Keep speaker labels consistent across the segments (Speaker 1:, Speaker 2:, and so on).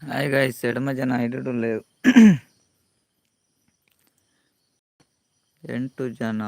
Speaker 1: Hi guys, ಎಡ್ಮ ಜನ ಇಡುಡುಲ್ಲೆರ್. ಎಂಟು ಜನ.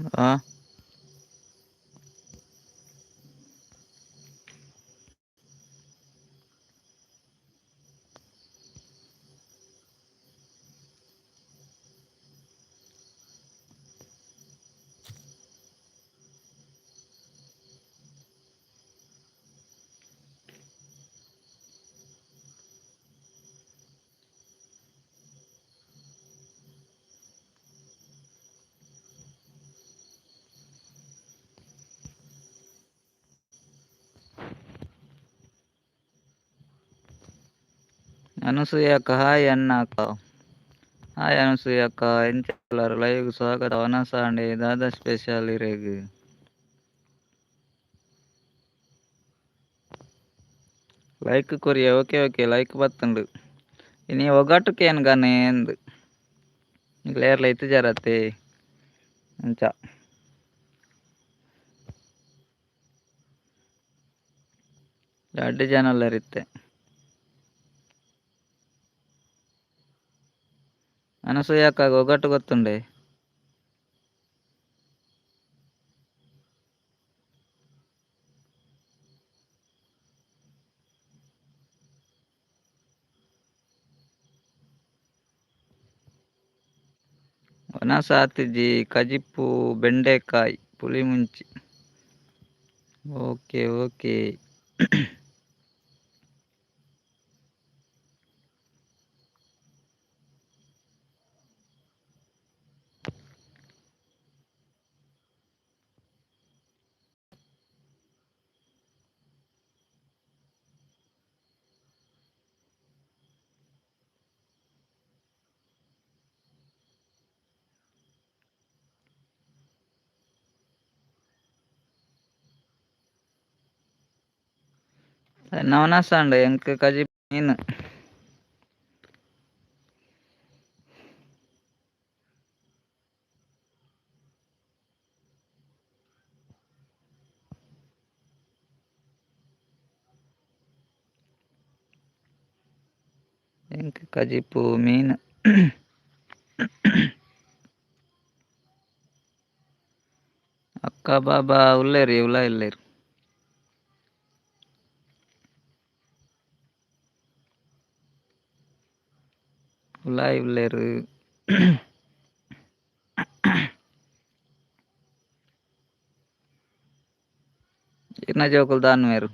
Speaker 1: ಆ ಅನಸೂಯಕ್ಕ ಹಾಯ್ ಅಣ್ಣ ಅಕ್ಕ. ಹಾಯ್ ಅನಸೂಯಕ್ಕ, ಎಂಚ ಉಲ್ಲರ್? ಲೈವ್ ಸ್ವಾಗತ. ವನಸಾಂಡೆ ದಾದಾ ಸ್ಪೆಷಲ್ ಇರೆಗ್? ಲೈಕ್ ಕೊರಿಯ. ಓಕೆ ಓಕೆ, ಲೈಕ್ ಬತ್ತುಂಡು. ಇನಿ ಒಗಟು ಕೇನ್ ಗನೆ ಎಂದ್ ಏರ್ಲ ಇತ್ತಿಜರತ್ತೆ ಅಂಚ. ರಡ್ಡ್ ಜನ ಉಲ್ಲೆರ್ ಇತ್ತೆ. ಅನಸೂಯಕ್ಕಗ್ ಒಗಟು ಗೊತ್ತುಂಡೆ? ವನಸಾತಿಜಿ ಕಜಿಪು ಬೆಂಡೆಕಾಯಿ ಪುಳಿ ಮುಂಚಿ. Okay okay. ನವನಸಾಂಡ್ ಎಂಕ್ ಕಜಿಪು ಮೀನ್. ಎಂಕ್ ಕಜಿಪು ಮೀನ್. ಅಕ್ಕ ಬಾಬಾ ಉಲ್ಲೆರ್, ಉಲಾಯಿ ಉಲ್ಲೆರ್. ಉಲಾಯಿ ಉಲ್ಲೆರ್. ಇರ್ನ ಜೋಕುಲು ದಾನ್ವೆರ್?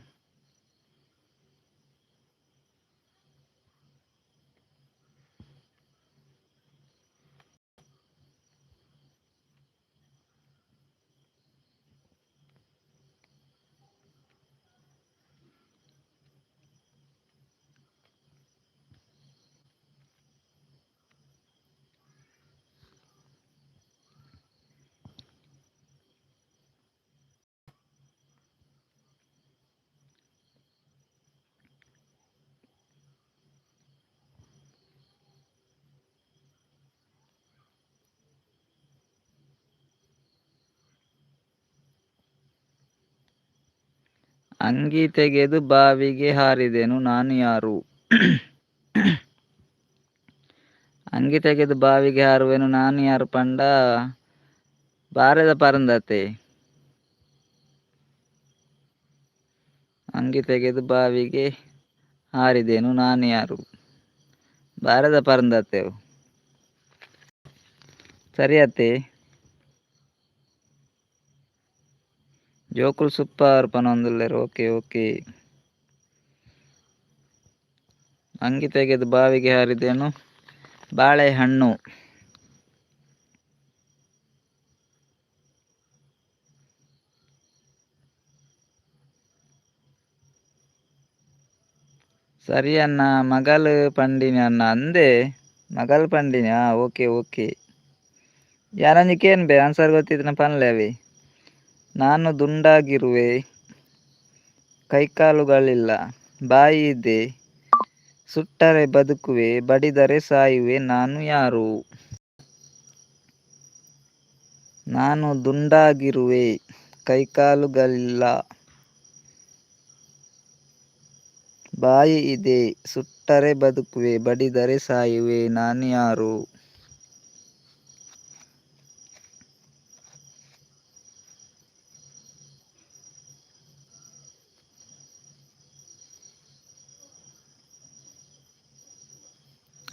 Speaker 1: ಅಂಗಿ ತೆಗೆದು ಬಾವಿಗೆ ಹಾರಿದೆನು, ನಾನು ಯಾರು? ಅಂಗಿ ತೆಗೆದು ಬಾವಿಗೆ ಹಾರುವೆನು, ನಾನು ಯಾರು ಪಂಡ ಬಾರೆದ ಪರಂದತೆ. ಅಂಗಿ ತೆಗೆದು ಬಾವಿಗೆ ಹಾರಿದೆನು, ನಾನು ಯಾರು? ಬಾರೆದ ಪರಂದತೆ. ಸರಿಯತ್ತೆ. ಜೋಕುಲು ಸೂಪರ್ ಪನೊಂದುಲ್ಲೆರ್. Okay okay. ಅಂಗಿ ತೆಗೆದು ಬಾವಿಗೆ ಹಾರಿದೆನು, ಬಾಳೆಹಣ್ಣು. ಸರಿ ಅಣ್ಣ, ಮಗಲ್ ಪಂಡಿನಿ ಅಣ್ಣ ಅಂದೆ. ಮಗಲ್ ಪಂಡಿನಿ. Okay okay. ಯಾನೊಂಜಿ ಕೇನ್ಬೆ, ಆನ್ಸರ್ ಗೊತ್ತಿತ್ತಿನ ಪನ್ಲೆ ಅವೆ. ನಾನು ದುಂಡಾಗಿರುವೆ, ಕೈಕಾಲುಗಳಿಲ್ಲ, ಬಾಯಿ ಇದೆ, ಸುಟ್ಟರೆ ಬದುಕುವೆ, ಬಡಿದರೆ ಸಾಯುವೆ, ನಾನು ಯಾರು? ನಾನು ದುಂಡಾಗಿರುವೆ, ಕೈಕಾಲುಗಳಿಲ್ಲ, ಬಾಯಿ ಇದೆ, ಸುಟ್ಟರೆ ಬದುಕುವೆ, ಬಡಿದರೆ ಸಾಯುವೆ, ನಾನು ಯಾರು?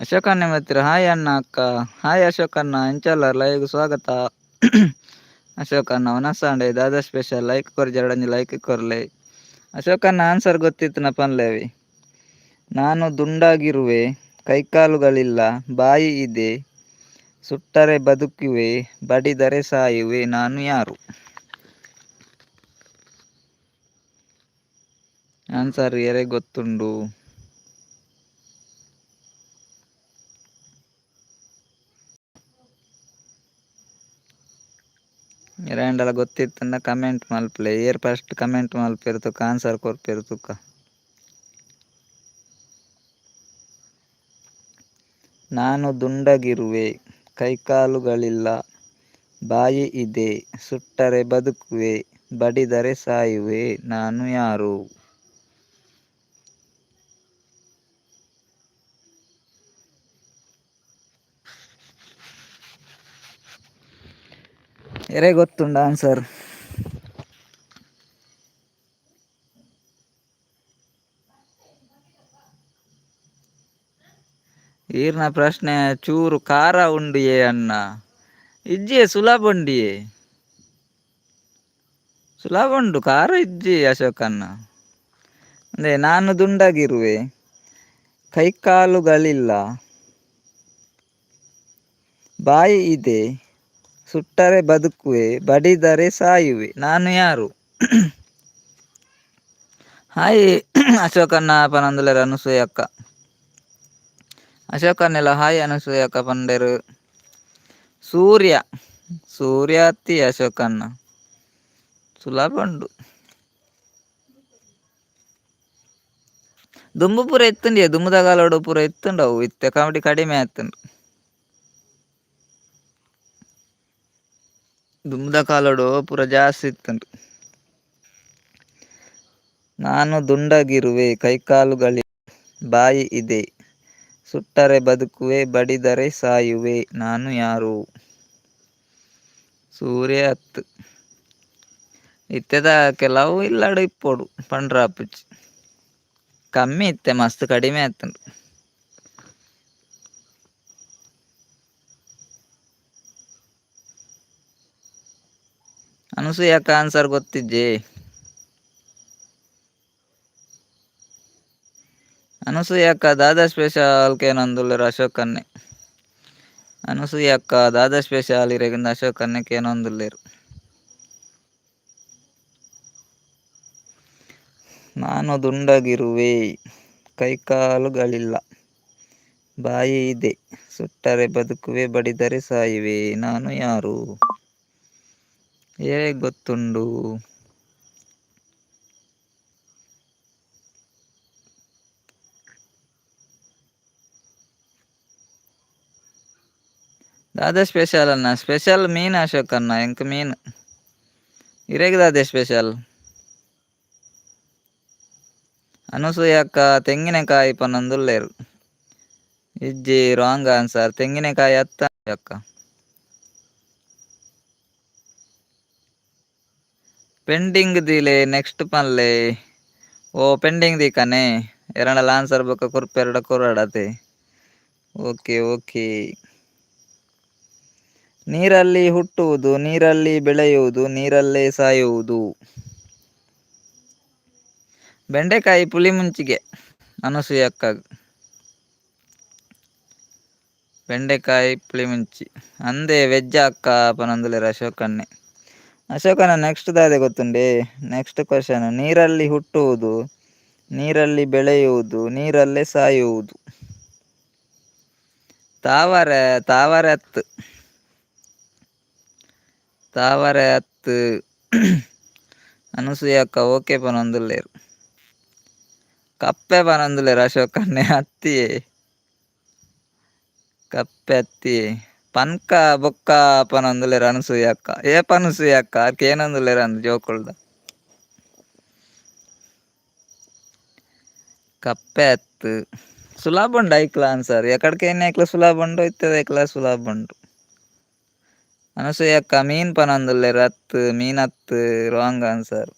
Speaker 1: ಅಶೋಕಣ್ಣೆ ಬರ್ತೀರ? ಹಾಯ್ ಅಣ್ಣ ಅಕ್ಕ. ಹಾಯ್ ಅಶೋಕಣ್ಣ, ಎಂಚಲ್ಲ ಲೈವ್ ಸ್ವಾಗತ. ಅಶೋಕಣ್ಣ ಒನಸಾಂಡೆ ದಾದಾ ಸ್ಪೆಷಲ್ ಲೈಕ್ ಕೊರ್ ಜರಡಂಜಿ ಲೈಕ್ ಕೊರ್ಲೆ. ಅಶೋಕಣ್ಣ ಆನ್ಸರ್ ಗೊತ್ತಿತ್ತು ಪನ್ಲೇವಿ. ನಾನು ದುಂಡಾಗಿರುವೆ, ಕೈಕಾಲುಗಳಿಲ್ಲ, ಬಾಯಿ ಇದೆ, ಸುಟ್ಟರೆ ಬದುಕುವೆ, ಬಡಿದರೆ ಸಾಯುವೆ, ನಾನು ಯಾರು? ಆನ್ಸರ್ ಎರೆ ಗೊತ್ತುಂಡು? ಎರಾಂಡಲ ಗೊತ್ತಿತ್ತಂಡ ಕಮೆಂಟ್ ಮಲ್ಪಲೆ. ಏರ್ ಫಸ್ಟ್ ಕಮೆಂಟ್ ಮಲ್ಪೆರ್ ತುಕ ಆನ್ಸರ್ ಕೊರ್ಪೆರ್ ತುಕ. ನಾನು ದುಂಡಗಿರುವೆ, ಕೈಕಾಲುಗಳಿಲ್ಲ, ಬಾಯಿ ಇದೆ, ಸುಟ್ಟರೆ ಬದುಕುವೆ, ಬಡಿದರೆ ಸಾಯುವೆ, ನಾನು ಯಾರು? ಎರೆ ಗೊತ್ತುಂಡ ಆನ್ಸರ್? ಈರ್ನ ಪ್ರಶ್ನೆ ಚೂರು ಖಾರ ಉಂಡಿಯೇ ಅಣ್ಣ. ಇಜ್ಜಿಯೇ, ಸುಲಭ ಉಂಡಿಯೇ, ಸುಲಭ ಉಂಡು, ಖಾರ ಇಜ್ಜಿ ಅಶೋಕಣ್ಣ. ಅಂದ್ರೆ ನಾನು ದುಂಡಾಗಿರುವೆ, ಕೈಕಾಲುಗಳಿಲ್ಲ, ಬಾಯಿ ಇದೆ, ಸುಟ್ಟರೆ ಬದುಕುವೆ, ಬಡಿದರೆ ಸಾಯುವೆ, ನಾನು ಯಾರು? ಹಾಯ್ ಅಶೋಕಣ್ಣ ಪನಂದುಲೆರ್ ಅನಸೂಯ ಅಕ್ಕ. ಅಶೋಕಣ್ಣೆಲ ಹಾಯ್ ಅನಸೂಯ ಅಕ್ಕ ಪಂಡೆರು. ಸೂರ್ಯ, ಸೂರ್ಯ ಅತ್ತಿ ಅಶೋಕಣ್ಣ, ಸುಲಭ ಉಂಡು. ದುಂಬು ಪೂರ ಇತ್ತುಂಡಿಯೇ, ದುಂಬುದ ಕಾಲೋಡು ಪೂರ ಇತ್ತುಂಡವು, ಇತ್ತೆ ಕಾಮಿಡಿ ಕಡಿಮೆ ಆತುಂಡು. ದುಂಬುದ ಕಾಲೋಡು ಪೂರ ಜಾಸ್ತಿ ಇತ್ತುಂಡು. ನಾನು ದುಂಡಗಿರುವೆ, ಕೈಕಾಲುಗಳಿ, ಬಾಯಿ ಇದೆ, ಸುಟ್ಟರೆ ಬದುಕುವೆ, ಬಡಿದರೆ ಸಾಯುವೆ, ನಾನು ಯಾರು? ಸೂರ್ಯ ಅತ್ತು. ಇತ್ತೆದ ಕೆಲವು ಇಲ್ಲಡು ಇಪ್ಪೊಡು ಪಂಡ್ರಾಪುಜಿ, ಕಮ್ಮಿ ಇತ್ತೆ, ಮಸ್ತ್ ಕಡಿಮೆ ಆತುಂಡು. ಅನಸೂಯಕ್ಕ ಆನ್ಸರ್ ಗೊತ್ತಿಜ್ಜೆ? ಅನಸೂಯಕ್ಕ ದಾದಾ ಸ್ಪೆಷಲ್ ಕೇನೊಂದುಲ್ಲೆರ್ ಅಶೋಕನ್ನೆ. ಅನಸೂಯಕ್ಕ ದಾದಾ ಸ್ಪೆಷಲ್ ಇರೆಗಿಂದ ಅಶೋಕನ್ನೆ ಕೇನೊಂದುಲ್ಲೆರ್. ನಾನು ದುಂಡಗಿರುವೆ, ಕೈಕಾಲುಗಳಿಲ್ಲ, ಬಾಯಿ ಇದೆ, ಸುಟ್ಟರೆ ಬದುಕುವೆ, ಬಡಿದರೆ ಸಾಯುವೆ, ನಾನು ಯಾರು? ಏ ಗೊತ್ತುಂಡು? ದಾದಾ ಸ್ಪೆಷಲ್ ಅಣ್ಣ? ಸ್ಪೆಷಲ್ ಮೀನು ಅಶೋಕ್ ಅಣ್ಣ, ಎಂಕ್ ಮೀನು. ಇರೆಗ್ ದಾದೆ ಸ್ಪೆಷಲ್? ಅನಸೂಯಕ್ಕ ತೆಂಗಿನಕಾಯಿ ಪನೊಂದುಲ್ಲೆರ್. ಇಜ್ಜಿ, ರಾಂಗ್ ಆನ್ಸರ್. ತೆಂಗಿನಕಾಯಿ ಅತ್ತ ಅಕ್ಕ. ಪೆಂಡಿಂಗ್ ದೀಲೆ, ನೆಕ್ಸ್ಟ್ ಪನ್ಲೆ. ಓ ಪೆಂಡಿಂಗ್ ದೀಕನೆ, ಎರಂಡಲ ಆನ್ಸರ್ ಬೊಕ್ಕ ಕೊರ್ಪೆರಡ ಕೊರಡತೆ. Okay okay. ನೀರಲ್ಲಿ ಹುಟ್ಟುವುದು, ನೀರಲ್ಲಿ ಬೆಳೆಯುವುದು, ನೀರಲ್ಲೇ ಸಾಯುವುದು. ಬೆಂಡೆಕಾಯಿ ಪುಳಿ ಮುಂಚಿಗೆ ಅನಸೂಯಕ್ಕ. ಬೆಂಡೆಕಾಯಿ ಪುಳಿ ಮುಂಚಿ ಅಂದೆ ವೆಜ್ ಅಕ್ಕ ಪನೊಂದುಲ್ಲೆರ್ ಅಶೋಕಣ್ಣೆ. ಅಶೋಕಣ್ಣ ನೆಕ್ಸ್ಟ್ ದಾದೆ ಗೊತ್ತುಂಡೆ? ನೆಕ್ಸ್ಟ್ ಕ್ವಶನ್, ನೀರಲ್ಲಿ ಹುಟ್ಟುವುದು, ನೀರಲ್ಲಿ ಬೆಳೆಯುವುದು, ನೀರಲ್ಲೇ ಸಾಯುವುದು. ತಾವರೆ, ತಾವರೆ ಅತ್ತು, ತಾವರೆ ಅತ್ತು. ಅನಸೂಯಕ್ಕ ಓಕೆ ಪನೊಂದುಲ್ಲೆರ್. ಕಪ್ಪೆ ಪನೊಂದುಲ್ಲೆರ್ ಅಶೋಕಣ್ಣೆ. ಅತ್ತಿಯೇ, ಕಪ್ಪೆ ಅತ್ತಿಯೇ. ಪನ್ಕ ಬೊಕ್ಕ ಪನೊಂದುಲ್ಲೆರ್ ಅನಸೂಯಕ್ಕ. ಏಪ ಅನಸೂಯಕ್ಕ ಕೇನೊಂದುಲ್ಲೆರ್ ಅಂದ್ ಜೋಕುಲ್ದ. ಕಪ್ಪೆ ಅತ್ತು. ಸುಲಭ ಉಂಡು ಐಕ್ಲ ಆನ್ಸರ್. ಎಕಡ್ಕೇನೆ ಐಕ್ಲ ಸುಲಭ ಉಂಡು, ಇತ್ತದ ಐಕ್ಲ ಸುಲಭ ಉಂಡು. ಅನಸೂಯಕ್ಕ ಮೀನ್ ಪನೊಂದುಲ್ಲೆರ್. ಅತ್ತು, ಮೀನ್ ಅತ್ತು, ರಾಂಗ್ ಆನ್ಸರ್.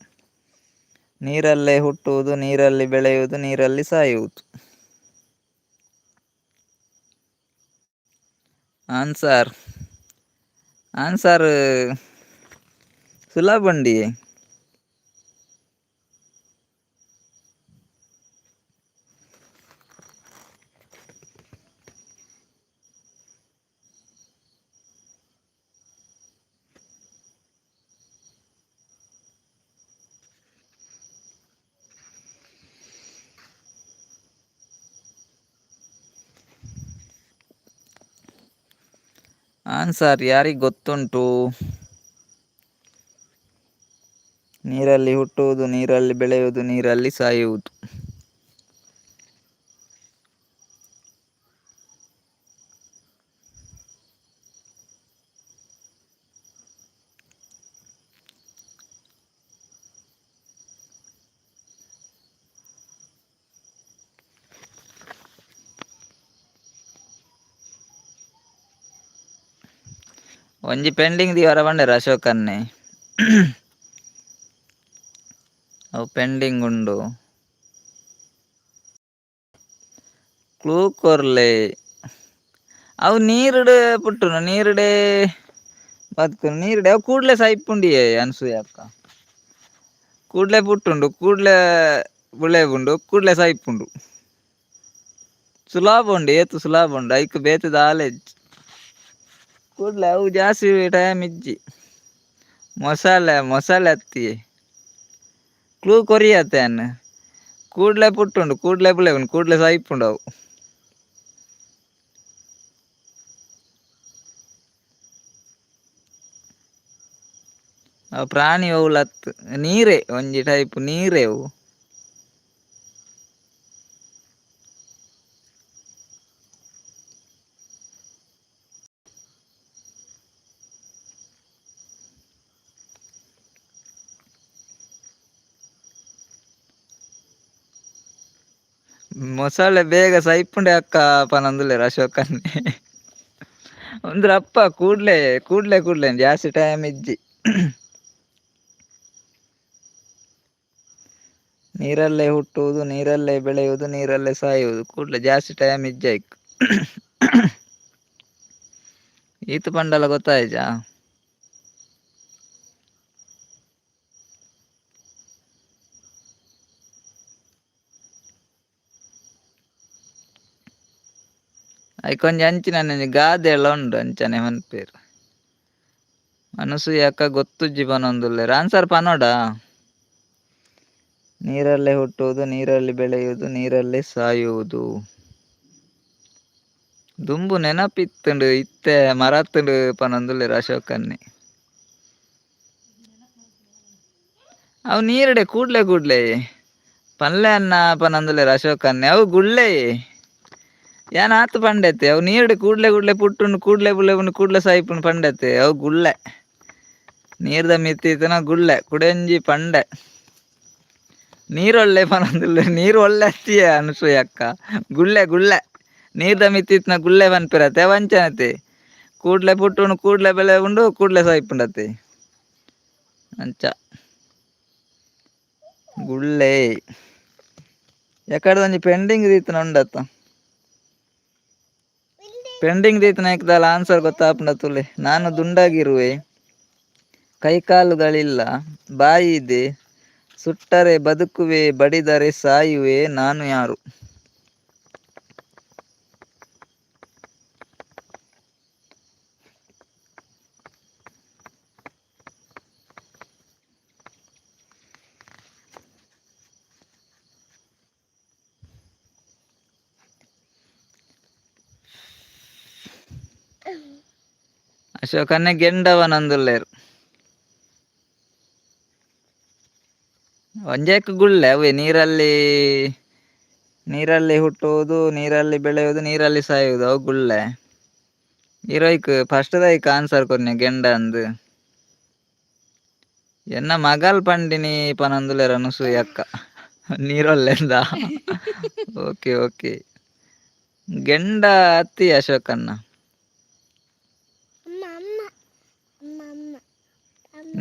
Speaker 1: ನೀರಲ್ಲೇ ಹುಟ್ಟುವುದು, ನೀರಲ್ಲಿ ಬೆಳೆಯುವುದು, ನೀರಲ್ಲಿ ಸಾಯುವುದು. ಆನ್ಸರ್ ಆನ್ಸರ್ ಸುಲಭ ಉಂಡಿ. ಆನ್ಸರ್ ಯಾರಿಗೆ ಗೊತ್ತುಂಟು? ನೀರಲ್ಲಿ ಹುಟ್ಟುವುದು, ನೀರಲ್ಲಿ ಬೆಳೆಯುವುದು, ನೀರಲ್ಲಿ ಸಾಯುವುದು. ಒಂಜಿ ಪೆಂಡಿಂಗ್ ದಿವರ ಬಂಡೆರ್ ಅಶೋಕನ್ನೇ. ಅವು ಪೆಂಡಿಂಗ್ ಉಂಡು. ಕ್ಲೂ ಕೊರ್ಲೆ. ಅವು ನೀರುಡು ಪುಟ್ಟುನು, ನೀರುಡೆ ಬದುಕುನು, ನೀರುಡೆ ಅವು ಕೂಡ್ಲೆ ಸೈಪುಂಡಿಯೇ ಅನ್ಸೂಯ ಅಕ್ಕ. ಕೂಡ್ಲೆ ಪುಟ್ಟುಂಡು, ಕೂಡ್ಲೆ ಬುಳೆವುಂಡು, ಕೂಡ್ಲೆ ಸೈಪುಂಡು. ಸುಲಭ ಉಂಡು, ಏತು ಸುಲಭ ಉಂಡು. ಐಕ್ ಬೇತೆ ದಾಲೆಜ್ ಕೂಡ್ಲೆ ಅವು ಜಾಸ್ತಿ ಟೈಮ್ ಇಜ್ಜಿ. ಮೊಸಳೆ ಮೊಸಳೆ ಅತ್ತಿ ಕ್ಲೂ ಕೊರಿಯತ್ತೆ ಅನ್ನ. ಕೂಡ್ಲೆ ಪುಟ್ಟುಂಡು, ಕೂಡ್ಲೆ ಬುಳೆವುಂಡು, ಕೂಡ್ಲೆ ಸೈಪುಂಡು ಅವು. ಅವು ಪ್ರಾಣಿ ಅವುಲತ್ತು ನೀರೇ, ಒಂಜಿ ಟೈಪ್ ನೀರೇ ಅವು. ಮೊಸಳೆ ಬೇಗ ಸೈಪುಂಡೆ ಅಕ್ಕ ಪನಂದುಲ್ಲೆರ್ ಅಶೋಕನ್ನೇ. ಉಂದ್ರ ಅಪ್ಪ ಕೂಡ್ಲೆ ಕೂಡ್ಲೆ ಕೂಡ್ಲೆ ಜಾಸ್ತಿ ಟೈಮ್ ಇಜ್ಜಿ. ನೀರಲ್ಲೇ ಹುಟ್ಟುವುದು, ನೀರಲ್ಲೇ ಬೆಳೆಯುವುದು, ನೀರಲ್ಲೇ ಸಾಯುವುದು. ಕೂಡ್ಲೆ ಜಾಸ್ತಿ ಟೈಮ್ ಇಜ್ಜಿ ಐಕ್. ಈತ್ ಪಂಡಲ ಗೊತ್ತಾಯ್ಜಾ? ಐಕೊಂಜಿ ಅಂಚಿನ ಒಂಜಿ ಗಾದೆ ಎಲ್ಲ ಉಂಡು, ಅಂಚನೆ ಪನ್ಪೆರ್. ಅನಸೂಯ ಅಕ್ಕ ಗೊತ್ತುಜ್ಜಿ ಪನೊಂದುಲ್ಲೆರ್. ಆನ್ಸರ್ ಪನೋಡ? ನೀರಲ್ಲೇ ಹುಟ್ಟುವುದು, ನೀರಲ್ಲಿ ಬೆಳೆಯುವುದು, ನೀರಲ್ಲೇ ಸಾಯುವುದು. ದುಂಬು ನೆನಪಿತ್ತುಂಡು, ಇತ್ತೆ ಮರತ್ತುಂಡು ಪನೊಂದುಲ್ಲೆರ್ ಅಶೋಕನ್ನೇ. ಅವು ನೀರುಡೆ ಕೂಡ್ಲೆ ಕೂಡ್ಲೆ ಪನ್ಲೆ ಅನ್ನ ಪನೊಂದುಲ್ಲೆರ್ ಅಶೋಕನ್ನೇ. ಅವು ಗುಳ್ಳೆ ಯಾನ್ ಆತ್ ಪಂಡೆತೆ. ಅವು ನೀರುಡೆ ಕೂಡ್ಲೆ ಕೂಡ್ಲೆ ಪುಟ್ಟುಂಡು, ಕೂಡ್ಲೆ ಬುಲೆವುಂಡು, ಕೂಡ್ಲೆ ಸಾಯ್ಪುಂಡು ಪಂಡೆತೆ. ಅವು ಗುಳ್ಳೆ, ನೀರ್ದ ಮಿತ್ತ್ ಇತ್ತಿನ ಗುಳ್ಳೆ ಕುಡೆಂಜಿ ಪಂಡೆ. ನೀರೊಳ್ಳೆ ಪನೊಂದುಲ್ಲೆ. ನೀರು ಒಳ್ಳೆ ಅತ್ತಿಯೇ ಅನಸೂಯ ಅಕ್ಕ. ಗುಳ್ಳೆ ಗುಳ್ಳೆ ನೀರ್ದ ಮಿತ್ತ್ ಇತ್ತಿನ ಗುಳ್ಳೆ ಪನ್ಪೆರತೆ. ಅವು ಅಂಚನತೆ, ಕೂಡ್ಲೆ ಪುಟ್ಟುಂಡು, ಕೂಡ್ಲೆ ಬೆಳೆವುಂಡು, ಕೂಡ್ಲೆ ಸಾಯ್ಪುಂಡತೆ. ಅಂಚ ಗುಳ್ಳೆ ಎಕಡ್ದೊಂಜಿ ಪೆಂಡಿಂಗ್ ದೀತನ ಉಂಡತ್ತ. ಪೆಂಡಿಂಗ್ ದೀತನ ದಾಲ ಆನ್ಸರ್ ಗೊತ್ತಾಪುಂಡ ತುಲೆ. ನಾನು ದುಂಡಾಗಿರುವೆ, ಕೈಕಾಲುಗಳಿಲ್ಲ, ಬಾಯಿ ಇದೆ, ಸುಟ್ಟರೆ ಬದುಕುವೆ, ಬಡಿದರೆ ಸಾಯುವೆ, ನಾನು ಯಾರು? ಅಶೋಕನ್ನೇ ಗೆಂಡವನಂದುಲ್ಲೇರು. ಒಂಜೇಕ್ ಗುಳ್ಳೆ ಅವೇ. ನೀರಲ್ಲಿ ನೀರಲ್ಲಿ ಹುಟ್ಟುವುದು, ನೀರಲ್ಲಿ ಬೆಳೆಯುವುದು, ನೀರಲ್ಲಿ ಸಾಯುವುದು, ಅವು ಗುಳ್ಳೆ. ಹೀರೋಯ್ಕ್ ಫಸ್ಟ್ ದೈಕ್ ಆನ್ಸರ್ ಕೊರ್ನೆ ಗೆಂಡ ಅಂದ್. ಎನ್ನ ಮಗಲ್ ಪಂಡಿನಿ ಪನೊಂದುಲ್ಲೆರ್ ಅನಸೂಯ ಅಕ್ಕ. ನೀರೊಲ್ಲೆಂದ? Okay okay. ಗೆಂಡ ಅತ್ತಿ ಅಶೋಕನ್ನ.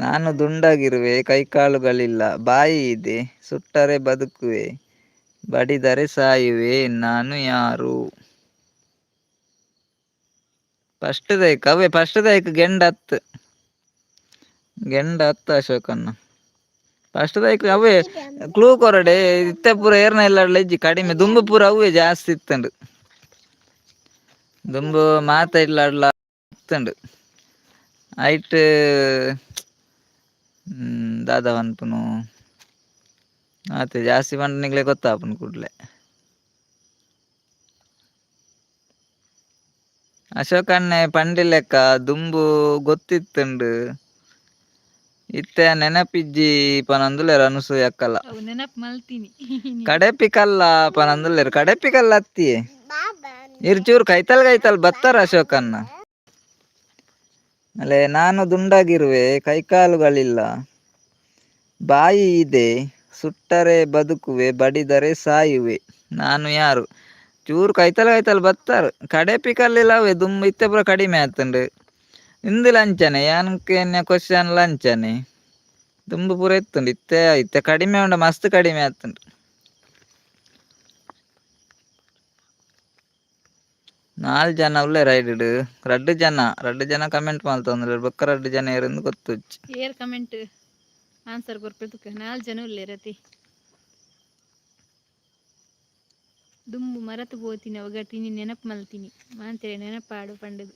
Speaker 1: ನಾನು ದುಂಡಾಗಿರುವೆ, ಕೈಕಾಲುಗಳಿಲ್ಲ, ಬಾಯಿ ಇದೆ, ಸುಟ್ಟರೆ ಬದುಕುವೆ, ಬಡಿದರೆ ಸಾಯುವೆ, ನಾನು ಯಾರು? ಫಸ್ಟ್ ದೈಕ್ ಅವೇ ಫಸ್ಟ್ ದೈಕ್ ಗೆಂಡ ಹತ್ತು, ಗೆಂಡ ಹತ್ತು ಅಶೋಕನ್ನ. ಫಸ್ಟ್ ದೈಕ್ ಅವೇ ಕ್ಲೂ ಕೊರಡೆ. ಇತ್ತೆ ಪೂರ ಏರ್ನ ಇಲ್ಲ ಇಜ್ಜಿ, ಕಡಿಮೆ. ದುಂಬು ಪೂರ ಅವೇ ಜಾಸ್ತಿ ಇತ್ತಂಡು. ದುಂಬು ಮಾತ ಇಲ್ಲಾಡ್ಲ ಇತ್ತಂಡು. ಐಟ್ ದಾದ ಪನ್ಪುನು, ಆತೆ ಜಾಸ್ತಿ ಪಂಡ ನಿಗ್ಲೆ ಗೊತ್ತಾಪುನು ಕೂಡ್ಲೆ. ಅಶೋಕ್ ಅಣ್ಣೆ ಪಂಡಿಲೆಕ್ಕ ದುಂಬು ಗೊತ್ತಿತ್ತುಂಡು, ಇತ್ತೆ ನೆನಪಿಜ್ಜಿ ಪನೊಂದುಲ್ಲೆರ್ ಅನುಸೂಯ ಅಕ್ಕಲ.
Speaker 2: ಅವು ನೆನಪು ಮಲ್ತೀನಿ.
Speaker 1: ಕಡೆಪಿ ಕಲ್ಲ ಪನೊಂದುಲ್ಲೆರ್. ಕಡೆಪಿ ಕಲ್ಲ ಅತ್ತಿಯೇ. ಇರ್ ಚೂರು ಕೈತಲ್ ಕೈತಲ್ ಬತ್ತಾರ ಅಶೋಕನ್ನ. ಅಲ್ಲೇ ನಾನು ದುಂಡಾಗಿರುವೆ, ಕೈಕಾಲುಗಳಿಲ್ಲ, ಬಾಯಿ ಇದೆ, ಸುಟ್ಟರೆ ಬದುಕುವೆ, ಬಡಿದರೆ ಸಾಯುವೆ, ನಾನು ಯಾರು? ಚೂರು ಕೈತಲ್ ಕೈತಲ್ ಬತ್ತಾರ. ಕಡೆಪಿ ಕಲ್ಲಿಲ್ಲ ಅವೇ ದುಂಬು, ಇತ್ತೆ ಪೂರ ಕಡಿಮೆ ಆತುಂಡು. ಇಂದು ಲಂಚನೆ ಯಾನ್ಕೆ ಕ್ವಶನ್ ಲಂಚನೆ. ದುಂಬು ಪೂರ ಇತ್ತುಂಡು, ಇತ್ತೆ ಇತ್ತೆ ಕಡಿಮೆ ಉಂಡು, ಮಸ್ತ್ ಕಡಿಮೆ ಆತುಂಡು. ನಾಲ್ ಜನ ಉಲ್ಲೆರ್ ಐಡ್. ರಡ್ಡ್ ಜನ, ರಡ್ಡ್ ಜನ ಕಮೆಂಟ್ ಮಲ್ತೊಂದುಲ್ಲೆರ್. ಬೊಕ್ಕ ರಡ್ಡ್ ಜನ ಏರುಂದು ಗೊತ್ತುಜ್ಜಿ.
Speaker 2: ಏರ್ ಕಮೆಂಟ್ ಆನ್ಸರ್ ಕೊರ್ಪೆ? ನಾಲ್ ಜನ ಉಲ್ಲೆರತಿ. ದುಂಬು ಮರತು ಪೋತಿನ ಒಗಟಿನಿ ನೆನಪು ಮಲ್ತೀನಿ, ಮಾಂತೆರೆ ನೆನಪಾಡು ಪಂಡದು.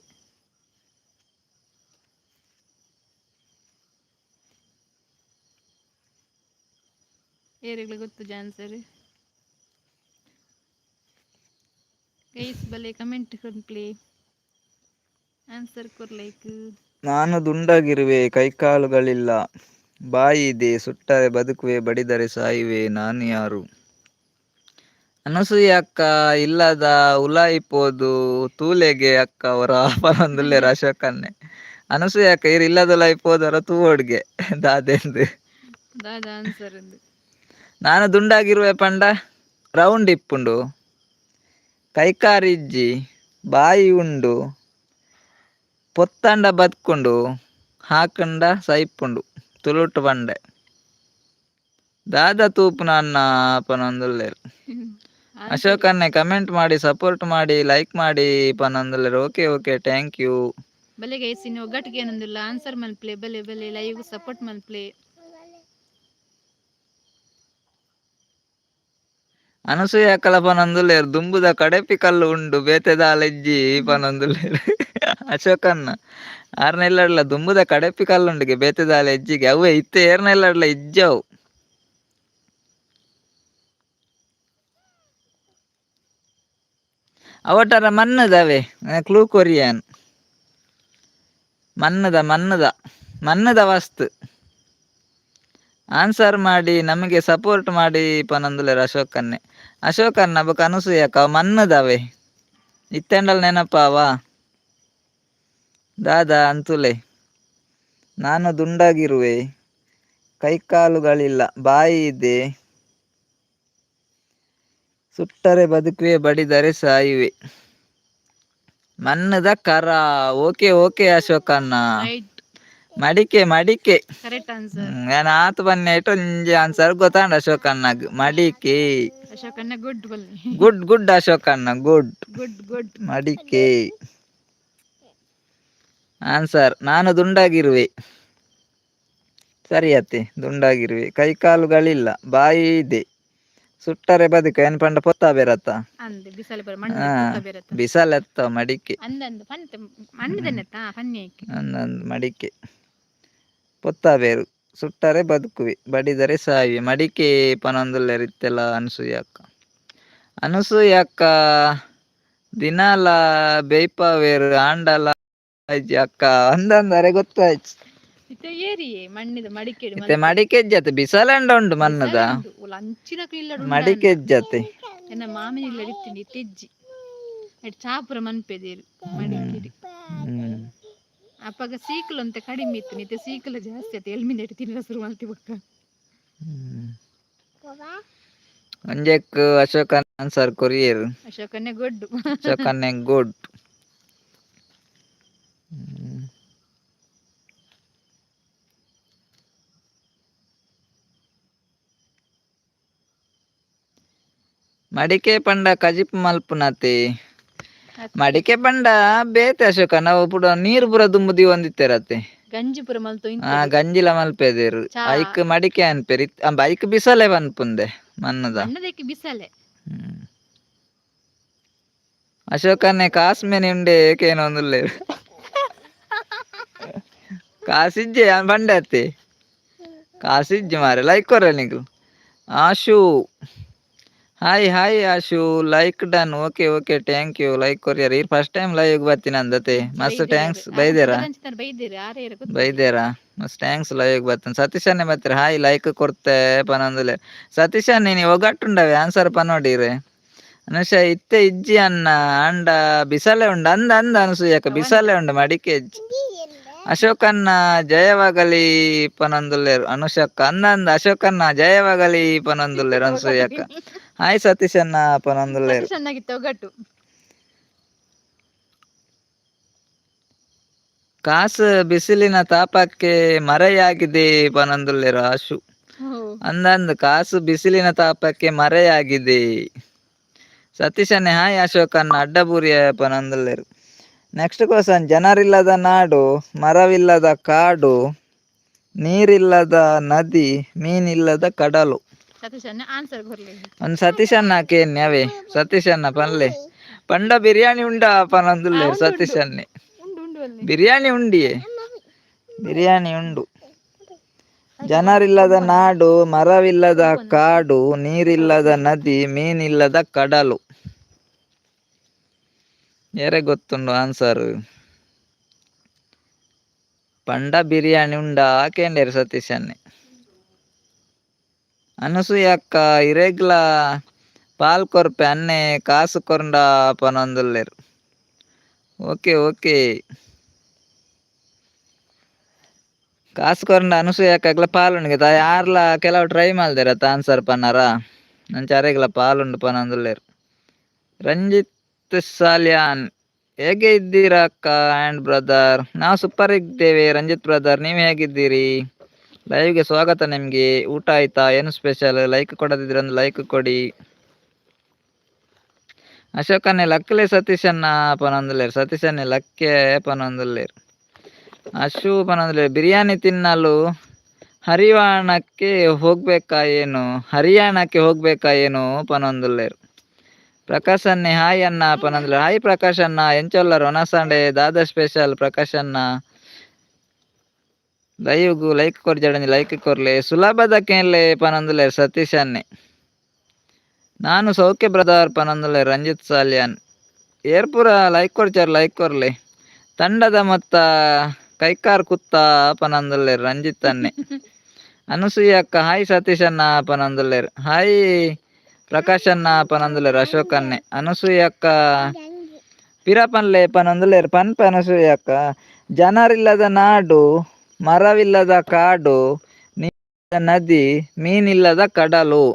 Speaker 2: ಏರೆಗ್ಲ ಗೊತ್ತು ಆನ್ಸರ್? ಗೈಸ್, ಬಲೆ ಕಮೆಂಟ್ ಕೊರ್ಪ್ಲೆ, ಆನ್ಸರ್ ಕೊರ್ಲೈಕ್.
Speaker 1: ನಾನು ದುಂಡಾಗಿರುವೆ, ಕೈಕಾಲುಗಳಿಲ್ಲ, ಬಾಯಿ ಇದೆ, ಸುಟ್ಟರೆ ಬದುಕುವೆ, ಬಡಿದರೆ ಸಾಯುವೆ, ನಾನು ಯಾರು? ಅನಸೂಯ ಅಕ್ಕ ಇಲ್ಲದ ಉಲಾಯಿ ಪೋದು ತೂಲೆಗೆ ಅಕ್ಕ ಅವರ ಪನೊಂದುಲ್ಲೆರ್ ಅಶೋಕನ್ನೆ. ಅನಸೂಯ ಅಕ್ಕ, ಇರ್ ಇಲ್ಲದ ಉಲಾಯಿ ಪೋದರ ತೂವೊಡ್ಗೆ ದಾದೆಂದು.
Speaker 2: ದಾದ ಆನ್ಸರ್ ಅಂದು?
Speaker 1: ನಾನು ದುಂಡಾಗಿರುವೆ ಪಂಡ ರೌಂಡ್ ಇಪ್ಪುಂಡು, ಕೈಕಾರಿಜ್ಜಿ, ಬಾಯಿ ಉಂಡು, ಪೊತ್ತಂಡ ಬತ್ಕುಂಡು, ಹಾಕಂಡ ಸೈಪುಂಡು. ತುಳುಟು ಪಂಡೆ. ದಾದ ತೂಪುನ ಅನ್ನ ಪನೊಂದುಲ್ಲೆರ್. ಅಶೋಕ್ ಅಣ್ಣೆ ಕಮೆಂಟ್ ಮಾಡಿ, ಸಪೋರ್ಟ್ ಮಾಡಿ, ಲೈಕ್ ಮಾಡಿ ಪನೊಂದುಲ್ಲೆರ್. Okay okay, thank you.
Speaker 2: ಬಲೆ ಗೈಸ್, ಇನ್ನು ಒಗ್ಗಟ್ಟಿಗೆ ಏನೊಂದಿಲ್ಲ, ಆನ್ಸರ್ ಮಲ್ಪ್ಲೆ. ಬಲೆ ಬಲೆ, ಲೈವ್ ಸಪೋರ್ಟ್ ಮಲ್ಪ್ಲೆ.
Speaker 1: ಅನಸೂಯ ಅಕ್ಕಲ ಪನೊಂದುಲ್ಲೆರ್, ದುಂಬುದ ಕಡೆಪಿ ಕಲ್ಲು ಉಂಡು, ಬೇತೆ ದಾಲ ಇಜ್ಜಿ ಪನೊಂದುಲ್ಲೆರ್. ಅಶೋಕನ್ನ ಆರ್ನೆಲ್ಲಡ್ಲ ದುಂಬುದ ಕಡೆಪಿ ಕಲ್ಲುಂಡುಗೆ, ಬೇತೆ ದಾಲ ಇಜ್ಜಿಗೆ. ಅವೇ ಇತ್ತೆ ಏರ್ನೆಲ್ಲಡ್ಲ ಇಜ್ಜವು. ಅವಟರ ಮಣ್ಣದವೇ. ಕ್ಲೂ ಕೊರಿಯನ್ ಮನ್ನದ ಮನ್ನದ ಮನ್ನದ ವಸ್ತು. ಆನ್ಸರ್ ಮಾಡಿ, ನಮಗೆ ಸಪೋರ್ಟ್ ಮಾಡಿ ಪನೊಂದುಲ್ಲೆರ್ ಅಶೋಕನ್ನೆ. ಅಶೋಕನ್ನ ಬೊಕ ಅನಸೂಯಕ್ಕ, ಮನ್ನದವೇ. ಇತ್ತೆಂಡಲ್ ನೆನಪಾವ ದಾದಾ ಅಂತುಲೆ. ನಾನು ದುಂಡಾಗಿರುವೆ, ಕೈಕಾಲುಗಳಿಲ್ಲ, ಬಾಯಿ ಇದೆ, ಸುಟ್ಟರೆ ಬದುಕುವೆ, ಬಡಿದರೆ ಸಾಯುವೆ. ಮನ್ನದ ಕರ. ಓಕೆ ಓಕೆ ಅಶೋಕಣ್ಣ.
Speaker 2: ರೈಟ್.
Speaker 1: ಮಡಿಕೆ ಮಡಿಕೆ.
Speaker 2: Correct answer.
Speaker 1: ನಾನು ಆತು ಬನ್ನಿ ಒಂಜಿ ಆನ್ಸರ್ ಗೊತ್ತಾಂಡ ಅಶೋಕಣ್ಣಗ್, ಮಡಿಕೆ.
Speaker 2: ಅಶೋಕಣ್ಣ ಗುಡ್ ಬಲ್ಲಿ.
Speaker 1: ಗುಡ್ ಗುಡ್ ಅಶೋಕಣ್ಣ, ಗುಡ್.
Speaker 2: Good good.
Speaker 1: ಮಡಿಕೆ ಆನ್ಸರ್. ನಾನು ದುಂಡಾಗಿರುವೆ, ಸರಿ ಅತ್ತೆ. ದುಂಡಾಗಿರುವೆ, ಕೈಕಾಲುಗಳಿಲ್ಲ, ಬಾಯಿ ಇದೆ, ಸುಟ್ಟರೆ ಬದುಕು. ಏನ್ ಪಂಡ ಪೊತ್ತ ಬೇರತ್ತ?
Speaker 2: ಅಂದೆ ಬಿಸಲೆ ಬರ ಮಣ್ಣು.
Speaker 1: ಹಾ.
Speaker 2: ಬೇರತ್ತ.
Speaker 1: ಬಿಸಲೆತ್ತ ಮಡಿಕೆ.
Speaker 2: ಅಂದಂದು ಪಂತೆ ಮಣ್ಣದನ್ನೆತ್ತಾ ಪನ್ನಿ.
Speaker 1: ಅಂದಂದು ಮಡಿಕೆ ಪೊತ್ತಾಬೇರು, ಸುಟ್ಟರೆ ಬದುಕುವೆ, ಬಡಿದರೆ ಸಾಯುವೆ, ಮಡಿಕೆ ಪನೊಂದುಲ್ಲೆರ್ ಇತ್ತೆಲ ಅನಸೂಯ ಅಕ್ಕ. ಅನಸೂಯ ಅಕ್ಕ, ದಿನಾಲ ಬೇಯ್ಪಾವೇರು ಆಂಡಲ ಇಜ್ಜಿ ಅಕ್ಕ ಅಂದಂದರೆ ಗೊತ್ತಾಯ್ತು.
Speaker 2: ಇತ್ತೆ ಏರಿಯೇ ಮಣ್ಣಿದ ಮಡಿಕೆ?
Speaker 1: ಇತ್ತೆ ಮಡಿಕೆ ಜತೆ ಬಿಸಲಂಡ ಉಂಡು ಮಣ್ಣದ.
Speaker 2: ಅಂಚಿನ ಇಲ್ಲ.
Speaker 1: ಮಡಿಕೆ ಜತೆ.
Speaker 2: ಎನ್ನ ಮಾಮಿನ ಇಲ್ಲ ಇತ್ತೀನಿ ತೆಜ್ಜಿ ಎಟ್ ಚಾಪುರ ಮನ್ಪೆದೇರು ಮಡಿಕೆಡ್. ಅಪ್ಪಗ ಸೀಕಲು ಅಂತ ಕಡಿಮೆ ಇತ್ತು, ನಿತ್ತೆ ಸೀಕಲ ಜಾಸ್ತಿ ಆಯ್ತು. ಎಲ್ಮಿಂದ ಎಟ್ಟು ತಿನ್ನ ಶುರು ಮಲ್ತಿ ಬೊಕ್ಕ.
Speaker 1: ಒಂಜೆಕ್ ಅಶೋಕ ಆನ್ಸರ್ ಕೊರಿಯರ್.
Speaker 2: ಅಶೋಕನ್ನೇ ಗುಡ್.
Speaker 1: ಅಶೋಕನ್ನೆ ಗುಡ್. ಮಡಿಕೆ ಪಂಡ ಕಜಿಪ್ ಮಲ್ಪುನತೆ. ಮಡಿಕೆ ಪಂಡ ಬೇತೆ ಅಶೋಕ, ನಾವು ಪುಡ ನೀರು ಪೂರ ದುಂಬು ದೀವೊಂದಿತ್ತೆರತ್ತೆ.
Speaker 2: ಗಂಜಿ ಪೂರ ಮಲ್ತು.
Speaker 1: ಆ ಗಂಜಿಲ ಮಲ್ಪೆದೇರು.
Speaker 2: ಚಾ.
Speaker 1: ಐಕ್ ಮಡಿಕೆ ಅನ್ಪೇರಿ, ಅಂಬ ಐಕ್ ಬಿಸಲೆ ಪನ್ಪುಂದೆ ಮನ್ನದ.
Speaker 2: ಅನ್ನದಕ್ಕೆ ಬಿಸಲೆ.
Speaker 1: ಅಶೋಕನ್ನೇ ಕಾಸ್ಮೇನೆ ಉಂಡೆ ಏಕೇನೋ ಒಂದುಲ್ಲೇರು. ಕಾಸಿಜ್ಜೆ ಬಂಡೆ ಅತ್ತೆ, ಕಾಸಿಜ್ಜೆ ಮಾರೆ. Like ಕೊರ್ರೆ ನಿಕ್ಲು. Ashu, hi hi Ashu, like done. Okay okay, thank you. Like courier ಈ first time live ಬರ್ತೀನಿ ಅಂದತೆ. ಮಸ್ತ್ thanks. ಬೈದೇರಾ?
Speaker 2: ಬೈದೇರಿ ಆರೇ.
Speaker 1: ಬೈದೇರಾ? ಮಸ್ತ್ thanks. Live ಬರ್ತಾನೆ ಸತೀಶನ್ನೇ ಬರ್ತೀರ. Hi, like ಕೊರ್ತೆ ಪನೊಂದುಲೆ. ಸತೀಶನ್ನೇ ನೀವು ಒಗ್ಗಟ್ಟುಂಡವೆ ಆನ್ಸರ್ ಪನೋಡಿರೆ. ಅನುಷ ಇತ್ತೆ ಇಜ್ಜಿ ಅನ್ನ ಅಂಡ ಬಿಸಲೆ ಉಂಡು ಅಂದ ಅಂದ ಅನಸೂಯಕ ಬಿಸಲೆ ಉಂಡು, ಮಡಿಕೆ ಇಜ್ಜಿ. ಅಶೋಕನ್ನ ಜಯವಾಗಲಿ ಪನೊಂದುಲ್ಲೇರು ಅನುಷಕ್ಕ. ಅಂದ ಅಂದ ಅಶೋಕನ್ನ ಜಯವಾಗಲಿ ಪನೊಂದುಲ್ಲೇರು ಅನಸೂಯಕ್ಕ. ಹಾಯ್ ಸತೀಶನ್ನ ಪನೊಂದುಲ್ಲೇರು.
Speaker 2: ಚೆನ್ನಾಗಿತ್ತು ಒಗ್ಗಟ್ಟು.
Speaker 1: ಕಾಸು ಬಿಸಿಲಿನ ತಾಪಕ್ಕೆ ಮರೆಯಾಗಿದೆ ಪನೊಂದುಲ್ಲೇರು ಆಶು. ಅಂದಂದು ಕಾಸು ಬಿಸಿಲಿನ ತಾಪಕ್ಕೆ ಮರೆಯಾಗಿದೆ. ಸತೀಶನ್ನೇ ಹಾಯ್ ಅಶೋಕನ್ನ ಅಡ್ಡಬೂರಿಯ ಪನೊಂದುಲ್ಲೇರು. ನೆಕ್ಸ್ಟ್ ಕ್ವಶನ್, ಜನರಿಲ್ಲದ ನಾಡು, ಮರವಿಲ್ಲದ ಕಾಡು, ನೀರಿಲ್ಲದ ನದಿ, ಮೀನಿಲ್ಲದ ಕಡಲು.
Speaker 2: ಸತೀಶನ್ನ ಆನ್ಸರ್ ಕೊರ್ಲಿ.
Speaker 1: ಒಂದು ಸತೀಶನ್ನ ಕೇನ್ಯ ಅವೇ. ಸತೀಶನ್ನ ಪನ್ಲೆ, ಪಂಡ ಬಿರಿಯಾನಿ ಉಂಡ ಪನೊಂದುಲ್ಲೇರು ಸತೀಶನ್ನೇ.
Speaker 2: ಉಂಡು ಉಂಡು ಅಲ್ಲಿ.
Speaker 1: ಬಿರಿಯಾನಿ ಉಂಡಿಯೇ? ಬಿರಿಯಾನಿ ಉಂಡು. ಜನರಿಲ್ಲದ ನಾಡು, ಮರವಿಲ್ಲದ ಕಾಡು, ನೀರಿಲ್ಲದ ನದಿ, ಮೀನಿಲ್ಲದ ಕಡಲು. ಏರೆ ಗೊತ್ತುಂಡು ಆನ್ಸರ್? ಪಂಡ ಬಿರಿಯಾನಿ ಉಂಡ ಕೇಂಡೇರು ಸತೀಶನ್ನೇ. ಅನಸೂಯ ಅಕ್ಕ ಇರೆಗ್ಲ ಪಾಲ್ ಕೊರ್ಪೆ ಅನ್ನೆ, ಕಾಸು ಕೊರಂಡ ಪನೊಂದುಲ್ಲೇರು. ಓಕೆ ಓಕೆ, ಕಾಸು ಕೊರಂಡ ಅನಸೂಯ ಅಕ್ಕಗ್ಲ ಪಾಲುಂಡು ತಾ. ಯಾರ್ಲ ಕೆಲವು ಟ್ರೈ ಮಲ್ದೆರ ಆನ್ಸರ್ ಪನ್ನಾರ. ನಂಚ ಅರೆಗ್ಲ ಪಾಲುಂಡು ಪನೊಂದುಲ್ಲೇರು. ರಂಜಿತ್ ಸಾಲ್ಯಾನ್, ಹೇಗೆ ಇದ್ದೀರಾ ಅಕ್ಕ ಆ್ಯಂಡ್ ಬ್ರದರ್? ನಾವು ಸೂಪರ್ ಇದ್ದೇವೆ ರಂಜಿತ್ ಬ್ರದರ್, ನೀವು ಹೇಗಿದ್ದೀರಿ? ಲೈವ್ಗೆ ಸ್ವಾಗತ ನಿಮಗೆ. ಊಟ ಆಯ್ತಾ? ಏನು ಸ್ಪೆಷಲ್? ಲೈಕ್ ಕೊಡದಿದ್ರೆ ಒಂದು ಲೈಕ್ ಕೊಡಿ. ಅಶೋಕನ್ನೇ ಲಕ್ಕಲೆ ಸತೀಶನ್ನ ಪನೊಂದುಲ್ಲೇರು. ಸತೀಶನ್ನೇ ಲಕ್ಕೆ ಪನೊಂದುಲ್ಲೇರು. ಅಶು ಪನೊಂದುಲ್ಲೇರು. ಬಿರಿಯಾನಿ ತಿನ್ನಲು ಹರಿವಾಣಕ್ಕೆ ಹೋಗ್ಬೇಕಾ ಏನು, ಹರಿಯಾಣಕ್ಕೆ ಹೋಗ್ಬೇಕಾ ಏನು ಪನೊಂದುಲ್ಲೇರು. ಪ್ರಕಾಶ್ ಅನ್ನೆ ಹಾಯ್ ಅನ್ನ ಪನೊಂದುಲ್ಲೇರು. ಹಾಯ್ ಪ್ರಕಾಶ್ ಅನ್ನ, ಎಂಚೊಲ್ಲರು? ಒನಸಾಂಡೆ ದಾದಾ ಸ್ಪೆಷಲ್ ಪ್ರಕಾಶ್ ಅನ್ನ? ಲೈವ್ಗು ಲೈಕ್ ಕೊರ್ಜಡಂಜಿ ಲೈಕ್ ಕೊರ್ಲೆ. ಸುಲಭದ ಕೇನ್ಲೆ ಪನೊಂದುಲ್ಲೇರು ಸತೀಶ್ ಅನ್ನೆ. ನಾನು ಸೌಖ್ಯ ಬ್ರದರ್ ಪನೊಂದುಲ್ಲೆ ರಂಜಿತ್ ಸಾಲ್ಯಾನ್. ಏರ್ಪುರ ಲೈಕ್ ಕೊರ್ಚಾರ್, ಲೈಕ್ ಕೊರ್ಲೆ. ತಂಡದ ಮೊತ್ತ ಕೈಕಾರ್ ಕುತ್ತ ಪನೊಂದುಲ್ಲೇರು ರಂಜಿತ್ ಅನ್ನೆ. ಅನಸೂಯ ಅಕ್ಕ ಹಾಯ್ ಸತೀಶ್ ಅನ್ನ ಪನೊಂದುಲ್ಲೇರು. ಹಾಯ್ ಪ್ರಕಾಶ್ ಅನ್ನ ಪನೊಂದುಲ್ಲೇರು ಅಶೋಕ್ ಅನ್ನೆ. ಅನಸೂಯ ಅಕ್ಕ ಪಿರ ಪನ್ಲೆ ಪನೊಂದುಲ್ಲೇರು. ಪನ್ಪ ಅನಸೂಯ ಅಕ್ಕ. ಜನರಿಲ್ಲದ ನಾಡು, ಮರವಿಲ್ಲದ ಕಾಡು, ನೀರಿಲ್ಲದ ನದಿ, ಮೀನಿಲ್ಲದ ಕಡಲು.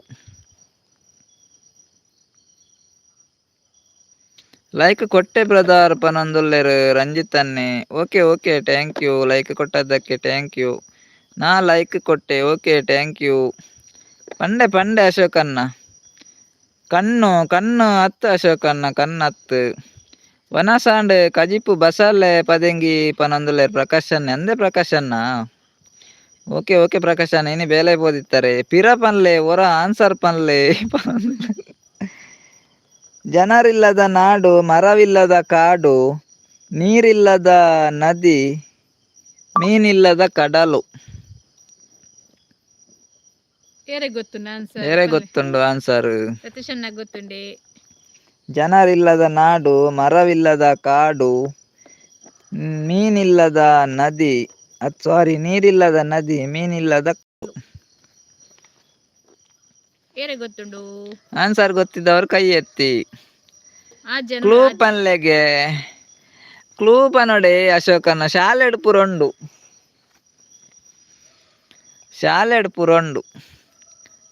Speaker 1: ಲೈಕ್ ಕೊಟ್ಟೆ ಬ್ರದರ್ ಪನೊಂದುಲ್ಲೇರು ರಂಜಿತ್ ಅನ್ನೆ. Okay okay, thank you. Like ಕೊಟ್ಟದ್ದಕ್ಕೆ thank you. ನಾ ಲೈಕ್ ಕೊಟ್ಟೆ, okay thank you. ಪಂಡೆ ಪಂಡೆ ಅಶೋಕನ್ನ. ಕಣ್ಣು ಕಣ್ಣು ಹತ್ತು ಅಶೋಕನ್ನ, ಕಣ್ಣು ಹತ್ತು. ವನಸಾಂಡ್ ಕಜಿಪು ಬಸಲೆ ಪದೆಂಗಿ ಪನೊಂದುಲ್ಲೇರು ಪ್ರಕಾಶ್ ಅನ್ನೆ. ಅಂದೆ ಪ್ರಕಾಶ್ ಅನ್ನ. ಓಕೆ ಓಕೆ ಪ್ರಕಾಶ್ ಅನ್ನ, ಇನಿ ಬೇಲೆ ಪೋದಿತ್ತಾರೆ. ಪಿರ ಪನ್ಲೆ ಒರ ಆನ್ಸರ್ ಪನ್ಲೆ. ಜನರಿಲ್ಲದ ನಾಡು, ಮರವಿಲ್ಲದ ಕಾಡು, ನೀರಿಲ್ಲದ ನದಿ, ಮೀನಿಲ್ಲದ ಕಡಲು.
Speaker 2: ಏರೆ ಗೊತ್ತುಂಡು ಆನ್ಸರ್?
Speaker 1: ಬೇರೆ ಗೊತ್ತುಂಡು ಆನ್ಸರ್?
Speaker 2: ಸತೀಶನ್ನ ಗೊತ್ತುಂಡೆ.
Speaker 1: ಜನರಿಲ್ಲದ ನಾಡು, ಮರವಿಲ್ಲದ ಕಾಡು, ಮೀನಿಲ್ಲದ ನದಿ, ಸಾರಿ, ನೀರಿಲ್ಲದ ನದಿ, ಮೀನಿಲ್ಲದ.
Speaker 2: ಏರೆ ಗೊತ್ತುಂಡು?
Speaker 1: ಆನ್ಸರ್ ಗೊತ್ತಿದ್ದವರು ಕೈ ಎತ್ತಿ.
Speaker 2: ಆ ಜನ.
Speaker 1: ಕ್ಲೂ ಪನ್ಲೆಗೆ, ಕ್ಲೂ ಪನೊಡೆ ಅಶೋಕನ. ಶಾಲೆಡ್ ಪುರೊಂಡು, ಶಾಲೆಡ್ ಪುರೊಂಡು.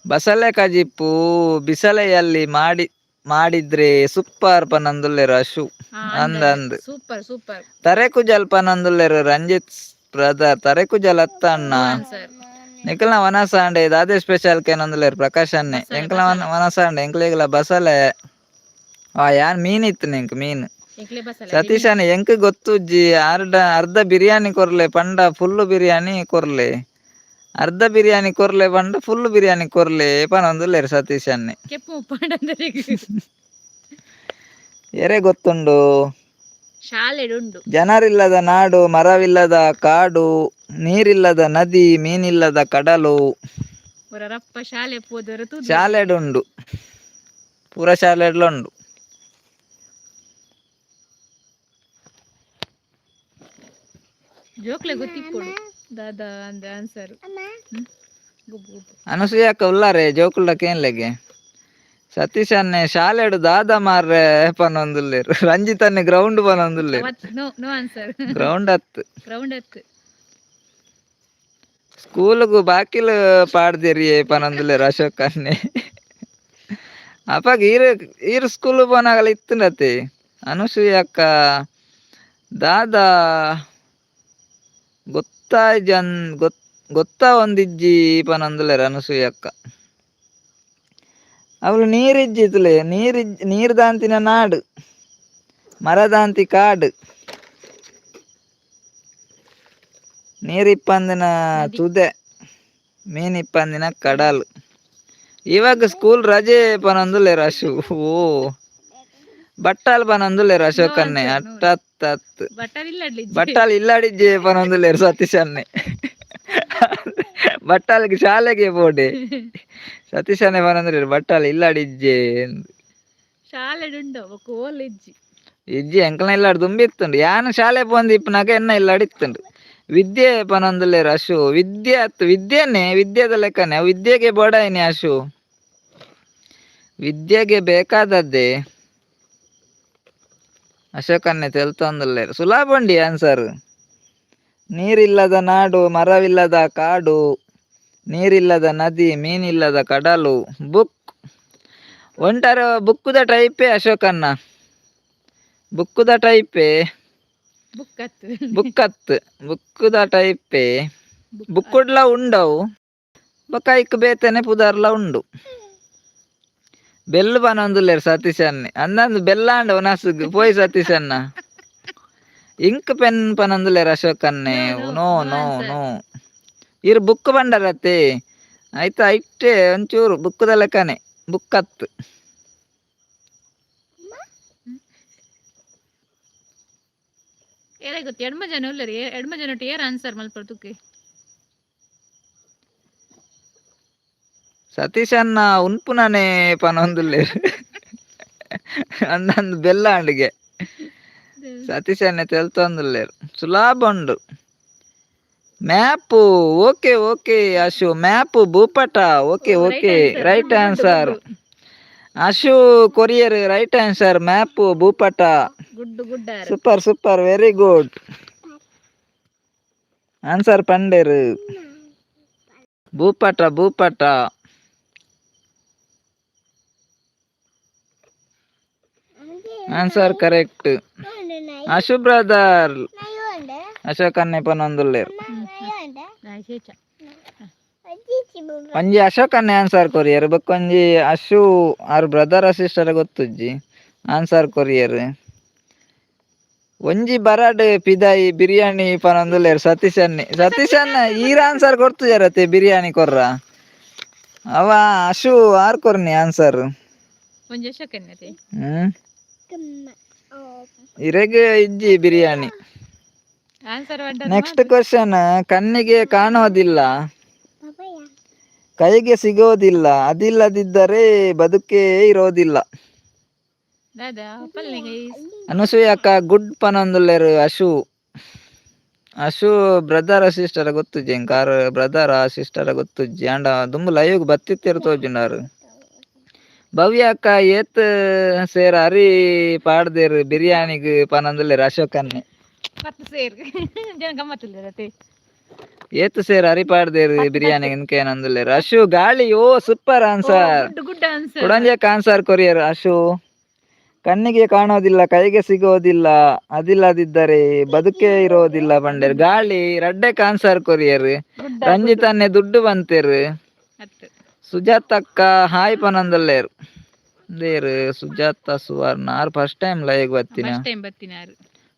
Speaker 1: ಬಸಳೆ ಕಜಿಪು ಬಿಸಲೆಯಲ್ಲಿ ಮಾಡಿ ಮಾಡಿದ್ರೆ ಸೂಪರ್ ಪನಂದುಲ್ಲೆರು ಅಶು. ಅಂದ್ ಅಂದ್.
Speaker 2: Super super.
Speaker 1: ತರೆಕುಜಲ್ ಪನಂದುಲ್ಲೆರು ರಂಜಿತ್ brother. ತರೆಕುಜಲ್ ಅತ್ತ ಅಣ್ಣ.
Speaker 2: ಆನ್ಸರ್.
Speaker 1: ನಿಖಲ್ನ ವನಸಾಂಡೆ ದಾದೆ ಸ್ಪೆಷಲ್ ಕೇನಂದುಲ್ಲೆರು ಪ್ರಕಾಶ್ ಅನ್ನೆ. ಎಂಕ್ಲ ವನಸಾಂಡೆ, ಎಂಕ್ಲೆಗ್ಲ ಬಸಳೆ. ಆ ಯಾನ್ ಮೀನ್ ಇತ್ತು ನಿಂಕ್ ಮೀನ್.
Speaker 2: ಎಂಕ್ಲೆ ಬಸಲ
Speaker 1: ಸತೀಶನ ಎಂಕ್ ಗೊತ್ತುಜ್ಜಿ. ಅರ್ಧ ಅರ್ಧ ಬಿರಿಯಾನಿ ಕೊರ್ಲೆ ಪಂಡ ಫುಲ್ ಬಿರಿಯಾನಿ ಕೊರ್ಲೆ, ಅರ್ಧ ಬಿರಿಯಾನಿ ಕೊರ್ಲೆ ಪಂಡ ಫುಲ್ ಬಿರಿಯಾನಿ ಕೊರ್ಲೆ ಪನೊಂದುಲ್ಲೆರ್ ಸತೀಶನ್ನೆ.
Speaker 2: ಕೆಪ್ಪು ಉಪ್ಪಾಂಡಂದ್ರೆ.
Speaker 1: ಎರೆ ಗೊತ್ತುಂಡು?
Speaker 2: ಶಾಲೆಡ್ ಉಂಡು.
Speaker 1: ಜನರಿಲ್ಲದ ನಾಡು, ಮರವಿಲ್ಲದ ಕಾಡು, ನೀರಿಲ್ಲದ ನದಿ, ಮೀನಿಲ್ಲದ ಕಡಲು.
Speaker 2: ಒರ ರಪ್ಪ ಶಾಲೆ ಪೋದವರು ತೂದು.
Speaker 1: ಶಾಲೆಡುಂಡು, ಪೂರ ಶಾಲೆಡ್ಲ ಉಂಡು.
Speaker 2: ಜೋಕ್ಲೆ ಗೊತ್ತಿಪ್ಪೊಡು ದಾದಾ ಅಂದ ಆನ್ಸರ್. ಗುಬ್ಬು ಗುಬ್ಬು.
Speaker 1: ಅನಸೂಯಕ್ಕ ಉಲ್ಲಾರೆ ಜೋಕುಲ್ಡ ಕೇನ್ಲೆಗೆ. ಸತೀಶನ್ನೆ ಶಾಲೆಡು ದಾದ ಮಾರ್ರೆ ಪನೊಂದುಲ್ಲೆರ್. ರಂಜಿತನ್ನೆ ಗ್ರೌಂಡ್ ಪನೊಂದುಲ್ಲೆರ್.
Speaker 2: No, no answer.
Speaker 1: Ground ಅತ್ತು.
Speaker 2: ಗ್ರೌಂಡ್ ಅತ್ತು.
Speaker 1: ಸ್ಕೂಲ್ಗು ಬಾಕಿಲ್ ಪಾಡ್ದಿರಿಯೇ ಪನೊಂದುಲ್ಲೆರ್ ಅಶೋಕ್ ಅನ್ನೆ. ಅಪಗ ಈರ್ ಈರ್ ಸ್ಕೂಲ್ ಪೋನಾಗಲ ಇತ್ತುಂಡತೆ. ಅನಸೂಯಕ್ಕ ದಾದ ಗೊತ್ತಾಯ್ಜನ್ ಗೊತ್ತಾ ಒಂದಿಜ್ಜಿ ಪನೊಂದುಲ್ಲೆರ್ ಅನಸೂಯಕ್ಕ. ಅವಳು ನೀರಿಜ್ಜಿತ್ಲೆ, ನೀರಿಜ್ ನೀರ್ ದಾಂತಿನ ನಾಡು, ಮರದಾಂತಿ ಕಾಡು, ನೀರಿಪ್ಪಂದಿನ ತುದೆ, ಮೀನಿಪ್ಪಂದಿನ ಕಡಲು. ಇವಾಗ ಸ್ಕೂಲ್ ರಜೆ ಪನೊಂದುಲ್ಲೆರ್ ಅಶು. ಓ, ಬಟ್ಟಾಲ್ ಪನೊಂದುಲ್ಲೆರ್ ಅಶೋಕನ್ನೆ. ಅಟ್ಟ ಅತ್ ಅತ್.
Speaker 2: ಬಟರ್ ಇಲ್ಲ.
Speaker 1: ಬಟ್ಟಾಲ್ ಇಲ್ಲಾಡಿಜ್ಜೆ ಪನೊಂದುಲ್ಲೆರ್ ಸತೀಶನ್ನೆ. ಬಟ್ಟಾಲ್ಗೆ ಶಾಲೆಗೆ ಪೋಡೆ ಸತೀಶನ್ನೆ ಪನೊಂದುಲ್ಲೆರ್, ಬಟ್ಟಾಲ್ ಇಲ್ಲಾಡಿಜ್ಜೆ.
Speaker 2: ಶಾಲೆಡ್ ಉಂಡು ಬೊಕ್ಕ ಓಲ್ ಇಜ್ಜಿ.
Speaker 1: ಇಜ್ಜಿ, ಎಂಕಲ್ನ ಇಲ್ಲಾಡ್ ದುಂಬಿ ಇತ್ತುಂಡು. ಯಾನ್ ಶಾಲೆ ಪೋಂದು ಇಪ್ಪುನಾಗ ಎನ್ನ ಇಲ್ಲಾಡ್ ಇತ್ತುಂಡು. ವಿದ್ಯೆ ಪನೊಂದುಲ್ಲೆರ್ ಅಶು. ವಿದ್ಯೆ ಅತ್ತು, ವಿದ್ಯೆನೆ, ವಿದ್ಯೆದ ಲೆಕ್ಕನೆ. ಅವು ವಿದ್ಯೆಗೆ ಬೋಡಾಯಿನಿ ಅಶು, ವಿದ್ಯೆಗೆ ಬೇಕಾದದ್ದೇ. ಅಶೋಕನ್ನೆ ತೆಲ್ತೊಂದುಲ್ಲೆರ್. ಸುಲಭ ಉಂಡಿ ಆನ್ಸರ್. ನೀರಿಲ್ಲದ ನಾಡು, ಮರವಿಲ್ಲದ ಕಾಡು, ನೀರಿಲ್ಲದ ನದಿ, ಮೀನಿಲ್ಲದ ಕಡಲು. ಬುಕ್ ಒಂಟರ ಬುಕ್ಕುದ ಟೈಪೇ ಅಶೋಕನ್ನ, ಬುಕ್ಕುದ ಟೈಪೇ.
Speaker 2: ಬುಕ್ ಅತ್ತು.
Speaker 1: ಬುಕ್ ಅತ್ತು, ಬುಕ್ಕುದ ಟೈಪೇ. ಬುಕ್ಕುಡ್ಲ ಉಂಡವು, ಬೊಕ್ಕ ಐಕ್ ಬೇತನೆ ಪುದರ್ಲ ಉಂಡು. ಬೆಲ್ಲು ಪನೊಂದುಲ್ಲೆರ್ ಸತೀಶನ್ನೆ. ಅಂದಂದು ಬೆಲ್ಲಾಂಡ ಒನಸುಗು ಪೋಯ್ ಸತೀಶನ್ನ. ಇಂಕ್ ಪೆನ್ ಪನೊಂದುಲ್ಲೆರ್ ಅಶೋಕನ್ನೆ.
Speaker 2: No,
Speaker 1: no.
Speaker 2: No,
Speaker 1: no.
Speaker 2: Answer.
Speaker 1: No, ಇರ್ ಬುಕ್ ಬಂಡರತ್ತೆ ಆಯ್ತು. ಐಟೆ ಒಂಚೂರು ಬುಕ್ಕುದ ಲೆಕ್ಕನೆ, ಬುಕ್ ಅತ್ತು.
Speaker 2: ಏರೇ ಗೊತ್ತು? ಎಡ್ಮ ಜನ ಉಲ್ಲೆರ್. ಎಡ್ಮ ಜನ ಏರ್ ಆನ್ಸರ್ ಮಲ್ಪರ್ ತುಕ್ಕೆ.
Speaker 1: ಸತೀಶನ್ನ ಉನ್ಪುನನೆ ಪನೊಂದುಲ್ಲೆರ್. ಅಂದಂದು ಬೆಲ್ಲಾಂಡಿಗೆ ಸತೀಶನ್ನೆ ತೆಲ್ತೊಂದುಲ್ಲೆರ್. ಸುಲಭ ಉಂಡು. Map, okay okay Ashu. Map, ಭೂಪಟ, okay.
Speaker 2: Right
Speaker 1: okay.
Speaker 2: Answer.
Speaker 1: Right
Speaker 2: good.
Speaker 1: Answer.
Speaker 2: Good.
Speaker 1: Ashu courier right answer. Map, ಭೂಪಟ.
Speaker 2: Good good are.
Speaker 1: Super super, very good answer ಪಂಡೇರು. ಭೂಪಟ, ಭೂಪಟ. Answer correct. Ashu brother, Ashok ಅನ್ನೆ ಪನೊಂದುಲ್ಲೆರ್. ಒಂಜಿ ಅಶೋಕ್ ಅನ್ನೆ answer ಕೊರಿಯರ್, ಬೊಕ್ಕೊಂಜಿ Ashu R brother sister ಗೊತ್ತುಜ್ಜಿ answer courier. ಒಂಜಿ ಬರಡ್ ಪಿದಾಯಿ ಬಿರಿಯಾನಿ ಪನೊಂದುಲ್ಲೆರ್ ಸತೀಶ್ ಅನ್ನೆ. ಸತೀಶ್ ಅನ್ನ ಈರ್ ಆನ್ಸರ್ ಕೊರ್ತುಜರತೆ ಬಿರಿಯಾನಿ ಕೊರ್ರ. ಅವ ಅಶು ಆರ್ ಕೊರ್ನಿ ಆನ್ಸರ್.
Speaker 2: ಒಂಜಿ ಅಶೋಕ್ ಎನ್ನತೆ.
Speaker 1: ಇರೆಗ್ ಇಜ್ಜಿ ಬಿರಿಯಾನಿ.
Speaker 2: Answer.
Speaker 1: Next question. ಕಣ್ಣಿಗೆ ಕಾಣೋದಿಲ್ಲ, ಕೈಗೆ ಸಿಗೋದಿಲ್ಲ, ಅದಿಲ್ಲದಿದ್ದರೆ ಬದುಕೇ ಇರೋದಿಲ್ಲ.
Speaker 2: ದಾದಾ ಪಲ್ಲೆಗೆ.
Speaker 1: ಅನಸೂಯ ಅಕ್ಕ good ಪನೊಂದುಲ್ಲೆರ್ Ashu. Ashu brother sister ಗೊತ್ತುಜ್ಜಿ ಎಂಕ್. ಆರ್ ಬ್ರದರ್ ಸಿಸ್ಟರ್ ಗೊತ್ತುಜ್ಜಿ, ಆಂಡ ದುಂಬು ಲೈವ್ ಬತ್ತಿತ್ತೆರ್ ತೋಜುಂಡಾರು. ಭವ್ಯ ಅಕ್ಕ ಏತ್ ಸೇರ್ ಅರಿ ಪಾಡ್ದೆರ್ ಬಿರಿಯಾನಿಗ್ ಪನೊಂದುಲ್ಲೆರ್ ಅಶೋಕ್ ಅನ್ನೆ.
Speaker 2: 10 ಸೇರ್ ಜನ ಗಮ್ಮತ್ತಿಲ್ಲ.
Speaker 1: ಏತ್ ಸೇರ್ ಅರಿ ಪಾಡ್ದೆರ್ ಬಿರಿಯಾನಿಗ್ ಇನ್ಕೇನಂದುಲ್ಲೆರ್ ಅಶು. ಗಾಳಿ, ಓ super answer.
Speaker 2: Good good answer.
Speaker 1: ಕುಡಂಜೆ answer courier Ashu. ಕಣ್ಣಿಗೆ ಕಾಣೋದಿಲ್ಲ, ಕೈಗೆ ಸಿಗೋದಿಲ್ಲ, ಅದಿಲ್ಲದಿದ್ದರೆ ಬದುಕೇ ಇರೋದಿಲ್ಲ ಬಂಡೇರ್. ಗಾಳಿ. ರಡ್ಡೆ answer courier.
Speaker 2: Good.
Speaker 1: ರಂಜಿತನ್ನೆ ದುಡ್ಡು ಬಂತೇರು.
Speaker 2: ಹತ್ತು.
Speaker 1: ಸುಜಾತಕ್ಕ hi ಪನೊಂದುಲ್ಲೆರ್. There Sujata Suvarna are first time live ಬತ್ತಿನ.
Speaker 2: First time ಬತ್ತಿನಾರು.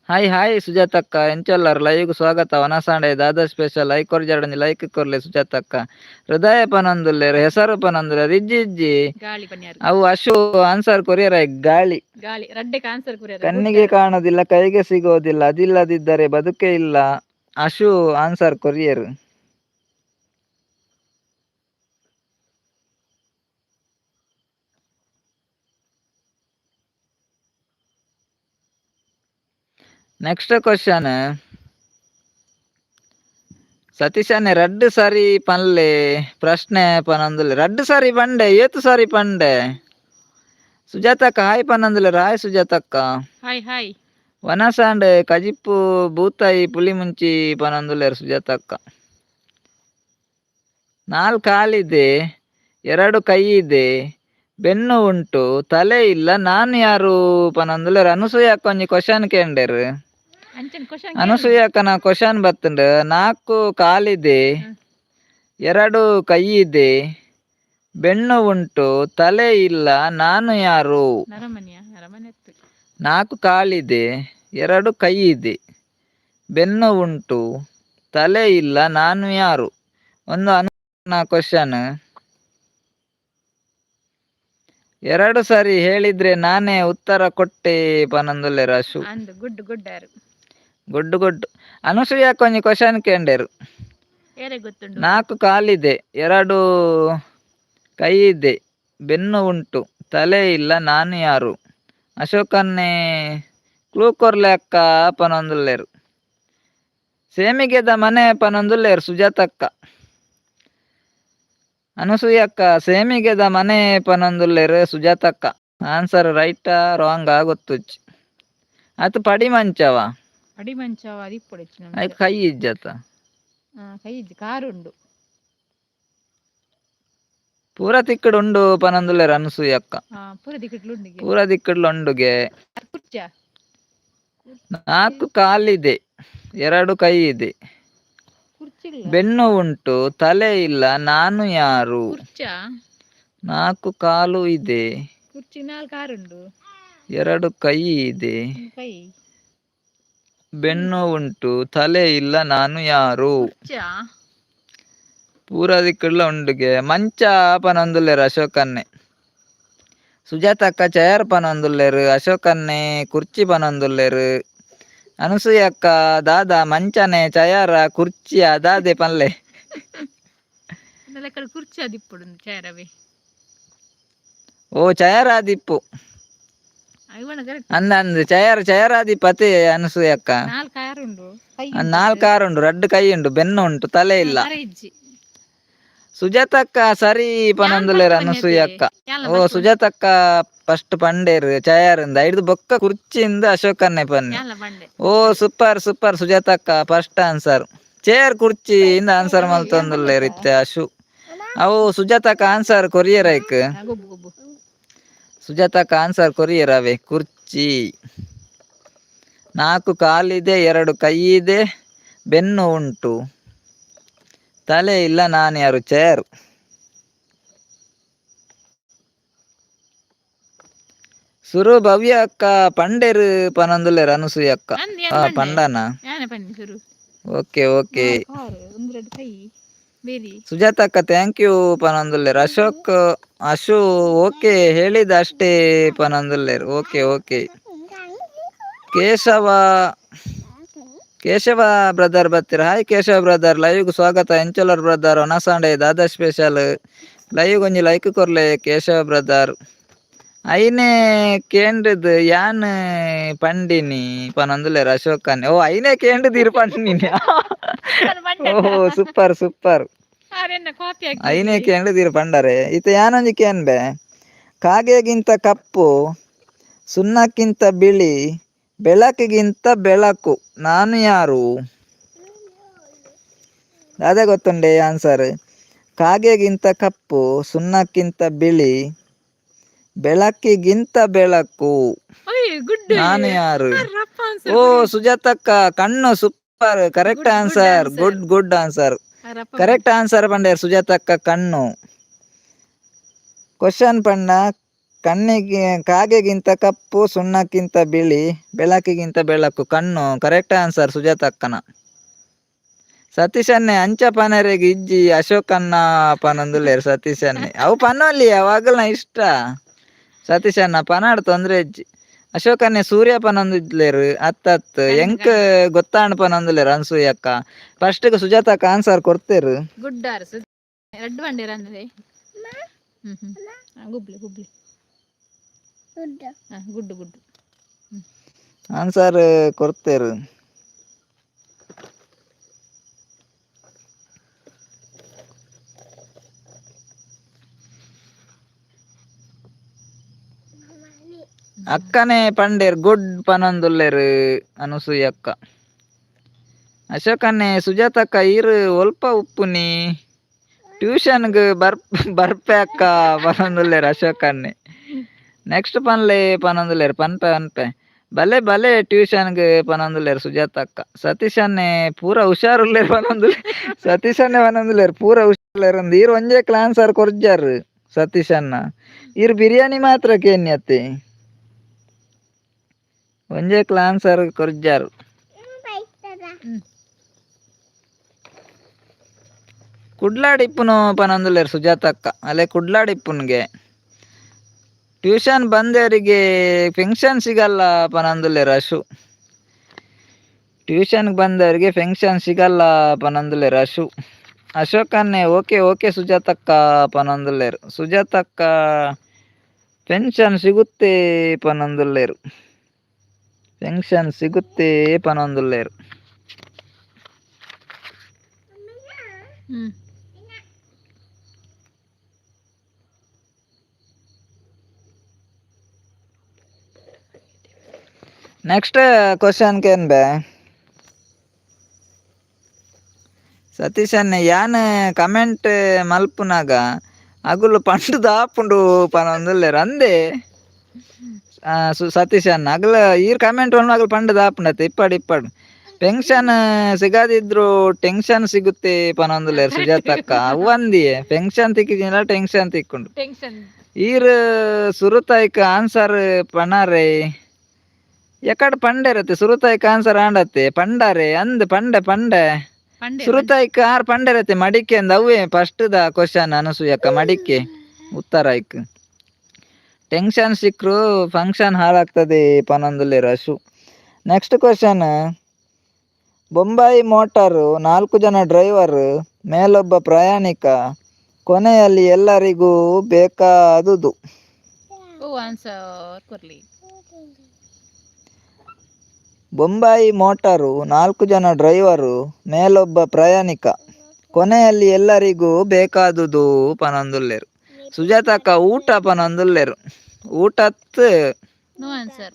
Speaker 1: Hi hi ಸುಜಾತಕ್ಕ, ಎಂಚೊಲ್ಲರ್? Live ಸ್ವಾಗತ. ವನಸಾಂಡೆ ದಾದಾ special? Like ಕೊರ್ಜಾಡಂಜಿ like ಕೊರ್ಲೆ ಸುಜಾತಕ್ಕ. ಹೃದಯ ಪನೊಂದುಲ್ಲೆರ್, ಹೆಸರು ಪನೊಂದುಲ್ಲೆರ್, ಇಜ್ಜಿ ಇಜ್ಜಿ.
Speaker 2: ಗಾಳಿ ಪನ್ಯಾರು.
Speaker 1: ಅವು ಅಶು ಆನ್ಸರ್ ಕೊರಿಯರ ಗಾಳಿ.
Speaker 2: ಗಾಳಿ ರಡ್ಡೆ ಆನ್ಸರ್ ಕೊರಿಯರ.
Speaker 1: ಕಣ್ಣಿಗೆ ಕಾಣೋದಿಲ್ಲ, ಕೈಗೆ ಸಿಗೋದಿಲ್ಲ, ಅದಿಲ್ಲದಿದ್ದರೆ ಬದುಕೇ ಇಲ್ಲ. Ashu answer courier. Next question. ಸತೀಶನೇ ರಡ್ಡು ಸಾರಿ ಪನ್ಲೆ ಪ್ರಶ್ನೆ ಪನೊಂದುಲ್ಲೆ. ರಡ್ಡು ಸಾರಿ ಪಂಡೆ, ಏತು ಸಾರಿ ಪಂಡೆ? ಸುಜಾತಕ್ಕ ಹಾಯ್ ಪನೊಂದುಲ್ಲೆರ್. ಹಾಯ್ ಸುಜಾತಕ್ಕ.
Speaker 2: Hi hi.
Speaker 1: ವನಸಾಂಡ್ ಕಜಿಪ್ಪು ಬೂತಾಯಿ ಪುಲಿ ಮುಂಚಿ ಪನೊಂದುಲ್ಲೆರ್ ಸುಜಾತಕ್ಕ. ನಾಲ್ಕು ಕಾಲಿದೆ, ಎರಡು ಕೈ ಇದೆ, ಬೆನ್ನು ಉಂಟು, ತಲೆ ಇಲ್ಲ, ನಾನು ಯಾರು ಪನೊಂದುಲ್ಲೆರ್. ಅನುಸೂಯಕ್ಕ ಒಂಜಿ ಕ್ವಶನ್ ಕೇಂಡೆರ್.
Speaker 2: ಅಂಚನ್ ಕ್ವಶನ್.
Speaker 1: ಅನಸೂಯಕ್ಕನ ಕ್ವಶನ್ ಬತ್ತುಂಡು. ನಾಲ್ಕು ಕಾಲಿದೆ, ಎರಡು ಕೈ ಇದೆ, ಬೆನ್ನು ಉಂಟು, ತಲೆ ಇಲ್ಲ, ನಾನು ಯಾರು?
Speaker 2: ನರಮನಿಯ ನರಮನೆ ಅತ್ತು.
Speaker 1: ನಾಲ್ಕು ಕಾಲಿದೆ, ಎರಡು ಕೈ ಇದೆ, ಬೆನ್ನು ಉಂಟು, ತಲೆ ಇಲ್ಲ, ನಾನು ಯಾರು? ಒಂದು ಅನು ಕ್ವಶನ್. ಎರಡು ಸರಿ ಹೇಳಿದ್ರೆ ನಾನೇ ಉತ್ತರ ಕೊಟ್ಟೆ ಪನೊಂದುಲ್ಲೆರ್ ಅಶು.
Speaker 2: ಅಂದ್ ಗುಡ್ ಗುಡ್ ಯಾರು.
Speaker 1: ಗುಡ್ಡು ಗುಡ್ಡು. ಅನುಸೂಯಕ್ಕ ಒಂಜಿ ಕ್ವಶನ್ ಕೇಂಡೆರು.
Speaker 2: ಏರೆ ಗೊತ್ತುಂಡು?
Speaker 1: ನಾಲ್ಕು ಕಾಲಿದೆ, ಎರಡು ಕೈ ಇದೆ, ಬೆನ್ನು ಉಂಟು, ತಲೆ ಇಲ್ಲ, ನಾನು ಯಾರು? ಅಶೋಕನ್ನೇ ಕ್ಲೂ ಕೊರ್ಲೆ ಅಕ್ಕ ಪನೊಂದುಲ್ಲೆರು. ಸೇಮಿಗೆದ ಮನೆ ಪನೊಂದುಲ್ಲೆರು ಸುಜಾತಕ್ಕ. ಅನಸೂಯಕ್ಕ ಸೇಮಿಗೆದ ಮನೆ ಪನೊಂದುಲ್ಲೆರು ಸುಜಾತಕ್ಕ. ಆನ್ಸರ್ ರೈಟಾ ರಾಂಗ್ ಗೊತ್ತುಜ್ಜಿ. ಆತು ಪಡಿ ಮಂಚವ.
Speaker 2: ಪಡಿ ಮಂಚವ ಅದಿಪ್ಪೊಡು.
Speaker 1: ಐಕ್ ಕೈ ಇಜ್ಜತ?
Speaker 2: ಕೈ ಇಜ್ಜಿ, ಕಾರು ಉಂಡು.
Speaker 1: ಪೂರ ತಿಕ್ಕಡ್ ಉಂಡು ಪನೊಂದುಲ್ಲೆರು ಅನಸೂಯಕ್ಕ.
Speaker 2: ಪೂರ ದಿಕ್ಕಟ್ಲು ಉಂಡಿಗೆ.
Speaker 1: ಪೂರ ದಿಕ್ಕಡ್ಲ ಉಂಡುಗೆ.
Speaker 2: ಕುರ್ಚ.
Speaker 1: ನಾಲ್ಕು ಕಾಲಿದೆ, ಎರಡು ಕೈ ಇದೆ,
Speaker 2: ಕುರ್ಚಿ.
Speaker 1: ಬೆನ್ನು ಉಂಟು, ತಲೆ ಇಲ್ಲ, ನಾನು ಯಾರು?
Speaker 2: ಕುರ್ಚ.
Speaker 1: ನಾಲ್ಕು ಕಾಲು ಇದೆ.
Speaker 2: ಕುರ್ಚಿ ನಾಲ್ಕು ಕಾರುಂಡು.
Speaker 1: ಎರಡು ಕೈ ಇದೆ.
Speaker 2: ಒಂದು ಕೈ.
Speaker 1: ಬೆನ್ನು ಉಂಟು, ತಲೆ ಇಲ್ಲ, ನಾನು ಯಾರು?
Speaker 2: ಕುರ್ಚ.
Speaker 1: ಪೂರ ದಿಕ್ಕಡ್ಲ ಉಂಡುಗೆ. ಮಂಚ ಪನೊಂದುಲ್ಲೆರು ಅಶೋಕನ್ನೆ. ಸುಜಾತಕ್ಕ ಚೇರ್ ಪನೊಂದುಲ್ಲೆರು. ಅಶೋಕನ್ನೆ ಕುರ್ಚಿ ಪನೊಂದುಲ್ಲೆರು. ಅನಸೂಯಕ್ಕ ದಾದಾ ಮಂಚನೆ ಚಯಾರ ಕುರ್ಚಿಯ ದಾದೆ ಪನ್ಲೆ.
Speaker 2: ಲೆಕ್ಕ ಕುರ್ಚಿ ಅದಿಪ್ಪುಡು ಚೇರವೇ.
Speaker 1: ಓ, ಚಯರ್ ಆದಿಪ್ಪು.
Speaker 2: ಇವನ ಕರೆಕ್ಟ್.
Speaker 1: ಅಂದ ಅಂದ್ ಚಯರ್ ಚಯರ್ ಆದಿಪ್ಪತೆ ಅನಸೂಯಕ್ಕ.
Speaker 2: ನಾಲ್ಕು ಕಾರುಂಡು, ಕೈ.
Speaker 1: ನಾಲ್ಕು ಕಾರು ಉಂಡು, ರಡ್ಡು ಕೈ ಉಂಟು, ಬೆನ್ನು ಉಂಟು, ತಲೆ ಇಲ್ಲ.
Speaker 2: ಮರ ಇಜ್ಜಿ.
Speaker 1: ಸುಜಾತಕ್ಕ ಸರಿ ಪನೊಂದುಲ್ಲೆರ್ ಅನಸೂಯಕ್ಕ. ಓ, ಸುಜಾತಕ್ಕ ಫಸ್ಟ್ ಪಂಡೇರು ಚಯರಿಂದ ಐದು ಬೊಕ್ಕ ಕುರ್ಚಿಯಿಂದ ಅಶೋಕನ್ನೆ ಪನ್ನಿ.
Speaker 2: ಯಾಲ ಬಂಡೆ.
Speaker 1: ಓ, ಸೂಪರ್ ಸೂಪರ್ ಸುಜಾತಕ್ಕ, first answer chair ಕುರ್ಚಿ ಇಂದ ಆನ್ಸರ್ ಮಲ್ತೊಂದುಲ್ಲೆರ್ ಇತ್ತೆ ಅಶು. ಅವು ಸುಜಾತಕ್ಕ ಆನ್ಸರ್ ಕೊರಿಯರ್ ಐಕ್.
Speaker 2: ಗೊಬ್ಬು ಗೊಬ್ಬು.
Speaker 1: ಸುಜಾತಕ್ಕ ಆನ್ಸರ್ ಕೊರಿಯರ್ ಅವೇ ಕುರ್ಚಿ. ನಾಲ್ಕು ಕಾಲಿದೆ, ಎರಡು ಕೈ ಇದೆ, ಬೆನ್ನು ಉಂಟು, ತಲೆ ಇಲ್ಲ, ನಾನು ಯಾರು? ಚೇರ್. ಸುರು ಭವ್ಯ ಅಕ್ಕ ಪಂಡೇರು ಪನೊಂದುಲ್ಲೆರ್ ಅನಸೂಯ ಅಕ್ಕ.
Speaker 2: ಅಂದ್.
Speaker 1: ಆ ಪಂಡನ.
Speaker 2: ಯಾನೆ ಪನ್ನಿ ಸುರು.
Speaker 1: Okay okay.
Speaker 2: Car ಒಂದೆರಡು ಕೈ ಬೇರಿ.
Speaker 1: ಸುಜಾತಕ್ಕ thank you ಪನೊಂದುಲ್ಲೆರ್. Ashok Ashu okay ಹೇಳಿದ ಅಷ್ಟೇ ಪನೊಂದುಲ್ಲೆರ್. Okay okay. Keshava Keshava brother ಬತ್ತೀರ. Hi Keshava brother, live ಸ್ವಾಗತ. ಎಂಚೊಲ್ಲರ್ ಬ್ರದರ್? ಒನಸಾಂಡೆ ದಾದಾ ಸ್ಪೆಷಲ್? ಲೈವ್ ಒಂಜಿ ಲೈಕ್ ಕೊರ್ಲೆ ಕೇಶವ ಬ್ರದರ್. ಐನೇ ಕೇಂದ್ರದ್ ಯಾನ್ ಪಂಡಿನಿ ಪನೊಂದುಲ್ಲೆರ್ ಅಶೋಕನ್. ಓ, ಐನೇ ಕೇಂದ್ರದಿರು ಪಂಡಿನಿ. ಓಹೋ, ಸೂಪರ್ ಸೂಪರ್.
Speaker 2: ಆರೆನ್ನ ಕಾಪಿ ಹಾಕಿ.
Speaker 1: ಐನೇ ಕೇಂದ್ರದಿರು ಪಂಡರೆ. ಇತ್ತೆ ಯಾನೊಂಜಿ ಕೇನ್ಬೆ. ಕಾಗೆಗಿಂತ ಕಪ್ಪು, ಸುಣ್ಣಕ್ಕಿಂತ ಬಿಳಿ, ಬೆಳಕಿಗಿಂತ ಬೆಳಕು, ನಾನು ಯಾರು? ಅದೇ ಗೊತ್ತುಂಡೆ ಆನ್ಸರ್? ಕಾಗೆಗಿಂತ ಕಪ್ಪು, ಸುಣ್ಣಕ್ಕಿಂತ ಬಿಳಿ, ಬೆಳಕಿಗಿಂತ ಬೆಳಕು,
Speaker 2: ಓಯ್, ಗುಡ್.
Speaker 1: ನಾನು ಯಾರು?
Speaker 2: ರಪ್ಪ.
Speaker 1: ಓ, ಸುಜಾತಕ್ಕ ಕಣ್ಣು. Super, correct.
Speaker 2: Good, good.
Speaker 1: Answer.
Speaker 2: Answer.
Speaker 1: Good good answer. Correct answer ಪಂಡೇರ್ ಸುಜಾತಕ್ಕ ಕಣ್ಣು. ಕ್ವಶನ್ ಪಂಡ ಕಣ್ಣಿಗೆ ಕಾಗೆಗಿಂತ ಕಪ್ಪು, ಸುಣ್ಣಕ್ಕಿಂತ ಬಿಳಿ, ಬೆಳಕಿಗಿಂತ ಬೆಳಕು. ಕಣ್ಣು. Correct answer ಸುಜಾತಕ್ಕನ. ಸತೀಶನ್ನೆ ಅಂಚ ಪನರೆಗ್ ಇಜ್ಜಿ ಅಶೋಕನ್ನ ಪನೊಂದುಲ್ಲೆರ್ ಸತೀಶನ್ನೆ. ಅವು ಪನೊಲಿ ಅವಾಗಲ್ನ ಇಷ್ಟ. ಸತೀಶನ್ನ ಪನಾಡ್ ತೊಂದ್ರೆ ಇಜ್ಜಿ. ಅಶೋಕನ್ನೆ ಸೂರ್ಯ ಪನೊಂದಿದ್ಲೇರು. ಅತ್ತತ್ ಎಂಕ್ ಗೊತ್ತಾಂಡ್ ಪನೊಂದುಲ್ಲೆರ್ ಅನ್ಸೂಯಕ್ಕ. ಫಸ್ಟ್ ಸುಜಾತಕ್ಕ ಆನ್ಸರ್ ಕೊಡ್ತೇರು.
Speaker 2: ಗುಡ್ ಆರ್ ರಡ್ಡು ಬಂಡೇರ ಅಂದ್ರೆ. ಹ್ಮ್ ಹ್ಮ್ ಆ, ಗುಬ್ಲಿ ಗುಬ್ಲಿ. ಹಾ, ಗುಡ್ಡು ಗುಡ್ಡು.
Speaker 1: ಆನ್ಸರ್ ಕೊಡ್ತೇರು. ಅಕ್ಕನೇ ಪಂಡೇರ್ ಗುಡ್ ಪನೊಂದುಲ್ಲೆರ್ ಅನಸೂಯಕ್ಕ. ಅಶೋಕನ್ನೆ ಸುಜಾತಕ್ಕ ಈರ್ ಒಲ್ಪ ಉಪ್ಪುನಿ? ಟ್ಯೂಷನ್ಗ್ ಬರ್ಪೆ ಅಕ್ಕ ಪನೊಂದುಲ್ಲೆರ್ ಅಶೋಕನ್ನೆ. ನೆಕ್ಸ್ಟ್ ಪನ್ಲೆ ಪನೊಂದುಲ್ಲೆರ್. ಪನ್ಪೆ ಪನ್ಪೆ. ಬಲೆ ಬಲೆ ಟ್ಯೂಷನ್ಗ್ ಪನೊಂದುಲ್ಲೆರ್ ಸುಜಾತಕ್ಕ. ಸತೀಶನ್ನೆ ಪೂರ ಹುಷಾರುಲ್ಲೆರ್ ಪನೊಂದುಲ್ಲೆರ್. ಸತೀಶನ್ನೆ ಪನೊಂದುಲ್ಲೆರ್ ಪೂರ ಹುಷಾರುಲ್ಲೆರ್ ಅಂದ್. ಈರ್ ಒಂಜೇ ಆನ್ಸರ್ ಕೊರ್ಜಾರ್ ಸತೀಶನ್ನ. ಈರ್ ಬಿರಿಯಾನಿ ಮಾತ್ರ ಕೇನ್ಯತ್ತೆ. ಒಂಜೇ ಆನ್ಸರ್ ಕೊರ್ಜಾರ್. ಕುಡ್ಲಾಡಿಪ್ಪುನು ಪನೊಂದುಲ್ಲೆರ್ ಸುಜಾತಕ್ಕ. ಅಲೆ ಕುಡ್ಲಾಡಿಪ್ಪುನ್ಗೆ. ಟ್ಯೂಷನ್ ಬಂದವರಿಗೆ ಫೆನ್ಷನ್ ಸಿಗಲ್ಲ ಪನೊಂದುಲ್ಲೆರ್ ಅಶು. ಟ್ಯೂಷನ್ ಬಂದವರಿಗೆ ಫೆನ್ಷನ್ ಸಿಗಲ್ಲ ಪನೊಂದುಲ್ಲೆರ್ ಅಶು. ಅಶೋಕನ್ನೆ okay okay ಸುಜಾತಕ್ಕ ಪನೊಂದುಲ್ಲೆರ್. ಸುಜಾತಕ್ಕ ಪೆನ್ಷನ್ ಸಿಗುತ್ತೆ ಪನೊಂದುಲ್ಲೆರ್. ಪೆನ್ಷನ್ ಸಿಗುತ್ತೆ ಪನೊಂದುಲ್ಲೆರ್. Next question ಕೇನ್ಬೆ. ಸತೀಶನ್ನೆ ಯಾನ್ ಕಮೆಂಟ್ ಮಲ್ಪುನಾಗ ಅಗುಲು ಪಂಡುದು ಆಪುಂಡು ಪನೊಂದುಲ್ಲೆರ್ ಅಂದೆ. ಸತೀಶಣ್ಣ ಅಗಲ ಈರ್ ಕಮೆಂಟ್ ಮಲ್ಪುನ ಪಂಡುದು ಆಪುಂಡತ್ತೆ. ಇಪ್ಪಡ್ ಇಪ್ಪಡ್. ಪೆನ್ಷನ್ ಸಿಗದಿದ್ರು ಟೆನ್ಷನ್ ಸಿಗುತ್ತೆ ಪನೊಂದುಲ್ಲೆರ್ ಸುಜಾತಕ್ಕ. ಅವು ಅಂದಿಯೇ ಪೆನ್ಷನ್ ತಿಕ್ಕಿಜಿಂಡ ಟೆನ್ಷನ್ ತಿಕ್ಕುಂಡು.
Speaker 2: ಟೆನ್ಷನ್.
Speaker 1: ಈರ್ ಸುರುತಾಯ್ಕ್ ಆನ್ಸರ್ ಪನಾರೆ ಎಕಡ್ ಪಂಡೆರತ್ತೆ. ಸುರುತಾಯ್ಕ್ ಆನ್ಸರ್ ಆಂಡತ್ತೆ ಪಂಡಾರೆ ಅಂದ್ ಪಂಡೆ ಪಂಡೆ.
Speaker 2: ಪಂಡೆ.
Speaker 1: ಸುರುತಾಯ್ಕ್ ಆರ್ ಪಂಡೆರತ್ತೆ ಮಡಿಕೆ ಅಂದ್. ಅವೇ ಫಸ್ಟ್ the question ಅನಸೂಯಕ್ಕ. ಮಡಿಕೆ ಉತ್ತರ ಐಕ್. ಟೆನ್ಷನ್ ಸಿಕ್ರು ಫಂಕ್ಷನ್ ಹಾಳಾಗ್ತದೆ ಪನೊಂದುಲ್ಲೆರ್ ಅಶು. Next question. ಬೊಂಬಾಯಿ ಮೋಟಾರು, ನಾಲ್ಕು ಜನ ಡ್ರೈವರ್, ಮೇಲೊಬ್ಬ ಪ್ರಯಾಣಿಕ, ಕೊನೆಯಲ್ಲಿ ಎಲ್ಲರಿಗೂ ಬೇಕಾದುದು.
Speaker 2: ಓ ಆನ್ಸರ್ ಕೊರ್ಲಿ.
Speaker 1: ಬೊಂಬಾಯಿ ಮೋಟಾರು, ನಾಲ್ಕು ಜನ ಡ್ರೈವರು, ಮೇಲೊಬ್ಬ ಪ್ರಯಾಣಿಕ, ಕೊನೆಯಲ್ಲಿ ಎಲ್ಲರಿಗೂ ಬೇಕಾದುದು ಪನೊಂದುಲ್ಲೆರ್. ಸುಜಾತಕ್ಕ ಊಟ ಪನೊಂದುಲ್ಲೆರ್. ಊಟತ್.
Speaker 2: No answer.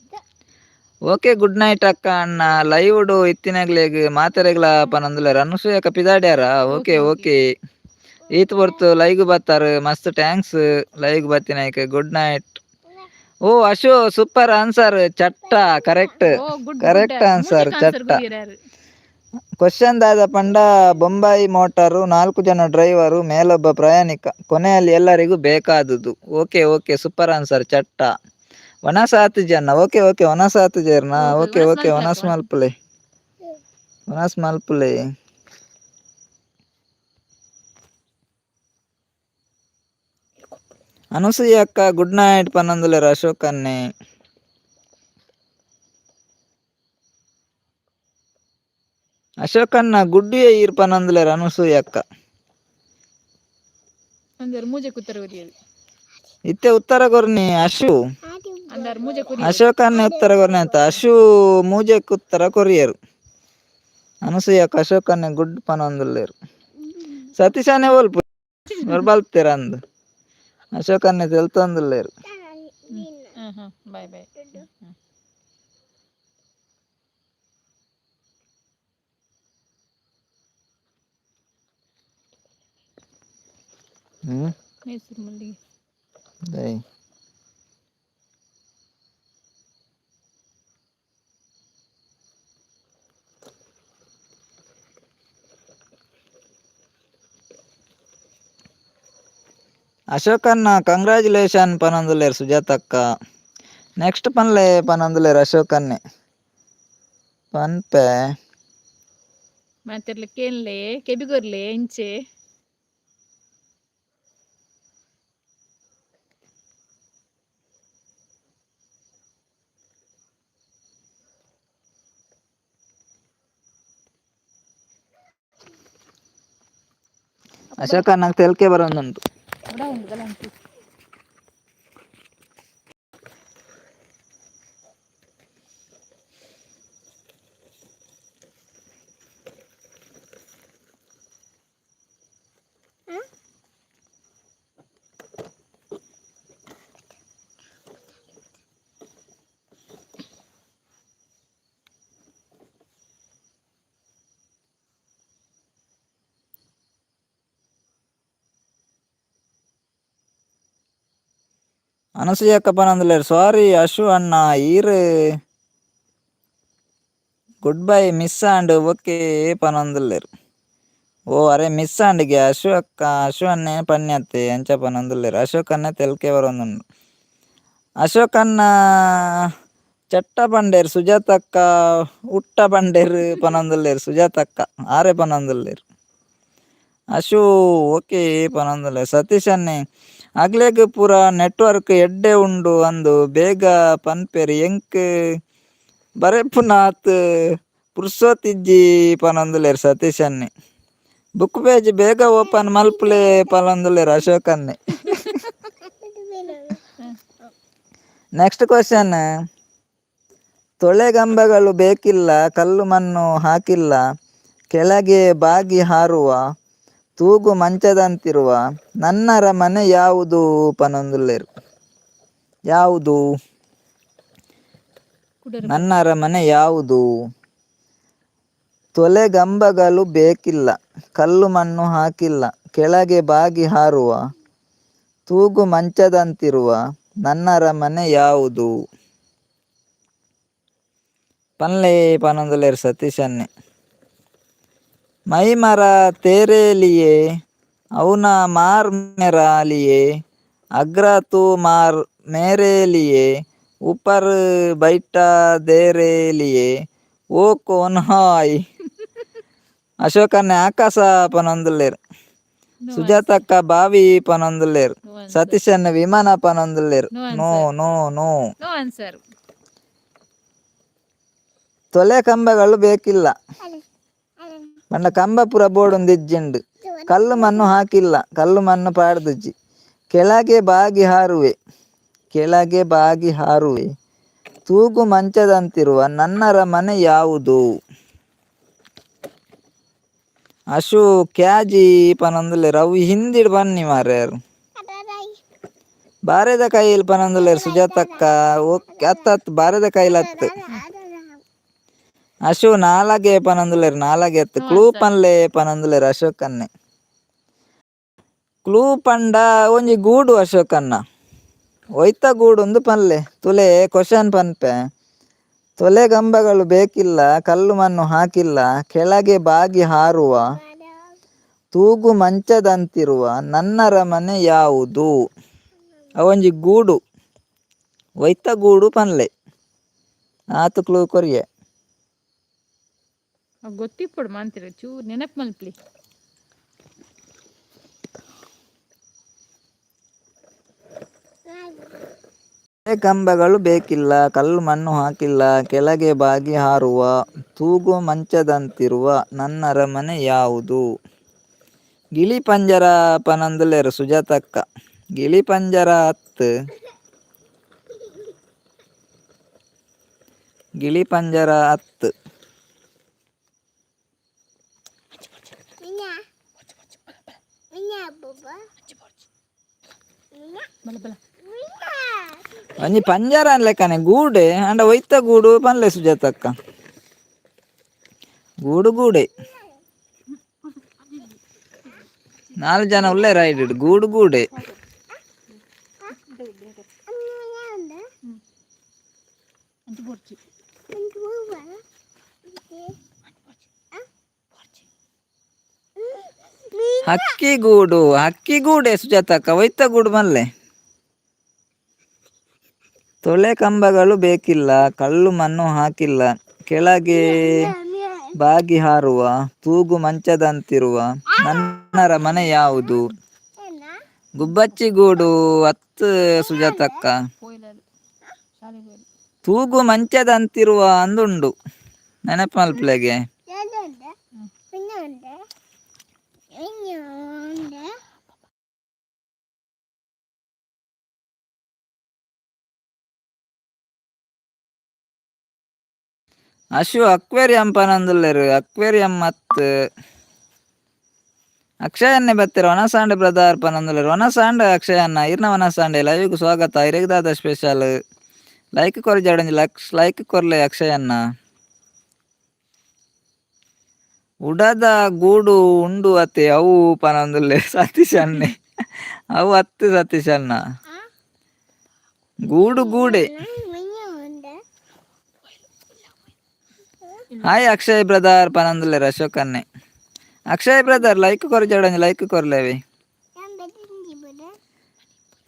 Speaker 1: Okay, good night ಅಕ್ಕ ಅಣ್ಣ. ಲೈವ್ ಡು ಇತ್ತಿನಗ್ಲೆಗ್ ಮಾತೆರೆಗ್ಲ ಪನೊಂದುಲ್ಲೆರ್. ಅನುಸೂಯಕ್ಕ ಪಿದಾಡ್ಯಾರ? Okay okay. ಈತ್ ಪೊರ್ತು ಲೈವ್ ಬತ್ತಾರ, ಮಸ್ತ್ thanks. Live ಬತ್ತಿನೈಕ್ ಗುಡ್ ನೈಟ್. ಓ ಅಶು, ಸೂಪರ್ ಆನ್ಸರ್. ಚಟ್ಟ ಕರೆಕ್ಟ್.
Speaker 2: ಓ ಗುಡ್.
Speaker 1: ಕರೆಕ್ಟ್ ಆನ್ಸರ್ ಚಟ್ಟ. ಕ್ವಶನ್ ದಾದ ಪಂಡ ಬೊಂಬಾಯಿ ಮೋಟಾರು, ನಾಲ್ಕು ಜನ ಡ್ರೈವರು, ಮೇಲೊಬ್ಬ ಪ್ರಯಾಣಿಕ, ಕೊನೆಯಲ್ಲಿ ಎಲ್ಲರಿಗೂ ಬೇಕಾದುದು. ಓಕೆ ಓಕೆ, ಸೂಪರ್ ಆನ್ಸರ್ ಚಟ್ಟ. ವನಸ ಆತಿಜನ್ನ. ಓಕೆ ಓಕೆ, ವನಸ ಆತಿಜೇರ್ನ. ಓಕೆ ಓಕೆ, ವನಸ್ ಮಲ್ಪುಲೆ, ವನಸ್ ಮಲ್ಪುಲೆ. ಅನಸೂಯ ಅಕ್ಕ ಗುಡ್ ನೈಟ್ ಪನ್ನೊಂದುಲ್ಲೆರ್ ಅಶೋಕ್ ಅನ್ನೆ. ಅಶೋಕನ್ನ ಗುಡ್ಡು ಈರ್ ಪನ್ನೊಂದುಲ್ಲೆರ್ ಅನಸೂಯ ಅಕ್ಕ.
Speaker 2: ಅಂದರ್ ಮೂಜೆ ಕುತ್ತರ ಒರಿಯರು.
Speaker 1: ಇತ್ತೆ ಉತ್ತರ ಕೊರ್ನಿ ಅಶು.
Speaker 2: ಅಂದರ್ ಮೂಜೆ ಕುರಿ.
Speaker 1: ಅಶೋಕನ್ನೇ ಉತ್ತರ ಕೊರ್ನಿ ಅಂತ. ಅಶು ಮೂಜೆಕ್ ಉತ್ತರ ಕೊರಿಯರು. ಅನಸೂಯಕ್ಕ ಅಶೋಕನ್ನೇ ಗುಡ್ ಪನೊಂದುಲ್ಲೆರ್. ಸತೀಶನೇ ಒಲ್ಪ ಬಲ್ತೇರ್ ಅಂದ್. ಅಶೋಕನ್ನೇ ತೆಲ್ತೊಂದುಲ್ಲೆರ್.
Speaker 2: ಹ್ಮ್ ಹ್ಮ್ ಬಾಯ್ ಬಾಯ್. ಮೈಸೂರು ಮಲ್ಲಿಗೆ.
Speaker 1: ದೈ. ಅಶೋಕನ್ನ ಕಂಗ್ರ್ಯಾಚುಲೇಷನ್ ಪನೊಂದುಲ್ಲೆರ್ ಸುಜಾತಕ್ಕ. ನೆಕ್ಸ್ಟ್ ಪನ್ಲೆ ಪನೊಂದುಲ್ಲೆರ್ ಅಶೋಕನ್ನೆ ಪನ್ಪೆ.
Speaker 2: ಮಾತೆರ್ಲ ಕೇನ್ಲೆ, ಕೆಬಿಗೊರ್ಲೆ ಇಂಚೆ.
Speaker 1: ಅಶೋಕ ನಂಗೆ ತೆಲ್ಕೆ ಬರೋದುಂಟು.
Speaker 2: ಬಡ ಉಂಡು ಗಲಂಟು.
Speaker 1: ಅನಸೂಯಕ್ಕ ಪನೊಂದುಲ್ಲೆರ್ ಸಾರಿ ಅಶು ಅಣ್ಣ ಈರ್ ಗುಡ್ ಬೈ ಮಿಸ್ ಆಂಡ್ ಓಕೆ ಪನೊಂದುಲ್ಲೆರ್. ಓ ಅರೆ ಮಿಸ್ ಆಂಡ್ಗೆ ಅಶು ಅಕ್ಕ, ಅಶು ಅಣ್ಣೆ ಪನ್ಯತ್ತೆ ಅಂಚ ಪನೊಂದುಲ್ಲೆರ್. ಅಶೋಕ್ ಅಣ್ಣೆ ತೆಲ್ಕೆ ಬರೋದುಂಡು. ಅಶೋಕ್ ಅಣ್ಣ ಚಟ್ಟ ಪಂಡೆರ್ ಸುಜಾತಕ್ಕ, ಉಟ್ಟ ಪಂಡೆರ್ ಪನೊಂದುಲ್ಲೆರ್ ಸುಜಾತಕ್ಕ, ಆರೆ ಪನೊಂದುಲ್ಲೆರ್. ಅಶು ಓಕೆ ಪನೊಂದುಲ್ಲೆರ್. ಸತೀಶ್ ಅಣ್ಣೆ ಅಗ್ಲೆಗ್ ಪೂರ ನೆಟ್ವರ್ಕ್ ಎಡ್ಡೆ ಉಂಡು ಅಂದು ಬೇಗ ಪನ್ಪೆರ್, ಎಂಕ್ ಬರೆಪುನಾತ್ ಪುರ್ಸೊತಿಜ್ಜಿ ಪನೊಂದುಲ್ಲೆರ್ ಸತೀಶ್ ಅಣ್ಣೆ. ಬುಕ್ ಪೇಜ್ ಬೇಗ ಓಪನ್ ಮಲ್ಪುಲೆ ಪನೊಂದುಲ್ಲೆರ್ ಅಶೋಕ್ ಅಣ್ಣೆ. ನೆಕ್ಸ್ಟ್ ಕ್ವಶನ್, ತೊಳೆಗಂಬಗಳು ಬೇಕಿಲ್ಲ, ಕಲ್ಲು ಮಣ್ಣು ಹಾಕಿಲ್ಲ, ಕೆಳಗೆ ಬಾಗಿ ಹಾರುವ, ತೂಗು ಮಂಚದಂತಿರುವ ನನ್ನ ಅರಮನೆ ಯಾವುದು ಪನೊಂದುಲ್ಲೆರ್. ಯಾವುದು?
Speaker 2: ಕುಡರ.
Speaker 1: ನನ್ನ ಅರಮನೆ ಯಾವುದು? ತೊಲೆಗಂಬಗಳು ಬೇಕಿಲ್ಲ, ಕಲ್ಲು ಮಣ್ಣು ಹಾಕಿಲ್ಲ, ಕೆಳಗೆ ಬಾಗಿ ಹಾರುವ, ತೂಗು ಮಂಚದಂತಿರುವ ನನ್ನ ಅರಮನೆ ಯಾವುದು? ಪನ್ಲೆ ಪನೊಂದುಲ್ಲೆರ್ ಸತೀಶ್ ಅಣ್ಣೆ. ಮೈ ಮರ ತೇರೆ ಲಿಯೆ ಅವುನ ಮಾರ್ ಮೇರಾ ಲಿಯೆ, ಅಗ್ರ ತೂ ಮಾರ್ ಮೇರೆ ಲಿಯೆ, ಊಪರ್ ಬೈಟಾ ದೇರೆ ಲಿಯೆ, ಓ ಕೋನ್ ಹಾಯ್? ಅಶೋಕನ್ನೆ ಆಕಾಶ ಪನೊಂದುಲ್ಲೆರ್. ಸುಜಾತಕ್ಕ ಬಾವಿ ಪನೊಂದುಲ್ಲೆರ್. ಸತೀಶ್ ಅಣ್ಣೆ ವಿಮಾನ ಪನೊಂದುಲ್ಲೆರ್.
Speaker 2: No.
Speaker 1: No no no.
Speaker 2: No answer.
Speaker 1: ತೊಲೆ ಕಂಬಗಳು ಬೇಕಿಲ್ಲ ಪಂಡ ಕಂಬ ಪೂರ ಬೋಡೊಂದು ಇಜ್ಜಿಂಡು, ಕಲ್ಲು ಮಣ್ಣು ಹಾಕಿಲ್ಲ, ಕಲ್ಲು ಮಣ್ಣು ಪಾಡ್ದುಜಿ, ಕೆಳಗೆ ಬಾಗಿ ಹಾರುವೆ, ಕೆಳಗೆ ಬಾಗಿ ಹಾರುವೆ, ತೂಗು ಮಂಚದಂತಿರುವ ನನ್ನ ಅರಮನೆ ಯಾವುದು? ಅಶು ಕ್ಯಾಜಿ ಪನೊಂದುಲ್ಲೆರ್. ಅವು ಹಿಂದಿಡ್ ಬನ್ನಿ ಮಾರ್ಯಾರು. ಬಾರೆದ ಕೈಲ್ ಪನೊಂದುಲ್ಲೆರ್ ಸುಜಾತಕ್ಕ. ಓಕೆ, ಅತ್ತ ಅತ್, ಬಾರೆದ ಕೈಲ್ ಅತ್. ಅಶು ನಾಲಗೆ ಪನೊಂದುಲ್ಲೆರ್. ನಾಲಗೆ ಅತ್. ಕ್ಲೂ ಪನ್ಲೆ ಪನೊಂದುಲ್ಲೆರ್ ಅಶೋಕ್ ಅಣ್ಣೆ. ಕ್ಲೂ ಪಂಡ ಒಂಜಿ ಗೂಡು ಅಶೋಕನ್ನ, ಒಯ್ತ ಗೂಡು ಉಂದು ಪನ್ಲೆ. ತುಲೆ ಕ್ವಶನ್ ಪನ್ಪೆ. ತೊಲೆ ಗಂಬಗಳು ಬೇಕಿಲ್ಲ, ಕಲ್ಲು ಮಣ್ಣು ಹಾಕಿಲ್ಲ, ಕೆಳಗೆ ಬಾಗಿ ಹಾರುವ, ತೂಗು ಮಂಚದಂತಿರುವ ನನ್ನ ಅರಮನೆ ಯಾವುದು? ಅವೊಂಜಿ ಗೂಡು, ಒಯ್ತ ಗೂಡು ಪನ್ಲೆ. ಆತು ಕ್ಲೂ ಕೊರಿಯೆ.
Speaker 2: ಗೊತ್ತಿಪ್ಪೊಡು ಮಾಂತಿರ, ಚೂರು ನೆನಪು ಮಲ್ಪ್ಲಿ.
Speaker 1: ಕಂಬಗಳು ಬೇಕಿಲ್ಲ, ಕಲ್ಲು ಮಣ್ಣು ಹಾಕಿಲ್ಲ, ಕೆಳಗೆ ಬಾಗಿ ಹಾರುವ, ತೂಗು ಮಂಚದಂತಿರುವ ನನ್ನ ಅರಮನೆ ಯಾವುದು? ಗಿಳಿ ಪಂಜರ ಪನೊಂದುಲ್ಲೆರ್ ಸುಜಾತಕ್ಕ. ಗಿಳಿ ಪಂಜರ ಅತ್, ಗಿಳಿ ಪಂಜರ ಅತ್.
Speaker 2: ಬಲ ಬಲ.
Speaker 1: ಒಂಜಿ ಪಂಜರ ಲೆಕ್ಕನೆ ಗೂಡೆ ಅಂಡ ಒಯ್ತ ಗೂಡು ಪನ್ಲೆ ಸುಜಾತಕ್ಕ. ಗೂಡು ಗೂಡೆ, ನಾಲ್ ಜನ ಉಲ್ಲೆರ್ ಐಡ್. ಗೂಡು ಗೂಡೆ.
Speaker 2: ಅಂಚು ಬೊರ್ಚಿ.
Speaker 1: ಹಕ್ಕಿಗೂಡು, ಹಕ್ಕಿಗೂಡೆ ಸುಜಾತಕ್ಕ, ಒಯ್ತ ಗೂಡು ಮಲ್ಲೆ. ತೊಳೆ ಕಂಬಗಳು ಬೇಕಿಲ್ಲ, ಕಲ್ಲು ಮಣ್ಣು ಹಾಕಿಲ್ಲ, ಕೆಳಗೆ ಬಾಗಿ ಹಾರುವ, ತೂಗು ಮಂಚದಂತಿರುವ ನನ್ನರ ಮನೆ ಯಾವುದು? ಗುಬ್ಬಚ್ಚಿಗೂಡು ಅತ್ತು ಸುಜಾತಕ್ಕ. ತೂಗು ಮಂಚದಂತಿರುವ ಅಂದುಂಡು ನೆನಪು ಮಲ್ಪಲೆಗೆ. ಅಶು ಅಕ್ವೇರಿಯಂ ಪನಂದುಲ್ಲೆರು, ಅಕ್ವೇರಿಯಂ ಮತ್. ಅಕ್ಷಯನ್ನೇ ಬತ್ತೆರ್ ವನಸಾಂಡೆ ಬ್ರದರ್ ಪನಂದುಲ್ಲೆರ್. ವನಸಾಂಡ್ ಅಕ್ಷಯನ್ನ, ಇರ್ನ ವನಸಾಂಡೆ ಲೈವ್ಗ್ ಸ್ವಾಗತ. ಇರೆಗ್ ಸ್ಪೆಷಲ್ ಲೈಕ್ ಕೊರಿ ಜಡಂಜಿ ಲಕ್ಸ್ ಲೈಕ್ ಕೊರ್ಲೆ ಅಕ್ಷಯನ್ನ. ಉಡದ ಗೂಡು ಉಂಡು ಅತ್ತೆ ಅವು ಪನಂದುಲ್ಲೆ ಸತೀಶ್ ಅಣ್ಣೆ. ಅವು ಅತ್ತು ಸತೀಶ್ ಅಣ್ಣ, ಗೂಡು ಗೂಡೆ. ಹಾಯ್ ಅಕ್ಷಯ್ ಬ್ರದರ್ ಪನಂದುಲ್ಲೆರ್ ಅಶೋಕ್ ಅಣ್ಣೆ. ಅಕ್ಷಯ್ ಬ್ರದರ್ ಲೈಕ್ ಕೊರಿ ಜಡಂಜಿ ಲೈಕ್ ಕೊರ್ಲೇವಿ.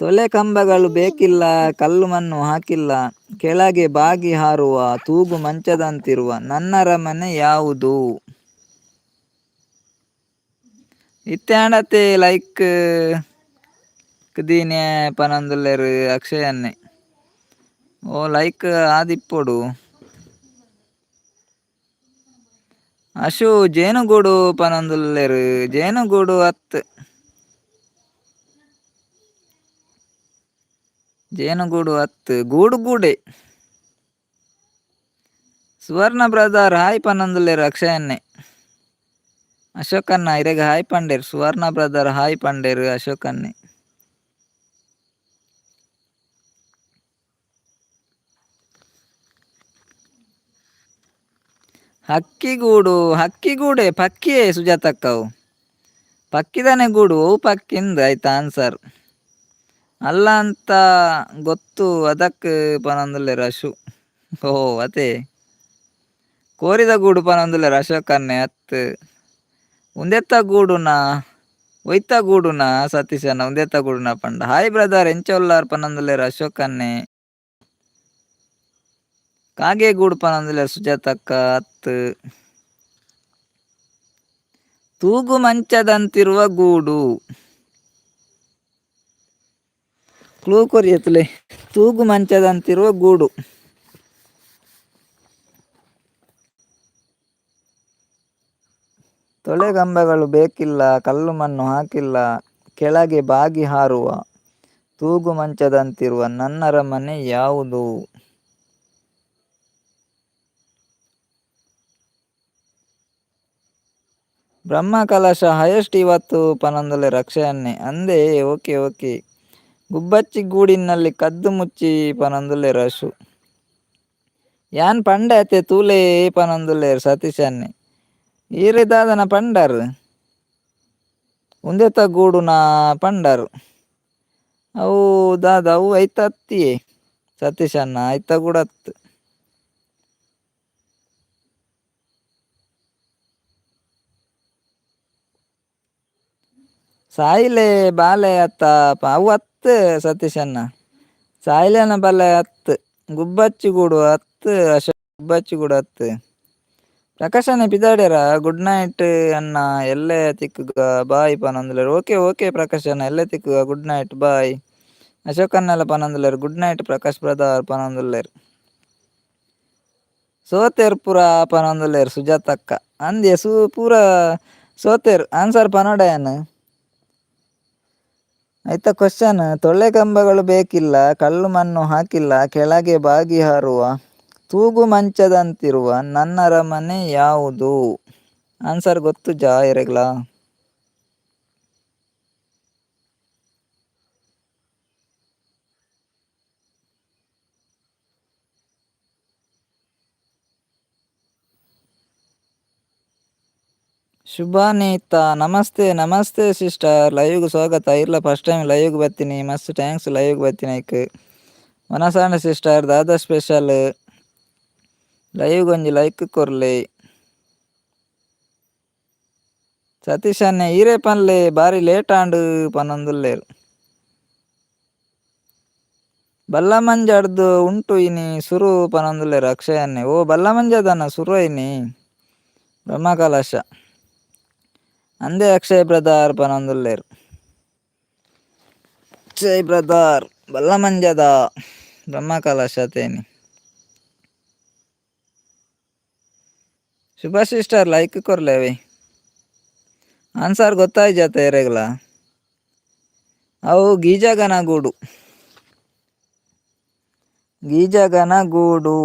Speaker 1: ತೊಲೆ ಕಂಬಗಳು ಬೇಕಿಲ್ಲ, ಕಲ್ಲು ಮಣ್ಣು ಹಾಕಿಲ್ಲ, ಕೆಳಗೆ ಬಾಗಿ ಹಾರುವ, ತೂಗು ಮಂಚದಂತಿರುವ ನನ್ನರ ಮನೆ ಯಾವುದು? ಇತ್ತೆ ಲೈಕ್ ದೀನೆ ಪನಂದುಲ್ಲೆರ್ ಅಕ್ಷಯನ್ನೇ. ಓ ಲೈಕ್ ಆದಿಪ್ಪೊಡು. ಅಶು ಜೇನುಗೂಡು ಪನಂದುಲ್ಲೆರ್, ಜೇನುಗೂಡು ಅತ್, ಜೇನುಗೂಡು ಅತ್, ಗೂಡು ಗೂಡೆ. ಸುವರ್ಣ ಬ್ರದರ್ ಹಾಯ್ ಪನಂದುಲ್ಲೆರ್ ಅಕ್ಷಯನ್ನೇ. ಅಶೋಕಣ್ಣ ಇರೆಗ್ ಹಾಯ್ ಪಂಡೇರ್. ಸುವರ್ಣ ಬ್ರದರ್ ಹಾಯ್ ಪಂಡೇರ್ ಅಶೋಕನ್ನೇ. ಹಕ್ಕಿಗೂಡು, ಹಕ್ಕಿಗೂಡೆ, ಪಕ್ಕಿಯೇ ಸುಜಾತಕ್ಕವು. ಪಕ್ಕಿದಾನೆ ಗೂಡು, ಅವು ಪಕ್ಕಿಂದ ಆಯ್ತಾ ಆನ್ಸರ್ ಅಲ್ಲ ಅಂತ ಗೊತ್ತು ಅದಕ್ಕೆ ಪನಂದುಲ್ಲೆರ್ ಅಶು. ಓ ಅದೇ ಕೋರಿದ ಗೂಡು ಪನಂದುಲ್ಲೆರ್ ಅಶೋಕನ್ನೇ ಅತ್. ಉಂದೆತ್ತ ಗೂಡುನಾ ಒಯ್ತ ಗೂಡುನಾ ಸತೀಶಣ್ಣ, ಉಂದೆತ್ತ ಗೂಡುನಾ ಪಂಡ. ಹಾಯ್ ಬ್ರದರ್ ಎಂಚ ಉಲ್ಲಾರ್ ಪನಂದುಲ್ಲೆರ್ ಅಶೋಕನ್ನೇ. ಕಾಗೆ ಗೂಡು ಪನಂದುಲ್ಲೆರ್ ಸುಜಾತಕ್ಕ ಅತ್. ತೂಗು ಮಂಚದಂತಿರುವ ಗೂಡು, ಕ್ಲೂ ಕೊರಿಯತ್ಲೆ. ತೂಗು ಮಂಚದಂತಿರುವ ಗೂಡು. ತೊಳೆಗಂಬಗಳು ಬೇಕಿಲ್ಲ, ಕಲ್ಲು ಮಣ್ಣು ಹಾಕಿಲ್ಲ, ಕೆಳಗೆ ಬಾಗಿ ಹಾರುವ, ತೂಗು ಮಂಚದಂತಿರುವ ನನ್ನರ ಮನೆ ಯಾವುದು? ಬ್ರಹ್ಮ ಕಲಶ ಹೈಯೆಸ್ಟ್ ಇವತ್ತು ಪನಂದುಲ್ಲೆರ್ ಅಕ್ಷಯನ್ನೇ. ಅಂದೇ ಓಕೆ ಓಕೆ. ಗುಬ್ಬಚ್ಚಿ ಗೂಡಿನಲ್ಲಿ ಕದ್ದು ಮುಚ್ಚಿ ಪನಂದುಲ್ಲೆರ್ ಅಶು. ಯಾನ್ ಪಂಡೆ ಅತೆ ತೂಲೆ ಪನಂದುಲ್ಲೆರ್ ಸತೀಶನ್ನೇ. ಈರ್ ದಾದನ ಪಂಡರ್, ಉಂದೆತ ಗೂಡುನ ಪಂಡರ್. ಅವು ದಾದ ಅವು ಐತ ಅತ್ತಿಯೇ ಸತೀಶಣ್ಣ, ಐತ ಕೂಡ ಅತ್ತು. ಸಾಯಿಲೆ ಬಾಲೆ ಅತ್ತ ಅವು ಅತ್ತು ಸತೀಶಣ್ಣ, ಸಾಯಿಲೆನ ಬಲೆ ಅತ್ತು, ಗುಬ್ಬಚ್ಚಿ ಗೂಡು ಅತ್ತು, ಅಶೋಕ್ ಗುಬ್ಬಚ್ಚಿ ಗೂಡು ಅತ್ತು. ಪ್ರಕಾಶನ ಪಿದಾಡ್ಯಾರ ಗುಡ್ ನೈಟ್ ಅಣ್ಣ ಎಲ್ಲೆ ತಿಕ್ಕುಗ ಬಾಯ್ ಪನೊಂದುಲ್ಲೆರ್. ಓಕೆ ಓಕೆ ಪ್ರಕಾಶ್ ಅಣ್ಣ ಎಲ್ಲೆ ತಿಕ್ಕುಗ, good night bye. Ashok ಅಣ್ಣಲ ಪನೊಂದುಲ್ಲೆರ್ good night Prakash brother ಪನೊಂದುಲ್ಲೆರ್. ಸೋತೆರ್ ಪೂರ ಪನೊಂದುಲ್ಲೆರ್ ಸುಜಾತಕ್ಕ. ಅಂದ್ಯೆ ಸೂ ಪೂರ ಸೋತೆರ್. ಆನ್ಸರ್ ಪನೊಡಾಯನ್ ಐತ ಕ್ವಶನ್. ತೊಳೆ ಕಂಬಗಳು ಬೇಕಿಲ್ಲ, ಕಲ್ಲು ಮಣ್ಣು ಹಾಕಿಲ್ಲ, ಕೆಳಗೆ ಬಾಗಿ ಹಾರುವ, ತೂಗು ಮಂಚದಂತಿರುವ ನನ್ನರ ಮನೆ ಯಾವುದು? ಆನ್ಸರ್ ಗೊತ್ತುಜಾ ಇರೆಗ್ಲಾ? ಶುಭಾನೀತಾ ನಮಸ್ತೆ ನಮಸ್ತೆ ಸಿಸ್ಟರ್, ಲೈವ್ಗೆ ಸ್ವಾಗತ. ಇರ್ಲ ಫಸ್ಟ್ ಟೈಮ್ ಲೈವ್ಗೆ ಬರ್ತೀನಿ, ಮಸ್ತ್ thanks ಲೈವ್ಗೆ ಬರ್ತೀನಿ. ಐಕ್ ವನಸಾಂಡ ಸಿಸ್ಟರ್ ದಾದಾ ಸ್ಪೆಷಲ್ ಲೈವ್ಗೆ ಒಂಜಿ ಲೈಕ್ ಕೊರ್ಲೆ. Satish ಅಣ್ಣೆ ಈರೇ ಪನ್ಲೆ ಬಾರಿ ಲೇಟ್ ಆಂಡ್ ಪನೊಂದುಲ್ಲೆರ್. ಬಲ್ಲಮಂಜಡ್ದ್ ಉಂಟು ಇನಿ ಸುರು ಪನೊಂದುಲ್ಲೆರ್ ಅಕ್ಷಯ್ ಅಣ್ಣೆ. ಓ ಬಲ್ಲಮಂಜದನ ಸುರು ಇನಿ ಬ್ರಹ್ಮಕಲಶ. ಅಂದೆ ಅಕ್ಷಯ್ ಬ್ರದರ್ ಪನೊಂದುಲ್ಲೆರ್. ಅಕ್ಷಯ್ ಬ್ರದರ್ ಬಲ್ಲಮಂಜದ ಬ್ರಹ್ಮಕಲಶ ತೇನಿ. ಶುಭ ಸಿಸ್ಟರ್ ಲೈಕ್ ಕೊರ್ಲೆವಿ. ಆನ್ಸರ್ ಗೊತ್ತಾಯ್ಜಾತ ಎರೆಗ್ಲ? ಅವು ಗೀಜಗನ ಗೂಡು. ಗೀಜಗನ ಗೂಡು.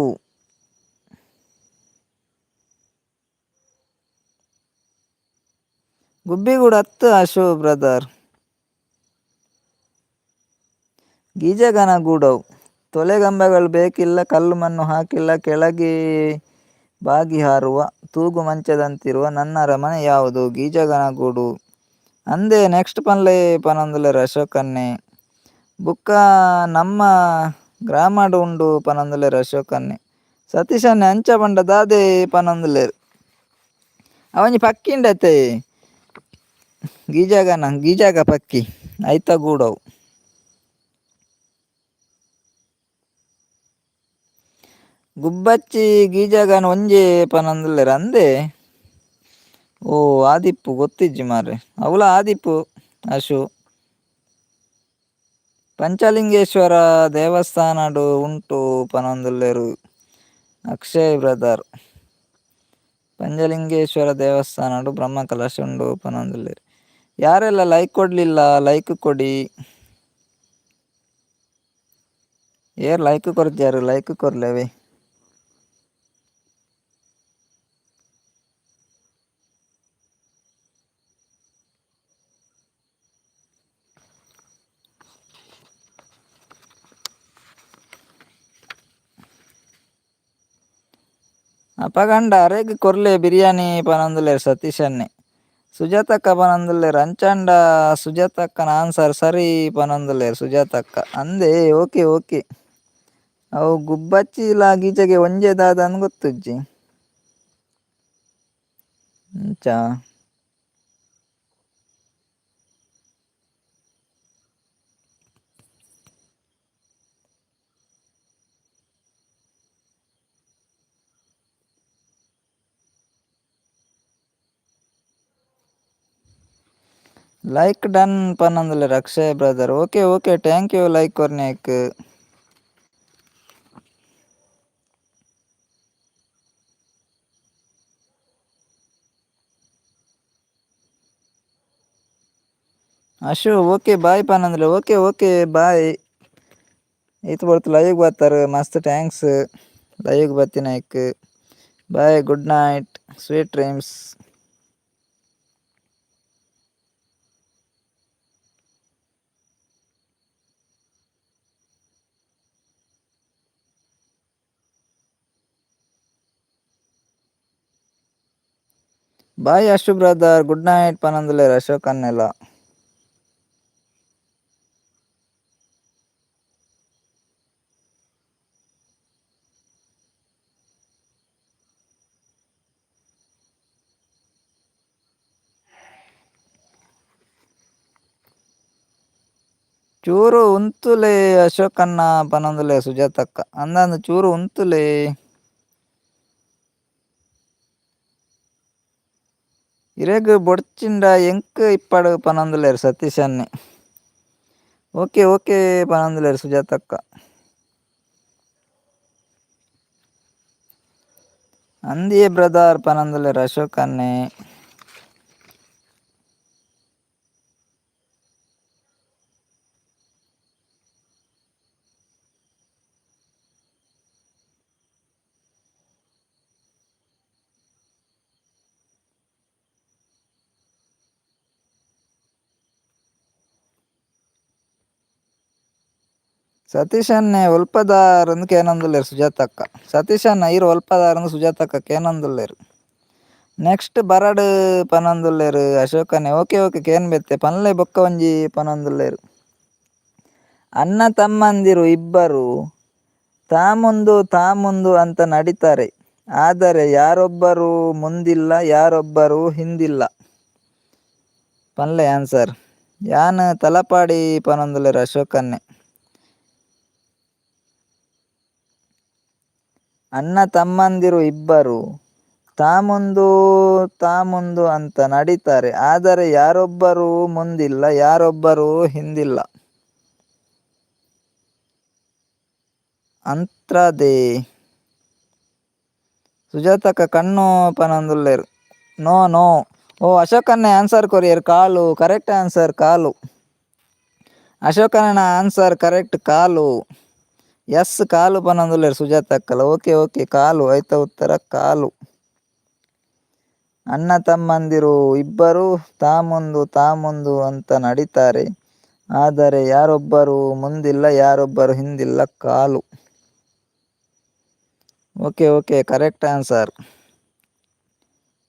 Speaker 1: ಗುಬ್ಬಿಗೂಡು ಅತ್ತು ಅಶು ಬ್ರದರ್. ಗೀಜಗನ ಗೂಡವು. ತೊಲೆಗಂಬಗಳು ಬೇಕಿಲ್ಲ, ಕಲ್ಲು ಮಣ್ಣು ಹಾಕಿಲ್ಲ, ಕೆಳಗೆ ಬಾಗಿ ಹಾರುವ, ತೂಗು ಮಂಚದಂತಿರುವ ನನ್ನ ಅರಮನೆ ಯಾವುದು? ಗೀಜಗನ ಗೂಡು. ಅಂದೆ ನೆಕ್ಸ್ಟ್ ಪನ್ಲೆ ಪನೊಂದುಲ್ಲೆರ್ ಅಶೋಕ್ ಅಣ್ಣೆ. ಬುಕ್ಕ ನಮ್ಮ ಗ್ರಾಮಡ್ ಉಂಡು ಪನೊಂದುಲ್ಲೆರ್ ಅಶೋಕ್ ಅಣ್ಣೆ. ಸತೀಶ್ ಅಣ್ಣೆ ಅಂಚ ಪಂಡ ದಾದೆ ಪನೊಂದುಲ್ಲೆರ್. ಅವಂಜಿ ಪಕ್ಕಿ ಉಂಡತೆ ಗೀಜಗನ ಗೀಜಗ ಪಕ್ಕಿ ಐತ ಗೂಡವು. ಗುಬ್ಬಚ್ಚಿ ಗೀಜಗನ ಒಂಜೆ ಪನೊಂದುಲ್ಲೆರ್ ಅಂದೆ. ಓ ಆದಿಪ್ಪು ಗೊತ್ತಿಜ್ಜಿ ಮಾರ್ರೆ. ಅವುಲ ಆದಿಪ್ಪು ಅಶು. ಪಂಚಲಿಂಗೇಶ್ವರ ದೇವಸ್ಥಾನಡ್ ಉಂಟು ಪನೊಂದುಲ್ಲೆರ್ ಅಕ್ಷಯ್ ಬ್ರದರ್. ಪಂಚಲಿಂಗೇಶ್ವರ ದೇವಸ್ಥಾನಡ್ ಬ್ರಹ್ಮ ಕಲಶ ಉಂಡು ಪನೊಂದುಲ್ಲೆರ್. ಯಾರೆಲ್ಲ ಲೈಕ್ ಕೊಡ್ಲಿಲ್ಲ ಲೈಕ್ ಕೊಡಿ. Hair like ಕೊರ್ಜಾರು like ಕೊರ್ಲೆವೆ. ಅಪಗಂಡ ಅರೆಗ್ ಕೊರ್ಲೆ ಬಿರಿಯಾನಿ ಪನೊಂದುಲ್ಲೆರ್ ಸತೀಶ್ ಅಣ್ಣೆ. ಸುಜಾತಕ್ಕ ಪನೊಂದುಲ್ಲೆರ್ ಅಂಚಾಂಡ ಸುಜಾತಕ್ಕನ ಆನ್ಸರ್ ಸರಿ ಪನೊಂದುಲ್ಲೆರ್ ಸುಜಾತಕ್ಕ. ಅಂದೆ ಓಕೆ ಓಕೆ. ಅವು ಗುಬ್ಬಚ್ಚಿಲ ಗೀಜಗೆ ಒಂಜೆ ದಾದಂದ್ ಗೊತ್ತುಜ್ಜಿ. ಅಂಚ. ಲೈಕ್ ಡನ್ ಪನೊಂದುಲ್ಲೆರ್ Akshay brother. Okay okay thank you like ಕೊರ್ನೆಕ್. Ashu okay bye ಪನೊಂದುಲ್ಲೆರ್. Okay okay bye. ಈತ್ ಪೊರ್ತು ಲೈವ್ ಬತ್ತರ ಮಸ್ತ್ thanks live ಬತ್ತಿನೈಕ್. Bye good night sweet dreams. Bye Ashu brother good night ಪನೊಂದುಲ್ಲೆರ್ Ashok ಅಣ್ಣೆಲ. ಚೂರು ಉಂತುಲೆ ಅಶೋಕಣ್ಣ ಪನೊಂದುಲ್ಲೆ ಸುಜಾತಕ್ಕ. ಅಂದಂದ್ ಚೂರು ಉಂತುಲೆ. ಇರೆಗ್ ಬೊಡ್ಚಿಂಡ ಎಂಕ್ ಇಪ್ಪಡ್ ಪನೊಂದುಲ್ಲೆರ್ ಸತೀಶ್ ಅಣ್ಣೆ. ಓಕೆ ಓಕೆ ಪನೊಂದುಲ್ಲೆರ್ ಸುಜಾತಕ್ಕ. ಅಂದಿಯೇ ಬ್ರದರ್ ಪನೊಂದುಲ್ಲೆರ್ ಅಶೋಕ್ ಅಣ್ಣೆ. ಸತೀಶ್ ಅಣ್ಣೆ ಒಲ್ಪದಾರ್ ಅಂದ್ ಕೇನೊಂದುಲ್ಲೆರ್ ಸುಜಾತಕ್ಕ. ಸತೀಶ್ ಅಣ್ಣ ಈರ್ ಒಲ್ಪದಾರ್ ಅಂದ್ ಸುಜಾತಕ್ಕ ಕೇನೊಂದುಲ್ಲೆರ್. ನೆಕ್ಸ್ಟ್ ಬರಡ್ ಪನೊಂದುಲ್ಲೆರ್ ಅಶೋಕ್ ಅಣ್ಣೆ. ಓಕೆ ಓಕೆ ಕೇನ್ಬೆತ್ತೆ ಪನ್ಲೆ ಬೊಕ್ಕ ಒಂಜಿ ಪನೊಂದುಲ್ಲೆರ್. ಅಣ್ಣ ತಮ್ಮಂದಿರು ಇಬ್ಬರು ತಾಮುಂದು ತಾಮುಂದು ಅಂತ ನಡೀತಾರೆ, ಆದರೆ ಯಾರೊಬ್ಬರೂ ಮುಂದಿಲ್ಲ, ಯಾರೊಬ್ಬರೂ ಹಿಂದಿಲ್ಲ. ಪನ್ಲೆ ಆನ್ಸರ್. ಯಾನ್ ತಲಪಾಡಿ ಪನೊಂದುಲ್ಲೆರ್ ಅಶೋಕನ್ನೆ. ಅಣ್ಣ ತಮ್ಮಂದಿರು ಇಬ್ಬರು ತಾಮುಂದು ತಾಮುಂದು ಅಂತ ನಡೀತಾರೆ, ಆದರೆ ಯಾರೊಬ್ಬರೂ ಮುಂದಿಲ್ಲ, ಯಾರೊಬ್ಬರೂ ಹಿಂದಿಲ್ಲ. ಅಂತ್ರದೇ ಸುಜಾತಕ್ಕ ಕಣ್ಣು ಪನೊಂದುಲ್ಲೆರ್. ನೋ ನೋ ಓ ಅಶೋಕನ್ನೆ ಆನ್ಸರ್ ಕೊರಿಯರ್ ಕಾಲು. ಕರೆಕ್ಟ್ ಆನ್ಸರ್ ಕಾಲು. ಅಶೋಕನ ಆನ್ಸರ್ ಕರೆಕ್ಟ್ ಕಾಲು. ಎಸ್ ಕಾಲು ಪನೊಂದುಲ್ಲೆರ್ ಸುಜಾತಕ್ಕಲ. ಓಕೆ ಓಕೆ ಕಾಲು ಆಯ್ತ ಉತ್ತರ ಕಾಲು. ಅಣ್ಣ ತಮ್ಮಂದಿರು ಇಬ್ಬರು ತಾಮುಂದು ತಾಮುಂದು ಅಂತ ನಡೀತಾರೆ, ಆದರೆ ಯಾರೊಬ್ಬರೂ ಮುಂದಿಲ್ಲ, ಯಾರೊಬ್ಬರು ಹಿಂದಿಲ್ಲ. ಕಾಲು. Okay okay correct answer.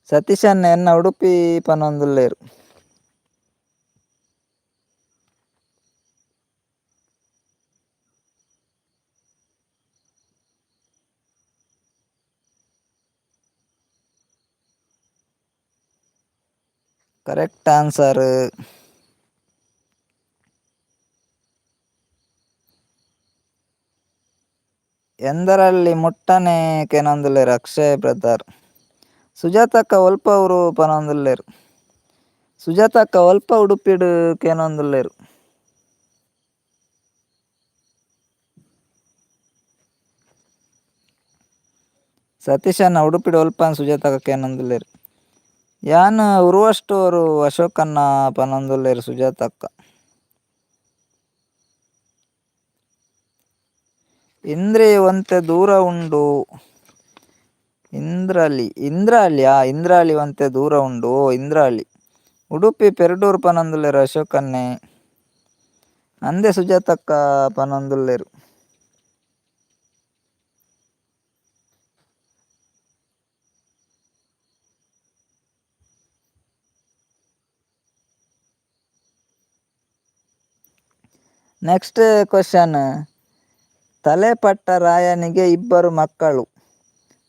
Speaker 1: ಸತೀಶನ್ ಎನ್ನ ಉಡುಪಿ ಪನೊಂದುಲ್ಲೆರ್. Correct answer. ಎಂದರಲ್ಲಿ ಮುಟ್ಟನೆ ಕೆನೊಂದುಲ್ಲೆರ್ ಅಕ್ಷಯ್ ಬ್ರದರ್. ಸುಜಾತಕ್ಕ ಒಲ್ಪ ಊರು ಪನೊಂದುಲ್ಲೆರ್. ಸುಜಾತಕ್ಕ ಒಲ್ಪ ಉಡುಪಿಡ್ ಕೇನೊಂದುಲ್ಲೆರ್. ಸತೀಶನ್ನ ಉಡುಪಿಡ್ ಒಲ್ಪ ಸುಜಾತಕ್ಕ ಕೇನೊಂದುಲ್ಲೆರ್. ಯಾನ್ ಉರ್ವಸ್ಟೋರು ಅಶೋಕನ್ನ ಪನೊಂದುಲ್ಲೆರ್ ಸುಜಾತಕ್ಕ. ಇಂದ್ರೆ ಒಂತೆ ದೂರ ಉಂಡು. ಇಂದ್ರಲಿ ಇಂದ್ರಾಳಿಯಾ? ಇಂದ್ರಾಳಿ ಒಂತೆ ದೂರ ಉಂಡು. ಇಂದ್ರಾಳಿ ಉಡುಪಿ ಪೆರ್ಡೂರು ಪನೊಂದುಲ್ಲೆರ್ ಅಶೋಕನ್ನೆ. ಅಂದೆ ಸುಜಾತಕ್ಕ ಪನೊಂದುಲ್ಲೆರ್. Next question. ತಲೆಪಟ್ಟ ರಾಯನಿಗೆ ಇಬ್ಬರು ಮಕ್ಕಳು,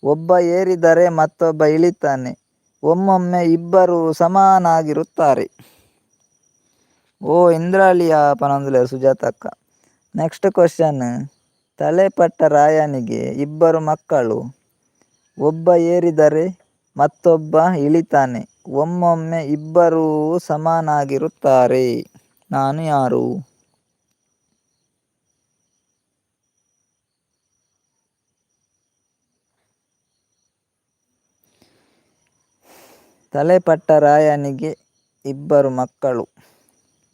Speaker 1: ಒಬ್ಬ ಏರಿದರೆ ಮತ್ತೊಬ್ಬ ಇಳಿತಾನೆ, ಒಮ್ಮೊಮ್ಮೆ ಇಬ್ಬರು ಸಮಾನಾಗಿರುತ್ತಾರೆ. ಓ ಇಂದ್ರಾಳಿಯ ಪನೊಂದುಲ್ಲೆರ್ ಸುಜಾತಕ್ಕ. Next question. ತಲೆಪಟ್ಟ ರಾಯನಿಗೆ ಇಬ್ಬರು ಮಕ್ಕಳು, ಒಬ್ಬ ಏರಿದರೆ ಮತ್ತೊಬ್ಬ ಇಳಿತಾನೆ, ಒಮ್ಮೊಮ್ಮೆ ಇಬ್ಬರೂ ಸಮಾನಾಗಿರುತ್ತಾರೆ. ನಾನು ಯಾರು? ತಲೆಪಟ್ಟ ರಾಯನಿಗೆ ಇಬ್ಬರು ಮಕ್ಕಳು,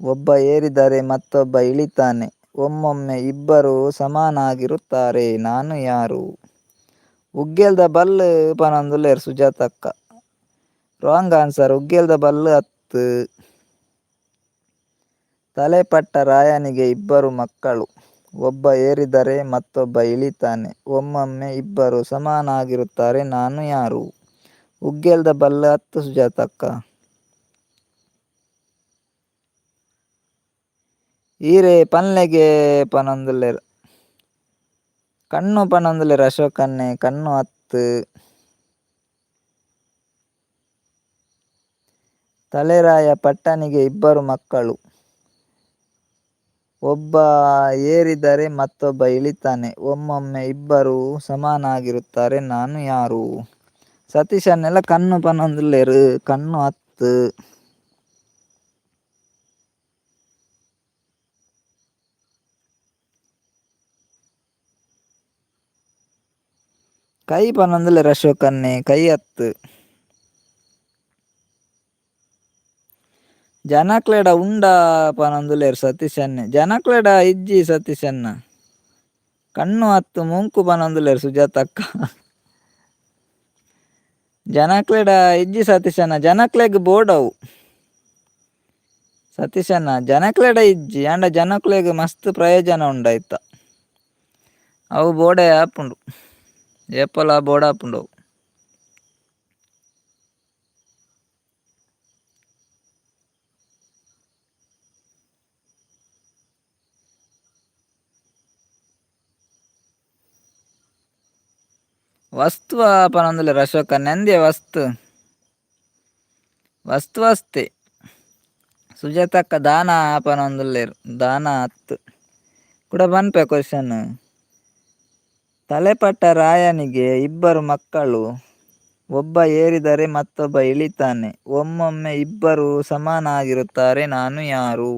Speaker 1: ಒಬ್ಬ ಏರಿದರೆ ಮತ್ತೊಬ್ಬ ಇಳಿತಾನೆ, ಒಮ್ಮೊಮ್ಮೆ ಇಬ್ಬರೂ ಸಮಾನಾಗಿರುತ್ತಾರೆ. ನಾನು ಯಾರು? ಉಗ್ಗೆಲ್ದ ಬಲ್ಲ್ ಪನೊಂದುಲ್ಲೆರ್ ಸುಜಾತಕ್ಕ. Wrong answer. ಉಗ್ಗೆಲ್ದ ಬಲ್ಲ್ ಅತ್ತ್. ತಲೆಪಟ್ಟ ರಾಯನಿಗೆ ಇಬ್ಬರು ಮಕ್ಕಳು, ಒಬ್ಬ ಏರಿದರೆ ಮತ್ತೊಬ್ಬ ಇಳಿತಾನೆ, ಒಮ್ಮೊಮ್ಮೆ ಇಬ್ಬರು ಸಮಾನಾಗಿರುತ್ತಾರೆ. ನಾನು ಯಾರು? ಉಗ್ಗೆಲ್ದ ಬಲ್ಲ್ ಅತ್ತ್ ಸುಜಾತಕ್ಕ. ಈರೆ ಪನ್ಲೆಗೆ ಪನೊಂದುಲ್ಲೆರ್. ಕಣ್ಣು ಪನೊಂದುಲ್ಲೆರ್ ಅಶೋಕನ್ನೆ. ಕಣ್ಣು ಅತ್ತ್. ತಲೆರಾಯ ಪಟ್ಟನಿಗೆ ಇಬ್ಬರು ಮಕ್ಕಳು, ಒಬ್ಬ ಏರಿದರೆ ಮತ್ತೊಬ್ಬ ಇಳಿತಾನೆ, ಒಮ್ಮೊಮ್ಮೆ ಇಬ್ಬರೂ ಸಮಾನಾಗಿರುತ್ತಾರೆ. ನಾನು ಯಾರು? ಸತೀಶನ್ನೆಲ್ಲ ಕಣ್ಣು ಪನೊಂದುಲ್ಲೆರ್. ಕಣ್ಣು ಅತ್ತ್. ಕೈ ಪನೊಂದುಲ್ಲೆರ್ ಅಶೋಕನ್ನೆ. ಕೈ ಅತ್ತ್. ಜನಕ್ಲೆಡ ಉಂಡ ಪನೊಂದುಲ್ಲೆರ್ ಸತೀಶನ್ನೆ. ಜನಕ್ಲೆಡ ಇಜ್ಜಿ ಸತೀಶನ್ನ. ಕಣ್ಣು ಅತ್ತ್ ಮೂಂಕು ಪನೊಂದುಲ್ಲೆರ್ ಸುಜಾತಕ್ಕ. ಜನಕ್ಲೆಡ ಇಜ್ಜಿ ಸತೀಶನ್ನ. ಜನಕ್ಲೆಗ್ ಬೋಡವು ಸತೀಶನ್ನ. ಜನಕ್ಲೆಡ ಇಜ್ಜಿ ಆಂಡ ಜನಕ್ಲೆಗ್ ಮಸ್ತ್ ಪ್ರಯೋಜನ ಉಂಡಾಯ್ತ. ಅವು ಬೋಡೆ ಆಪುಂಡು, ಏಪಲ ಬೋಡಾಪುಂಡು ಅವು. ವಸ್ತು ಪನೊಂದುಲ್ಲೆರ್ ಅಶೋಕನ್ನೆ. ಅಂದೆ ವಸ್ತು ವಸ್ತು ಅಸ್ತೆ. ಸುಜಾತಕ್ಕ ದಾನ ಪನೊಂದುಲ್ಲೆರ್ ದಾನ ಅತ್ ಕುಡ ಪನ್ಪೆ ಕ್ವಶನ್. ತಲೆಪಟ್ಟ ರಾಯನಿಗೆ ಇಬ್ಬರು ಮಕ್ಕಳು, ಒಬ್ಬ ಏರಿದರೆ ಮತ್ತೊಬ್ಬ ಇಳಿತಾನೆ, ಒಮ್ಮೊಮ್ಮೆ ಇಬ್ಬರು ಸಮಾನಾಗಿರುತ್ತಾರೆ, ನಾನು ಯಾರು?